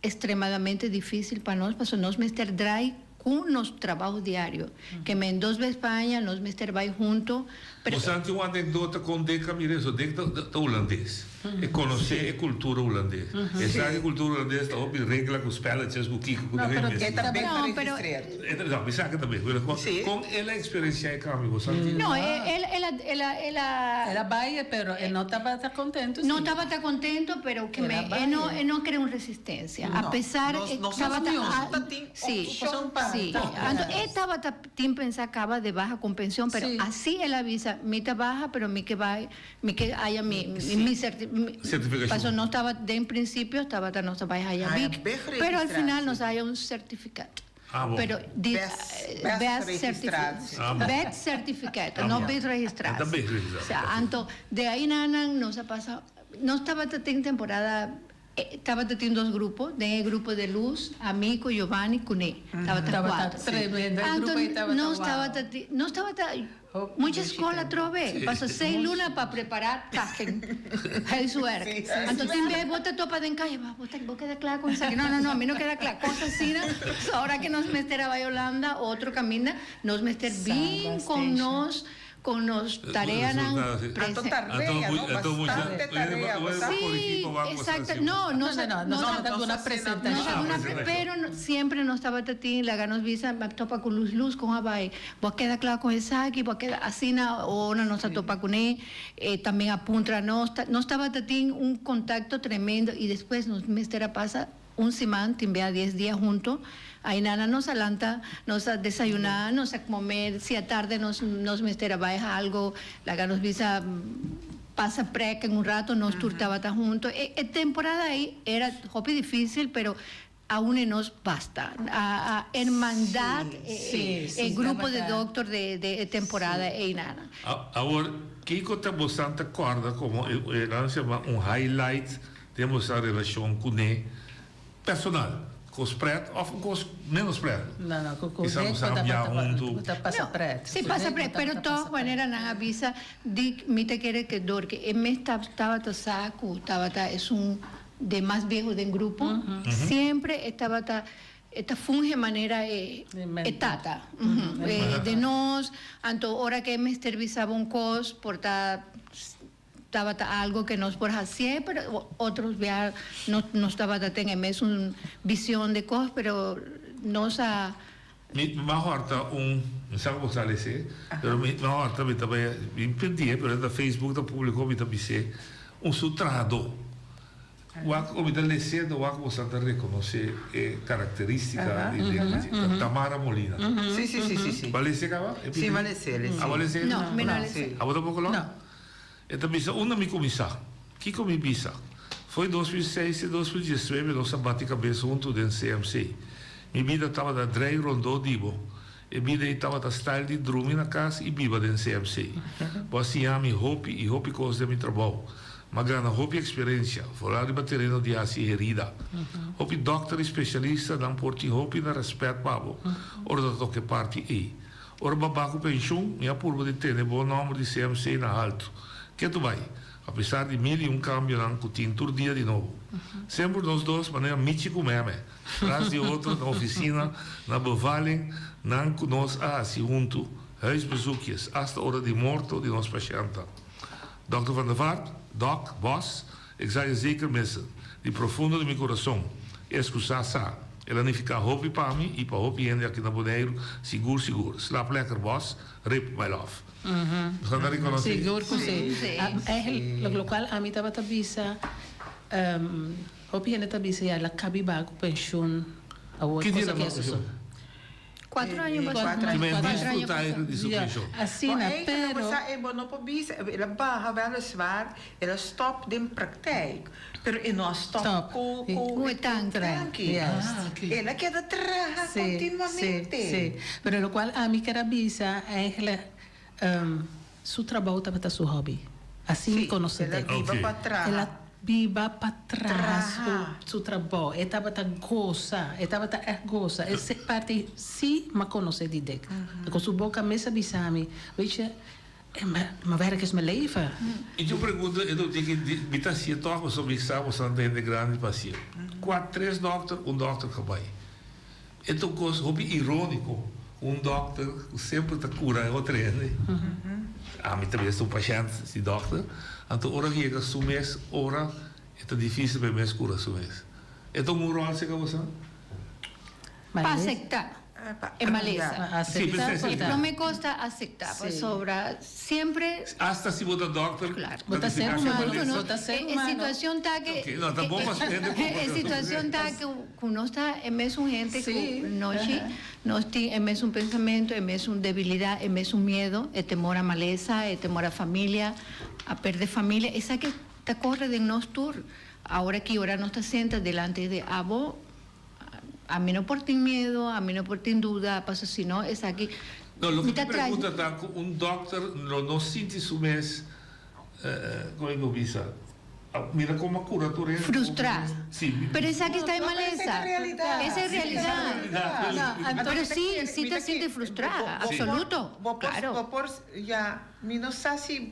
Speaker 18: Extremadamente difícil pa nos pasobra nos mester drai cu nos trabaho diario. Ke men dos bes pa aña nos mester bai hunto, pero.
Speaker 16: Bo sa tin un anekdota kon Dick a mira eso. Dick ta ta hulandes. E konosé e kultura hulandes. E sa ku e kultura hulandes ta hopi regla ku spelletjes ku kiko ku
Speaker 17: No,
Speaker 16: ta
Speaker 17: pero
Speaker 16: mes.
Speaker 19: E ta ben
Speaker 18: No, pero.
Speaker 19: geregistreerd.
Speaker 16: E ta no, mi sa ke ta ben. Pero kon kon el a eksperensiá e kambio? Bo sa tin.
Speaker 18: No, el el a el a el a.
Speaker 17: El a bai, pero e no tabata kontentu
Speaker 18: No
Speaker 17: si.
Speaker 18: tabata contento, pero que
Speaker 17: El
Speaker 18: me
Speaker 17: a
Speaker 18: e no
Speaker 17: bai.
Speaker 18: e no crea un resistencia. A
Speaker 19: No,
Speaker 18: pesar
Speaker 19: nos
Speaker 18: e
Speaker 19: nos
Speaker 18: tabata
Speaker 19: nos
Speaker 18: a
Speaker 19: ta tin
Speaker 18: sí,
Speaker 17: Opcion pa
Speaker 18: sí.
Speaker 17: ta.
Speaker 18: Anto e tabata tin pensa caba de baja con pensión, pero
Speaker 17: Sí.
Speaker 18: así el a bisa, mi ta baja, pero mi ke bai, mi ke haya mi mi mi certi mi
Speaker 16: Certificacion.
Speaker 18: paso no tabata den principio tabata nos ta bai haya
Speaker 19: Haya
Speaker 18: big,
Speaker 19: big
Speaker 18: pero al final
Speaker 19: registratie.
Speaker 18: nos haya un certificado.
Speaker 16: Ah, bon.
Speaker 18: Pero di
Speaker 19: Best, best
Speaker 18: best
Speaker 19: registratie.
Speaker 16: Ah, bon.
Speaker 18: certificado, best certificado,
Speaker 16: Ah,
Speaker 18: no
Speaker 16: bon.
Speaker 18: best registratie.
Speaker 16: Ta best registratie.
Speaker 18: O sea, anto de ahí nanan nos a pasa, nos tabata tin temporada, tabata tin dos grupo, den e grupo de Luz, Amico, Giovanni, Cuné. Tabata
Speaker 17: Tabata
Speaker 18: cuatro.
Speaker 17: tremendo, e
Speaker 18: Anto
Speaker 17: grupo ahí tabata
Speaker 18: nos
Speaker 17: wow.
Speaker 18: tabata ti, nos tabata
Speaker 17: Hopi
Speaker 18: mucha
Speaker 17: dushi
Speaker 18: escola
Speaker 17: tempo.
Speaker 18: atrobe, paso seis luna pa prepara taken, huiswerk.
Speaker 19: Sí, sí,
Speaker 18: Anto tin bes bo ta topa den calle, bo ta, bo keda cla con esaki. No, no, no, mi no keda cla. Cos asina, so ahora que nos mester a bay Holanda, otro caminda, nos mester bin con nos, con nos tareanan
Speaker 19: Anto
Speaker 18: prese.
Speaker 19: tarea, no? Bastante tarea, bo sa.
Speaker 18: Sí, exacto. No,
Speaker 17: No,
Speaker 18: nos,
Speaker 17: no, no,
Speaker 18: nos,
Speaker 17: nos a
Speaker 19: nos
Speaker 17: una
Speaker 19: hacen
Speaker 17: presentación.
Speaker 18: nos
Speaker 16: Ah,
Speaker 18: alguna
Speaker 16: presentación.
Speaker 18: pero no, siempre nos tabata tin laga nos bisa ma topa cu luz luz con a bay bo a keda cla con esaki bo a keda asina ora nos a topa cune eh, también a puntra nos ta nos tabata tin un contacto tremendo y despues nos mester a pasa un siman tin bea dies dia hunto ay nana nos a lanta nos a desayuna nos a come si a tarde nos nos mester a bay algo laga nos bisa pasa prek en un rato nos tur tabata hunto e e temporada ay era hopi dificil pero aun e nos basta a a hermandad
Speaker 17: Sí,
Speaker 18: e
Speaker 17: sí,
Speaker 18: e
Speaker 17: sí,
Speaker 18: grupo de
Speaker 17: tabata.
Speaker 18: doctor de de e temporada
Speaker 17: Sí.
Speaker 18: ey nana.
Speaker 16: Awor, kiko ta bosan ta kòrda komo e e nan sa yama un highlight den bosan relashon kuné personal? Kos pret of un kos menos pret?
Speaker 17: No, no, ku ku
Speaker 16: Kisa
Speaker 17: Rick
Speaker 16: nos a
Speaker 17: bo ta
Speaker 16: bia
Speaker 17: bo
Speaker 16: huntu.
Speaker 17: ta bo ta pasa pret.
Speaker 18: Si,
Speaker 17: Ku
Speaker 18: pasa
Speaker 17: Rick bo
Speaker 18: pret,
Speaker 17: ta
Speaker 18: pero
Speaker 17: bo ta
Speaker 18: tog
Speaker 17: pasa
Speaker 18: manera
Speaker 17: pret.
Speaker 18: nan a bisa di mi ta kere ke dor ke e mes ta tabata sa ku tabata esun de mas vieho den grupo, siempre e tabata e ta funge manera e
Speaker 17: De
Speaker 18: e
Speaker 17: mentor.
Speaker 18: tata de nos, anto ora ke e mester bisaba un kos por ta Tabata algo que nos por hacié, pero otros bia no nos tabata ten e mesun vision de cos, pero nos a.
Speaker 16: Mi mi a horta un, mi sa como sali esey, pero mi mi a horta mi ta bay mi pidi pero ta Facebook ta publico mi ta bis'é un su trahadó. Wak cu mi ta lese anto wak bo sa ta reconoce e caracteristica di di Tamara Molina.
Speaker 19: Si si si si si.
Speaker 16: Bo a lese caba?
Speaker 19: Si mi a lese lese.
Speaker 16: Abo a lese?
Speaker 18: No, mi no a lese.
Speaker 16: Abo tampoco lo?
Speaker 17: No.
Speaker 16: E ta bisa, Unda mi kuminsá? Kiko mi bisa? Foi 2006 te 2019 nos a bati kabes huntu den CMC. Mi bida tabata drei rondó di bo. E bida ei tabata style di drumi na kas i biba den CMC. Bo a siña mi hopi i hopi kos den mi trabou. M'a gana hopi eksperensia, foral riba tereno di hasi herida. Hopi dòkter i spesialistanan por tin hopi na rèspèt pa bo ora ta toka e parti ei. Ora bo a baha ku penshun, mi a purba di tene bo nòmber di CMC na haltu. Ketu bai, apesar di mil i un kambionan ku tin tur dia di nobo. Semper nos dos manera Michi ku Meme, tras di otro na ofisina, na bevalling nan ku nos a hasi huntu, huisbezoekjes, asta ora di morto di nos pashèntnan. Dòkter Van der Vaart, Dòk, Bòs, ik zal je zeker missen. Di profundo di mi kurason, eskusá sa. El a nifiká hopi pa mi i pa hopi hende aki na Boneiru, sigur sigur. Slap lekker bòs, rip my love. Boso ta rekonosé?
Speaker 17: Sigur ku si. Eigenlijk lokual ami tabata bisa, hopi hende ta bisa ya el a kabi baha ku penshun awor
Speaker 16: Ki dia
Speaker 17: cosa
Speaker 16: el a
Speaker 17: ke
Speaker 16: baha ku
Speaker 17: a susu.
Speaker 16: penshun?
Speaker 18: Cuatro aña pasá.
Speaker 16: Ki men
Speaker 18: Cuatro aña
Speaker 16: disfrutá
Speaker 18: pasá.
Speaker 16: eigenlijk di su penshun.
Speaker 17: Asina,
Speaker 19: Bo eigenlijk
Speaker 17: pero.
Speaker 19: sa e bo no por bisa, el a baha weliswaar, el a stop den praktijk, pero e no a stop
Speaker 17: Stop.
Speaker 19: ku ku
Speaker 18: Ku e tanki.
Speaker 19: tanki.
Speaker 17: Juist.
Speaker 16: Ah, ok.
Speaker 19: El a keda traha
Speaker 17: Sí,
Speaker 19: continuamente.
Speaker 17: sí, sí. Pero locual ami kier a bisa eigenlijk, su trabou tabata su hobby. Así mi
Speaker 19: Sí,
Speaker 17: conoce
Speaker 19: el a
Speaker 17: Dick.
Speaker 19: biba
Speaker 16: Ok.
Speaker 19: pa traha.
Speaker 17: El a biba pa traha su,
Speaker 19: Traha.
Speaker 17: su trabou. E tabata goza, e tabata echt goza. Ese parti sí m'a conoce di Dick. Cu su boca mes a bisa mi, weet je, mijn werk is mijn leven.
Speaker 16: I tin un pregunta, e tin ki mi ta hacié tòg pasobra mi sa boso ta hende grandi pa hacié. Kua tres dòkter, un dòkter ka bai. E ta un kos hopi iróniko ku un dòkter ku semper ta kura e otro hende. Ami tambe esta un pashènt di dòkter, anto ora ku yega su mes ora e ta difísil pa e mes kura su mes. E ta un ròl serka boso?
Speaker 18: Pa aceptá e malesa.
Speaker 16: Sí, pero
Speaker 18: E prome cos ta aceptá, pasobra siempre.
Speaker 16: Hasta si bo ta dokter,
Speaker 18: Claro.
Speaker 17: Bo ta ser humano,
Speaker 18: No,
Speaker 17: bo ta ser
Speaker 18: e
Speaker 17: humano.
Speaker 18: situacion ta ke.
Speaker 16: Ok, no, ta bon pa hende comprende.
Speaker 18: E situacion ta ke ku nos ta e mesun hende ku
Speaker 17: Sí,
Speaker 18: nochi, nos tin e mesun pensamiento, e mesun debilidad, e mesun miedo, e temor a malesa, e temor a familia, a perde familia, esaki ta corre den nos tur. Awor aki ora nos ta senta delante di abo. Ami no por tin miedo, ami no por tin duda, paso si no esaki
Speaker 16: No, loke
Speaker 18: mi
Speaker 16: mi
Speaker 18: ta trae.
Speaker 16: pregunta ta ku un dokter lo no sinti su mes, kon e por bisa, mira kon a kura tur hende.
Speaker 18: Frustrá.
Speaker 16: Si.
Speaker 18: Pero esaki sta e
Speaker 19: No, pero esa
Speaker 18: malesa.
Speaker 19: ta realidad.
Speaker 18: Esa e
Speaker 19: Sí, esa
Speaker 18: realidad.
Speaker 19: realidad.
Speaker 18: No, pero si, si ta sinti frustrá, absoluto,
Speaker 19: Bo por,
Speaker 18: claro.
Speaker 19: bo por, ya, mi no sa si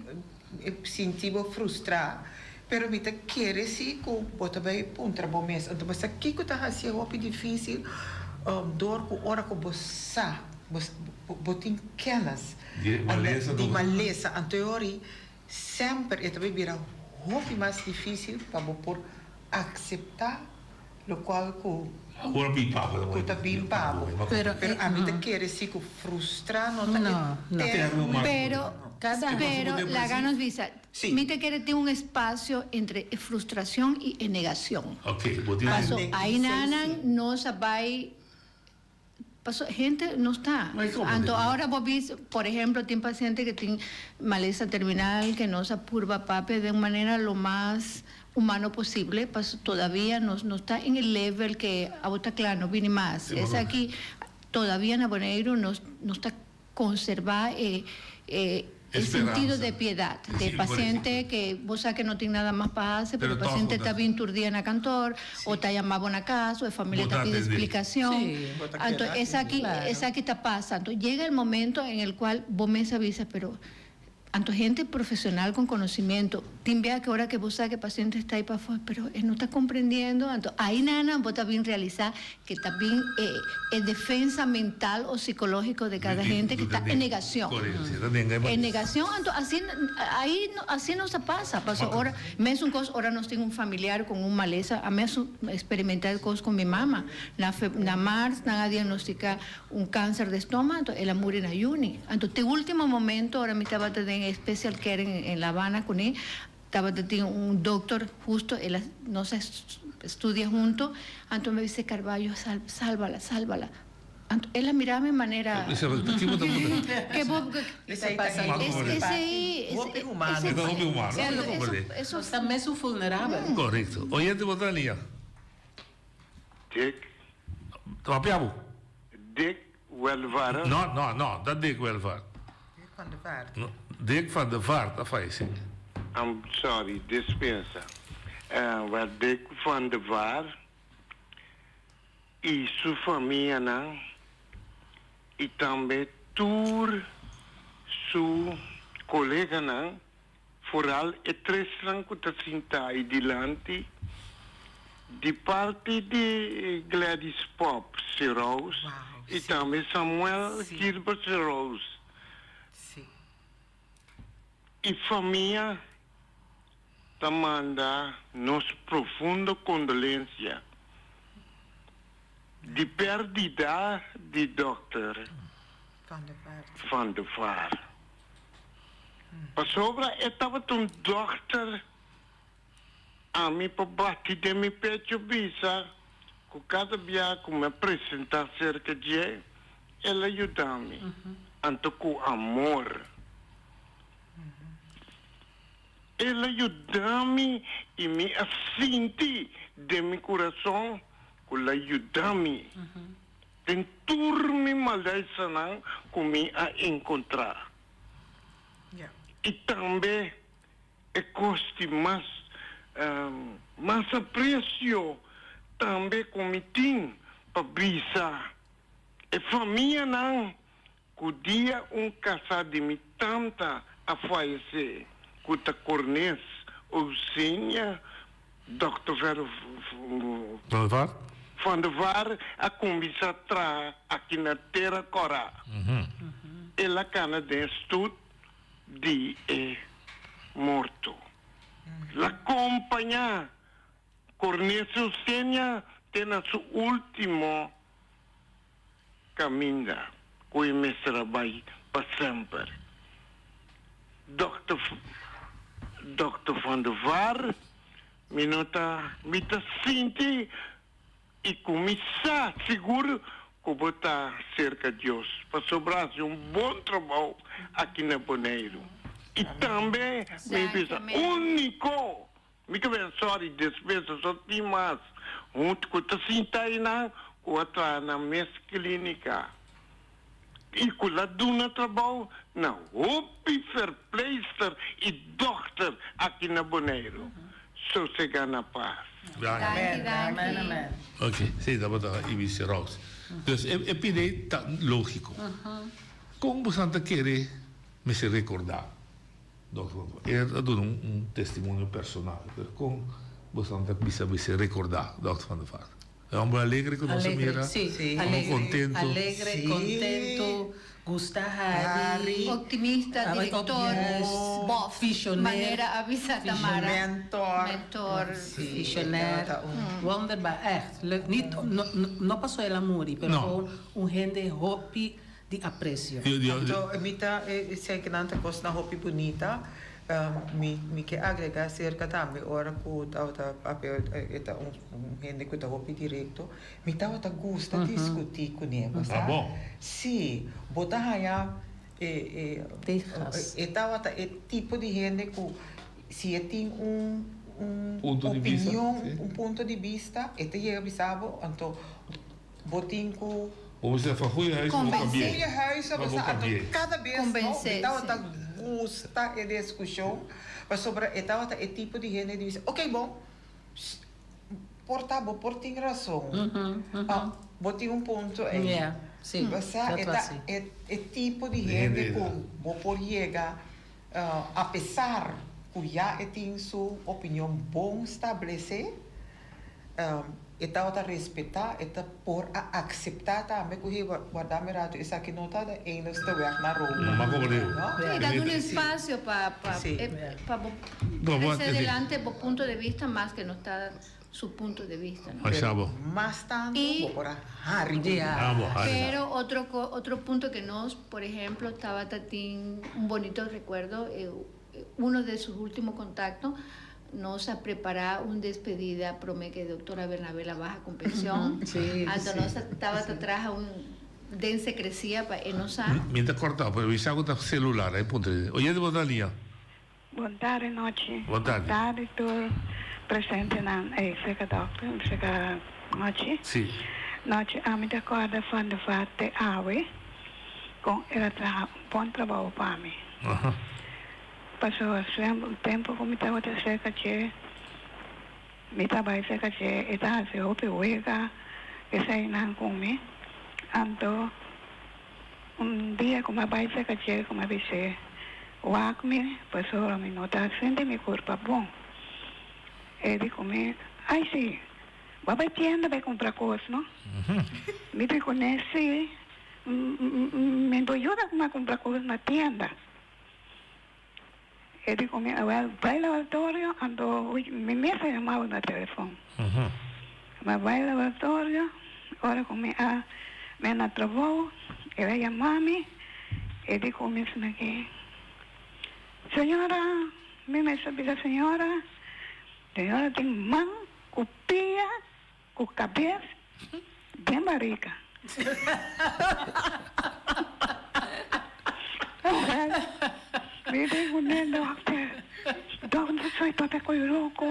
Speaker 19: sinti bo frustrá, Pero mi ta kere si ku bo ta bai puntra bo mes. Anto bo sa kiko ta hasi e hopi difisil dor ku ora ku bo sa bo bo tin kennis
Speaker 16: Di malesa
Speaker 19: di malesa anto e ori semper e ta bai bira hopi mas difisil pa bo por akseptá lokual ku
Speaker 16: Awor a bin pa bo.
Speaker 19: Ku ta bin pa bo.
Speaker 17: Pero
Speaker 19: ami ta kere si ku frustra no ta e termino.
Speaker 18: Pero, pero laga nos bisa, mi ta kere tin un espacio entre e frustracion y e negacion. Paso ainanan nos a bay, paso hende no sta. Anto ahora bo bisa, por ehemplo, tin paciente ke tin malesa terminal ke nos a purba papia den un manera lo mas humano posible, paso todavia nos no ta en e level ke abo ta kla, no bini mas. Esaki todavia na Boneiru nos nos ta conserva e e. E sentido de piedad de paciente que bo sa que no tin nada mas pa haci, pero e paciente ta bin tur dia na kantoor o ta yama bo na cas o e familia ta pidi explicacion. Anto esaki esaki ta pasa. Anto yega el momento en el cual bo mes a bisa pero anto hente profesional con conocimiento tin bia que ora que bo sa que e paciente esta ahi pafo pero e no ta comprendiendo anto ahi nan bo ta bin realisa que ta bin e e defensa mental o psicologico de cada hende que ta en negacion. En negacion, anto asi ahi asi nos a pasa, paso ora mesun cos ora nos tin un familiar con un malesa, ami a experimenta e cos con mi mama, na fe na mars nan a diagnostica un cancer de stoma, anto el a muri na juni, anto te ultimo momento ora mi tabata den e special care en La Habana cune, Tabata tin un dokter husto, el a nos a studia hunto, anto mi a bisa Carballo, sálvala, sálvala. Anto el a mira mi manera ke bo esei
Speaker 19: Hopi humano.
Speaker 16: E ta hopi humano.
Speaker 18: Eso
Speaker 17: Nos ta mesun vulnerabel.
Speaker 16: Korekto. Oyente bo ta lia.
Speaker 5: Dick.
Speaker 16: Ta papia bo.
Speaker 5: Dick Welvaart.
Speaker 16: No, no, no, ta Dick Welvaart.
Speaker 19: Dick van de Vaart.
Speaker 16: No, Dick van de Vaart a fayesé.
Speaker 5: I'm sorry, dispensa. Wel Dick van de Vaart y su famianan y tambe tur su coleganan, vooral e tresnan cu ta sinta ayi dilanti, di parti di Gladys Pop Seraus y tambe Samuel Gilbert Seraus y famia ta manda nos profundo condolencia di perdida di Dòkter Van de Vaart. Pasobra e tabata un dòkter, ami por bati den mi pecho bisa ku kada bia ku mi a presentá serka dje, el a yuda mi, anto ku amor. El a yuda mi i mi a sinti den mi kurason ku el a yuda mi. Den tur mi malesanan ku mi a enkontrá. I tambe e kos di mas mas apresio tambe ku mi tin pa bisa e famianan ku dia un kasá di mi tanta a fayesé ku ta Cornes Eugenia Dòkter Ver Van der Vaart a kuminsá traha aki na Tera Kòrá. El a kana den stut di e morto. La kompañá Cornelis Eugenia te na su último kaminda ku e mester a bai pa semper. Dòkter Dòkter Van der Vaart, mi no ta mi ta sinti i ku mi sa sigur ku bo ta serka Dios pasobra hasi un bon trabou aki na Boneiru. I tambe mi bisa úniko Mi ta ben sorry despues a so tin mas huntu ku ta sinta einan ku a traha na mes klinika i ku la duna trabou na hopi verpleegster i dokter aki na Boneiru. Sosega na pas.
Speaker 16: Danki.
Speaker 17: Amen amen.
Speaker 16: Ok, si tabata Ibis Rose. Dus e pide ta logiko. Kon bosan ta kere mester rekorda? Dòkter Van der Vaart, E a duna un testimonio personal. Pero kon boso ta bisa mester rekordá Dòkter Van der Vaart? E hòmber alegre ku nos a mira, hòmber kontentu.
Speaker 17: Alegre, kontentu, gusta hari.
Speaker 18: Optimista, direktor, bòf, manera a bisa Tamara.
Speaker 19: Mentor.
Speaker 18: Mentor.
Speaker 17: Visionair. Wonderbaar, ègt. Leuk. Niet, no pasobra el a muri, pero gewoon un hende hopi di aprecio.
Speaker 19: Anto mi ta esei ku nan ta kosnan hopi bunita. Mi mi ke agrega aserka tambe ora ku tabata papia e ta un hende ku ta hopi direkto. Mi tabata gusta diskutí kuné bo sa. Sí, bo ta haña e e e tabata e tipo di hende ku si e tin un un opinion, un punto di bista e ta yega bisa bo anto Bo tin ku.
Speaker 16: Bo mester van goeie huizen bo
Speaker 19: Convencer.
Speaker 16: kambié.
Speaker 19: Goeie huizen,
Speaker 16: Maar
Speaker 19: bo
Speaker 16: bo
Speaker 19: sa, anto
Speaker 16: kambié.
Speaker 19: kada bes no, mi
Speaker 18: Convencer,
Speaker 19: tabata
Speaker 18: sí.
Speaker 19: gusta e diskushon, pasobra e tabata e tipo di hende di bisa, ok bon, por ta bo por tin rason, bo tin un punto ei. Bo sa, e ta e tipo di hende ku bo por yega apesar ku ya e tin su opinion bon stablesé. E tabata respetá, e ta por a akseptá tambe ku, hey, warda mi rato, esaki no ta de enigste weg na Roma.
Speaker 16: Ma komo diu?
Speaker 19: No?
Speaker 18: Sí, dando un espacio pa pa pa bo trece adelante bo punto de vista mas ke no ta su punto de vista, no?
Speaker 16: Pero
Speaker 19: mas tanto bo por a hari ku
Speaker 18: Pero otro otro punto ke nos, por ejemplo, tabata tin un bonito recuerdo, uno de sus ultimo contacto, Nos a prepará un despedida promé ku e doktora Bernabela baha ku penshon. Anto nos a tabata traha un den sekresia pa e no sa.
Speaker 16: Mi ta kòrtá, pero mi sa ku ta selular, e puntra di. Oyente bo ta liña.
Speaker 20: Bon tardi nochi.
Speaker 16: Bon tardi.
Speaker 20: Bon tardi tur presentenan ey seka dokter seka nochi.
Speaker 16: Si.
Speaker 20: Nochi ami ta kòrda van de vaart te awe kon el a traha un bon trabou pa mi. Pasobra semper tempu ku mi tabata serka dje, mi ta bai serka dje, e ta hasi hopi wega eseinan ku mi. Anto un dia ku mi a bai serka dje ku mi a bis'é, Wak mi, pasobra mi no ta sinti mi kurpa bon. E di ku mi, Ai si, bo a bai tienda bai kumpra kos, no? Mi di kuné, Si, mi bo yuda ku mi a kumpra kos na tienda. E di ku mi, Awel, bai laboratorio, anto mi mes a yama bo na telefon. Mi a bai laboratorio, ora ku mi a mi a na trabou, el a yama mi, e di ku mi asina ki, Señora, mi mes a bisa señora, señora tin man ku pia Ku kabes den barika. Wel, mi di ku ne dokter, dokter soy papia ku loko.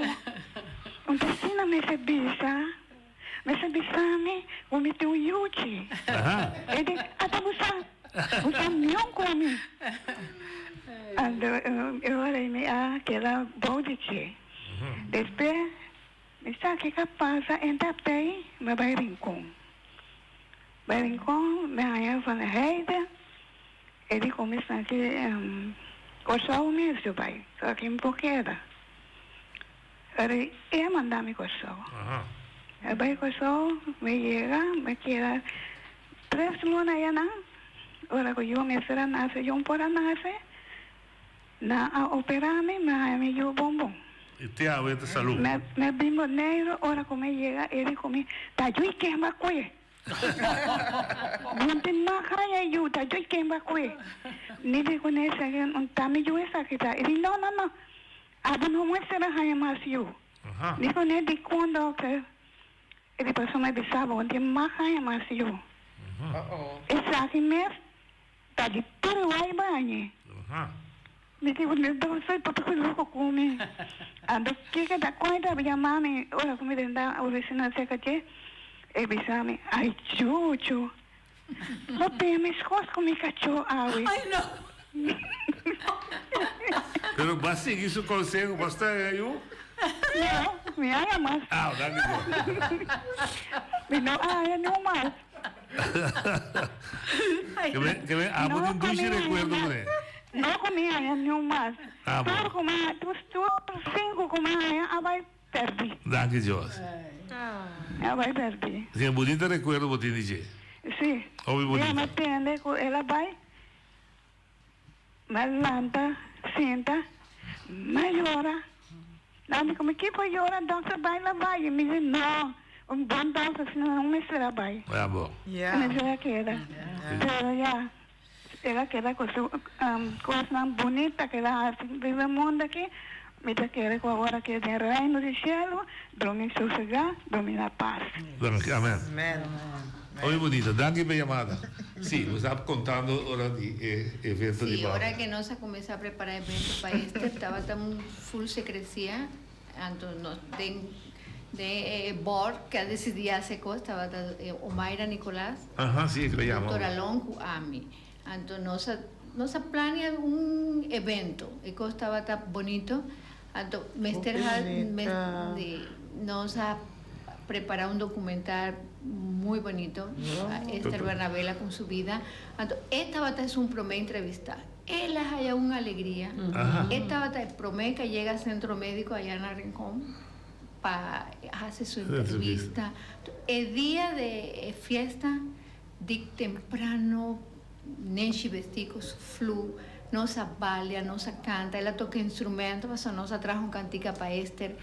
Speaker 20: Un ta asina mester bisa, mester bisa mi ku mi tin un yuchi. E di, ata bo sa, bo sa mion ku mi. Anto e ora ei mi a keda bou di dje. Despues Mi sa kiko a pasa en taptei mi bai Rincon. Bai Rincon mi haña Van der Heide e di ku mi sa ki Kòrsou mes yo bai so aki mi por keda. Pero e a manda mi Kòrsou. Mi bai Kòrsou mi yega mi keda tres luna ayanan ora ku yu mester a nase yu por a nase. Nan a opera mi, mi a haña mi yu bon bon.
Speaker 16: I te awe ta salú.
Speaker 20: Mi a bin Boneiru, ora ku mi yega e di ku mi, Ta yu i ken ba kue? Bo tin mag haña yu, ta yu i ken ba kue? Mi di ku ne, Esaki un ta mi yu esaki ta. E di, No, no, no, abo no mester a haña mas yu. Mi di ku ne, Dikon, dòkter? E di, Pasobra mi a bisa bo, bo tin mag haña mas yu. Esaki mes Ta di tur wai bañe. Mi di mi doce papia ku loko ku mi. Anto kiko ta kuenta a yama mi ora ku mi tenta oficina cerca dje e bisa mi ay chuchu bo pia meskos ku mi kacho awe.
Speaker 16: Pero bo a sigui su conseho bo a sta ayu?
Speaker 20: No, mi a haya mas.
Speaker 16: Ah, danki Dios.
Speaker 20: Mi no a haya niun mas.
Speaker 16: Ke men abo tin dushi rekuerdo ku ne.
Speaker 20: No ku mi haña niun mas.
Speaker 16: Ah, bon.
Speaker 20: Tur ku mi haña, tur sinku ku mi haña a bai pèrdí.
Speaker 16: Danki Dios.
Speaker 20: A bai pèrdí.
Speaker 16: Tin un bunita rekuerdo bo tin di dje.
Speaker 20: Sí.
Speaker 16: Hopi bunita.
Speaker 20: Mi a tende ku el a bai. Mi a lanta sinta, mi a yora. Nan di ku mi, Kiko yora? Dòkter bai la bai. Mi di, No, un bon dòkter asina no mester a bai. E mester a keda. Pero ya, el a keda ku su kosnan bunita ku el a hasi riba e mundu aki. Mi ta kere ku awor aki den Reino di Shelu, drumi sosegá, drumi na pas.
Speaker 16: Amen. Hopi bunita. Danki pa e yamada. Sí, bo staba contando ora di e evento di
Speaker 18: Sí,
Speaker 16: Barbara.
Speaker 18: ora que nos a cuminsa prepara evento pa Esther tabata un full secrecía, anto nos den den e board que a decidi hace cos tabata Omaira Nicolas,
Speaker 16: Aha, sí, e que lo yama.
Speaker 18: Doctor Alon cu ami. Anto nos a. Nos a plania un evento, e cos tabata bonito, anto mester ha nos a prepara un documental muy bonito, Esther Bernabela con su vida, anto e tabata esun prome entrevista, el a haya un alegria, e tabata e prome ca yega centro medico aya na Rincon pa haci su entrevista, e dia de e fiesta di temprano Nenshi bestí ku su flu, nos a balia, nos a kanta, el a toka instrumento, pasobra nos a traha un kantika pa Ester,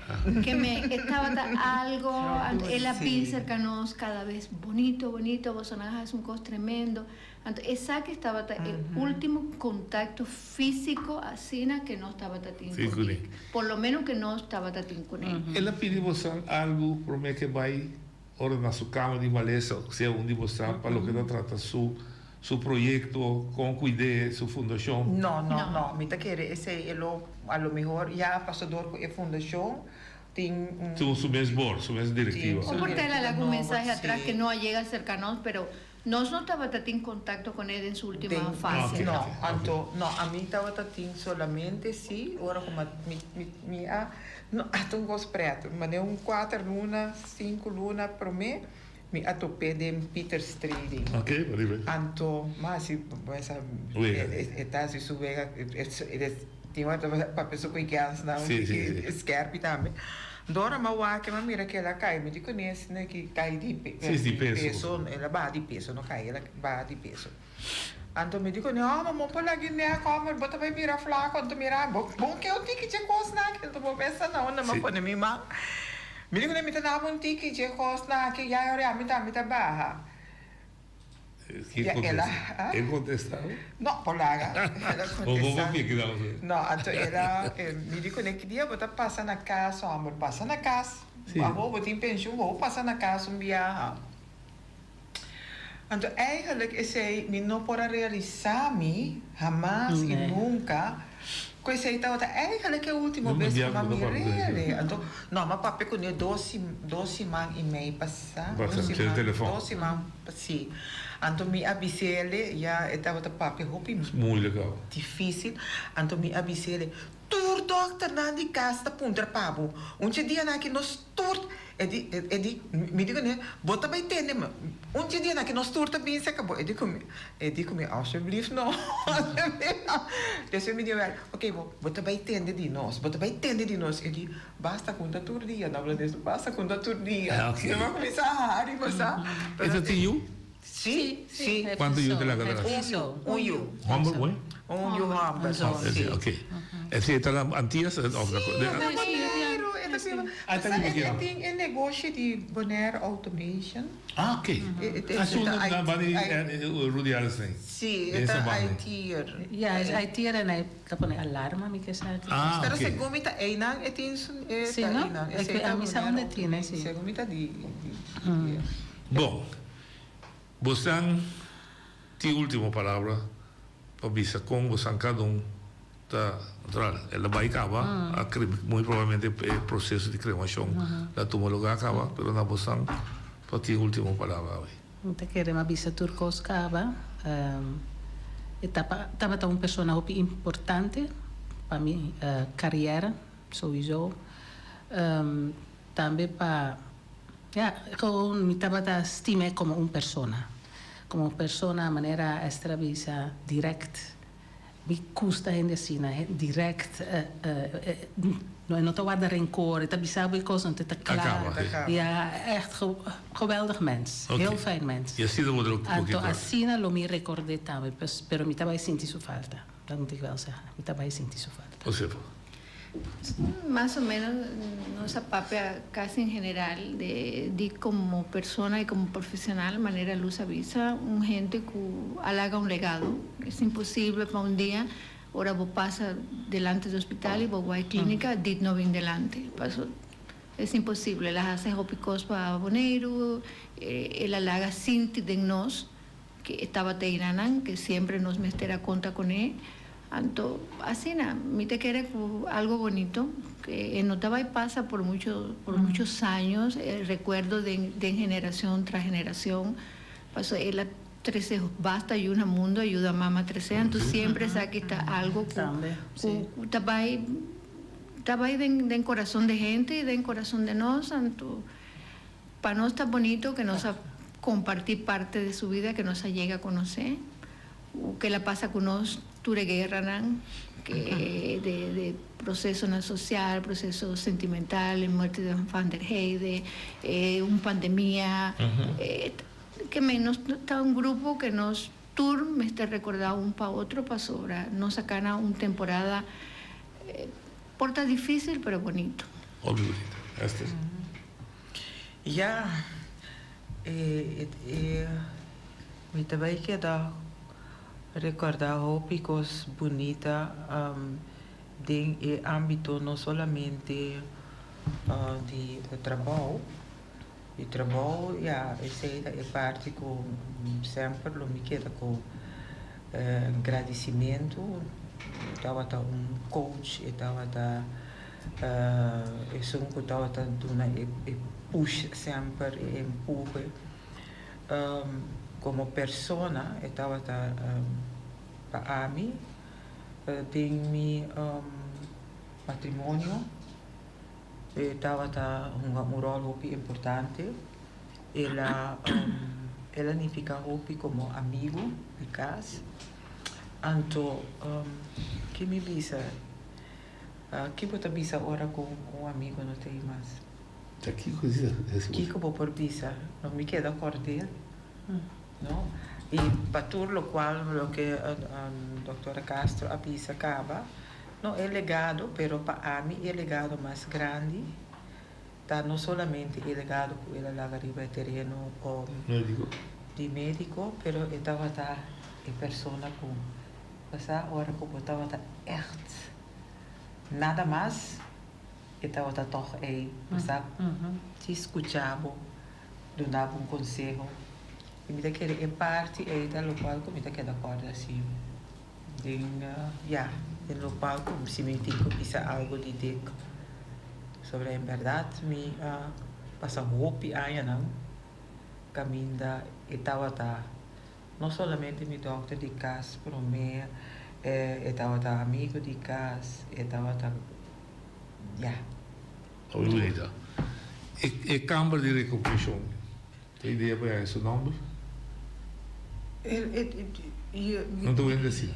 Speaker 18: ke me e tabata algo, anto el a bin serka nos kada bes bonito, bonito, boso nan a hasi un kos tremendo, anto esaki tabata e ultimo kontakto físiko asina ke nos tabata tin ku Dick, por lo menos ke nos tabata tin kuné.
Speaker 16: El a pidi boso algu promé ke bai Ora na su cama di malesa, sea un di bo sa pa loke ta trata su su proyecto, con cuid'é, su fundacion.
Speaker 19: No, no, no. Mi ta kere esey e lo a lo mehor ya paso dor cu e fundacion tin un.
Speaker 16: Tin su mes board, su mes directiva.
Speaker 18: O por ta el a laga un mensahe atras que no a yega cerca nos, pero nos no tabata tin contacto con el den su ultima fase.
Speaker 19: No, anto, no, ami tabata tin solamente si ora cu mi, mi, mi a. No a ta un kos pret. Manera un kuater luna, sinku luna promé mi a top'é den Pieter's Trading.
Speaker 16: Ok, riba.
Speaker 19: Anto mi a hasi mesa e ta hasi su wega, e tin ora ta papia su ku gènsnan skèrpi tambe. Anto ora mi a wak mi a mira ku el a kai, mi di kuné esei ki kai di peso, el a baha di peso, no kai, el a baha di peso. Anto mi di ku ne, Hòmber, bo por laga e nèk, hòmber, bo ta bai bira flako, anto mira, bo bon ke un tiki dje kosnan aki, anto bo mester na unda mi a pone mi man. Mi di ku ne, mi ta daba un tiki dje kosnan aki, ya ora mi tambe ta baha.
Speaker 16: Ya el a, a? El kontestá bo?
Speaker 19: No, por laga. El a kontestá. No, anto el a, mi di ku ne, ki dia bo ta pasa na kas, hòmber? Pasa na kas. Abo bo tin penshun, bo pasa na kas un biaha. Anto eigenlijk esei mi no por a realisa mi hamas y nunca cu esei tabata eigenlijk e ultimo bes cu m'a mir'ele. Anto no m'a papia cune dos dos siman y mei pasa, un siman, dos siman, si. Anto mi a bis'ele, ya e tabata papia hopi dificil, anto mi a bis'ele, Tur dokternan di kas ta puntra pa bo. Un dje dianan aki nos tur, e di, e di, mi di kuné, bo ta bai tende mi. Un dje dianan aki nos tur ta bin serka bo. E di ku mi, e di ku mi, alsjeblieft no, alsjeblieft no. Despues mi di wèl, oké bo, bo ta bai tende di nos, bo ta bai tende di nos. E di, basta ku ta tur dia, nan holandes, basta ku ta tur dia. Mi a kuminsá hari, bo sa.
Speaker 16: E ta tin yu?
Speaker 19: Sí, sí.
Speaker 16: Cuanto yu te laga atrás?
Speaker 19: Un yu, un yu.
Speaker 16: Homber, muhe?
Speaker 19: Un yu homber, sí.
Speaker 16: Ok. Esei ta na Antillas of na.
Speaker 19: Sí, na Boneiru. E ta biba.
Speaker 16: Ah, e ta biba aki
Speaker 19: E tin e negoshi di Bonaire Automation.
Speaker 16: Ah, ok. Ah, su na banda di Rudy Arendsen.
Speaker 19: Sí, e ta IT'er.
Speaker 17: Ja, e is IT'er en hij ta pone alarma, mi ke sa.
Speaker 16: Ah, ok.
Speaker 19: Pero segun mi ta einan e tin su, e ta einan.
Speaker 17: Sí, no? Ami sa unda e tin, sí.
Speaker 19: Segun mi ta di.
Speaker 16: Bon. Bosan tin ultimo palabra pa bisa con bosan cada un ta natural el a bay caba a muy probablemente e proceso di cremacion la tuma lugar caba pero na bosan pa tin ultimo palabra awe.
Speaker 17: Mi ta kere mi a bisa tur cos caba e tabata un persona hopi importante pa mi carriera sowiso Tambe pa, ja, gewoon mi tabata stim'é como un persona. Como un persona, manera Esther a bisa, direct. Mi gusta hende asina, direct, no, e no ta warda rencor, e ta bisa bo e cos, anto e ta cla.
Speaker 16: Acaba, sí.
Speaker 17: Ja, echt geweldig mens.
Speaker 16: Ok.
Speaker 17: Heel fijn mens.
Speaker 16: Y asina bo ta lo
Speaker 17: Anto
Speaker 16: kiko.
Speaker 17: asina lo mi record'é tambe, pero mi ta bai sinti su falta. Dat moet ik wel zeggen. Mi ta bai sinti su falta.
Speaker 16: Josefa.
Speaker 18: Mas o menos nos a papia casi en general de di como persona y como profesional manera Luz a bisa un hende cu a laga un legado. Es imposible pa un dia ora bo pasa delante di hospital y bo wak clinica dit no bin delante paso es imposible. El a haci hopi cos pa Boneiru, el a laga sinti den nos. Ke e tabata einanan ke siempre nos mester a konta kuné. Anto asina mi ta kere ku algo bonito ke e no ta bai pasa por mucho por muchos años e rekuerdo den den generacion tras generacion pasobra el a. trese basta yu na mundo a yuda mama trese anto siempre esaki ta algo ku ku ku ta bai ta bai den den corazon de hende y den corazon de nos anto pa nos ta bonito ke nos a comparti parte de su vida ke nos a yega conoce ke la pasa ku nos tur e guerranan ke de de procesonan social proceso sentimental e muerte de Van der Heide e un pandemia Ke men nos ta un grupo ke nos tur mester rekordá un pa otro pasobra nos a kana un temporada por ta difísil pero bonito.
Speaker 16: Hopi bonito. Esther.
Speaker 19: Ya, e e mi ta bai keda rekordá hopi kos bunita den e ámbito no solamente di trabou. Di trabou, ya, esei ta e parti ku semper lo mi keda ku gradisimentu. E tabata un coach, e tabata esun ku tabata duna e push semper, e empuhe. Komo persona e tabata pa ami den mi matrimonio. E tabata hunga un ròl hopi importante. El a el a nifiká hopi komo amigu di kas. Anto ke mi bisa? Ke bo ta bisa ora ku un amigu no ta ei mas?
Speaker 16: Ta kiko si?
Speaker 19: Kiko bo por bisa? No mi keda kòrd'é, no? I pa tur lokual loke dòktora Castro a bisa kaba. No e legado, pero pa ami e legado mas grandi ta no solamente e legado ku el a laga riba e tereno di médiko, pero e tabata e persona ku pasá ora ku bo tabata ègt nada mas, e tabata tòg ei. Pasá si skuchá bo, duna bo un konseho. I mi ta kere e parti ei ta lokual ku mi ta keda kòrda si. Den ya, den lokual ku si mi tin ku bisa algu di Dick sobre en bèrdat mi a pasa hopi añanan kaminda e tabata no solamente mi dòkter di kas promé e tabata amigu di kas e tabata ya.
Speaker 16: Hopi bunita. E kamber di rekompreshon. Tin idea pa yaya su nomber? No ta wende asina.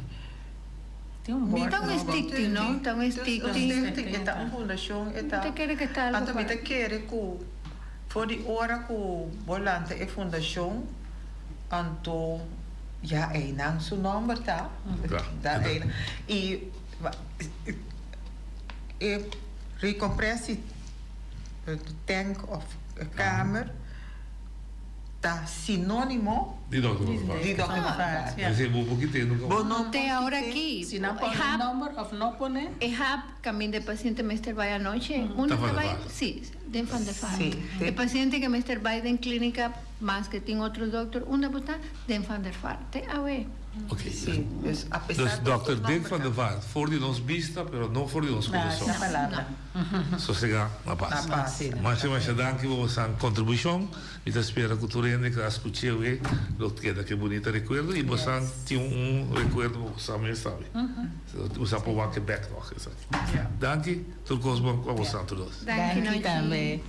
Speaker 18: Mi ta un stichting, no? Ta un stichting.
Speaker 19: E ta un fundashon, e ta.
Speaker 18: Mi ta kere ku ta algu.
Speaker 19: Anto mi ta kere ku for di ora ku bo lanta e fundashon, anto ya einan su nomber ta. Ta einan. I e recompressie tank of kamer. Ta sinónimo
Speaker 16: di Dòkter Van der Vaart.
Speaker 19: Di Dòkter Van der Vaart, ja.
Speaker 16: Esei bo por kit'é nunka.
Speaker 19: Bo no por
Speaker 18: Te ahora aki.
Speaker 17: Si nan pone nomber of no pone.
Speaker 18: E hap kaminda e pasiente mester bai anochi. Unda
Speaker 16: Ta
Speaker 18: ta bai?
Speaker 16: Van der Vaart.
Speaker 18: Si, den Van der Vaart.
Speaker 19: Si,
Speaker 18: E pasiente ke mester bai den klinika mas ke tin otro dòkter, unda bo ta? Den Van der Vaart. Te awe.
Speaker 16: Ok.
Speaker 19: Si, dus a pesar
Speaker 16: Dus
Speaker 19: ku
Speaker 16: Dòkter
Speaker 19: su
Speaker 16: Dick
Speaker 19: nomber
Speaker 16: Van der
Speaker 19: ta.
Speaker 16: Vaart, for di nos bista, pero no for di nos kurason.
Speaker 17: Na palabra.
Speaker 16: Sosegá na pas.
Speaker 19: Na pas.
Speaker 16: Masha masha danki pa bosan kontribushon. Mi ta spera ku tur hende ku a skuch'é awe lo keda ku e bunita rekuerdo i bosan tin un rekuerdo pa bosan mes tambe. Bosan por wak e bèk nòg esaki. Danki. Tur kos bon ku abosan tur dos.
Speaker 17: Danki tambe.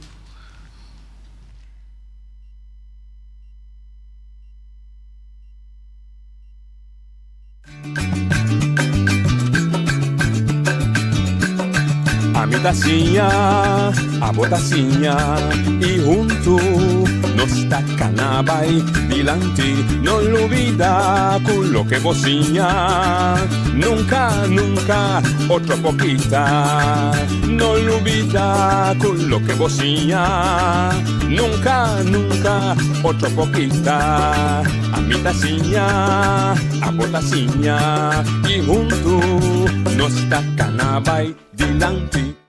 Speaker 15: Ami ta siña, abo ta siña y huntu nos ta cana bay dilanti. No lubida cu loke bo siña nunca, nunca otro por kita. No lubida cu loke bo siña nunca, nunca otro por kita. Ami ta siña, abo ta siña y huntu nos ta cana bay dilanti.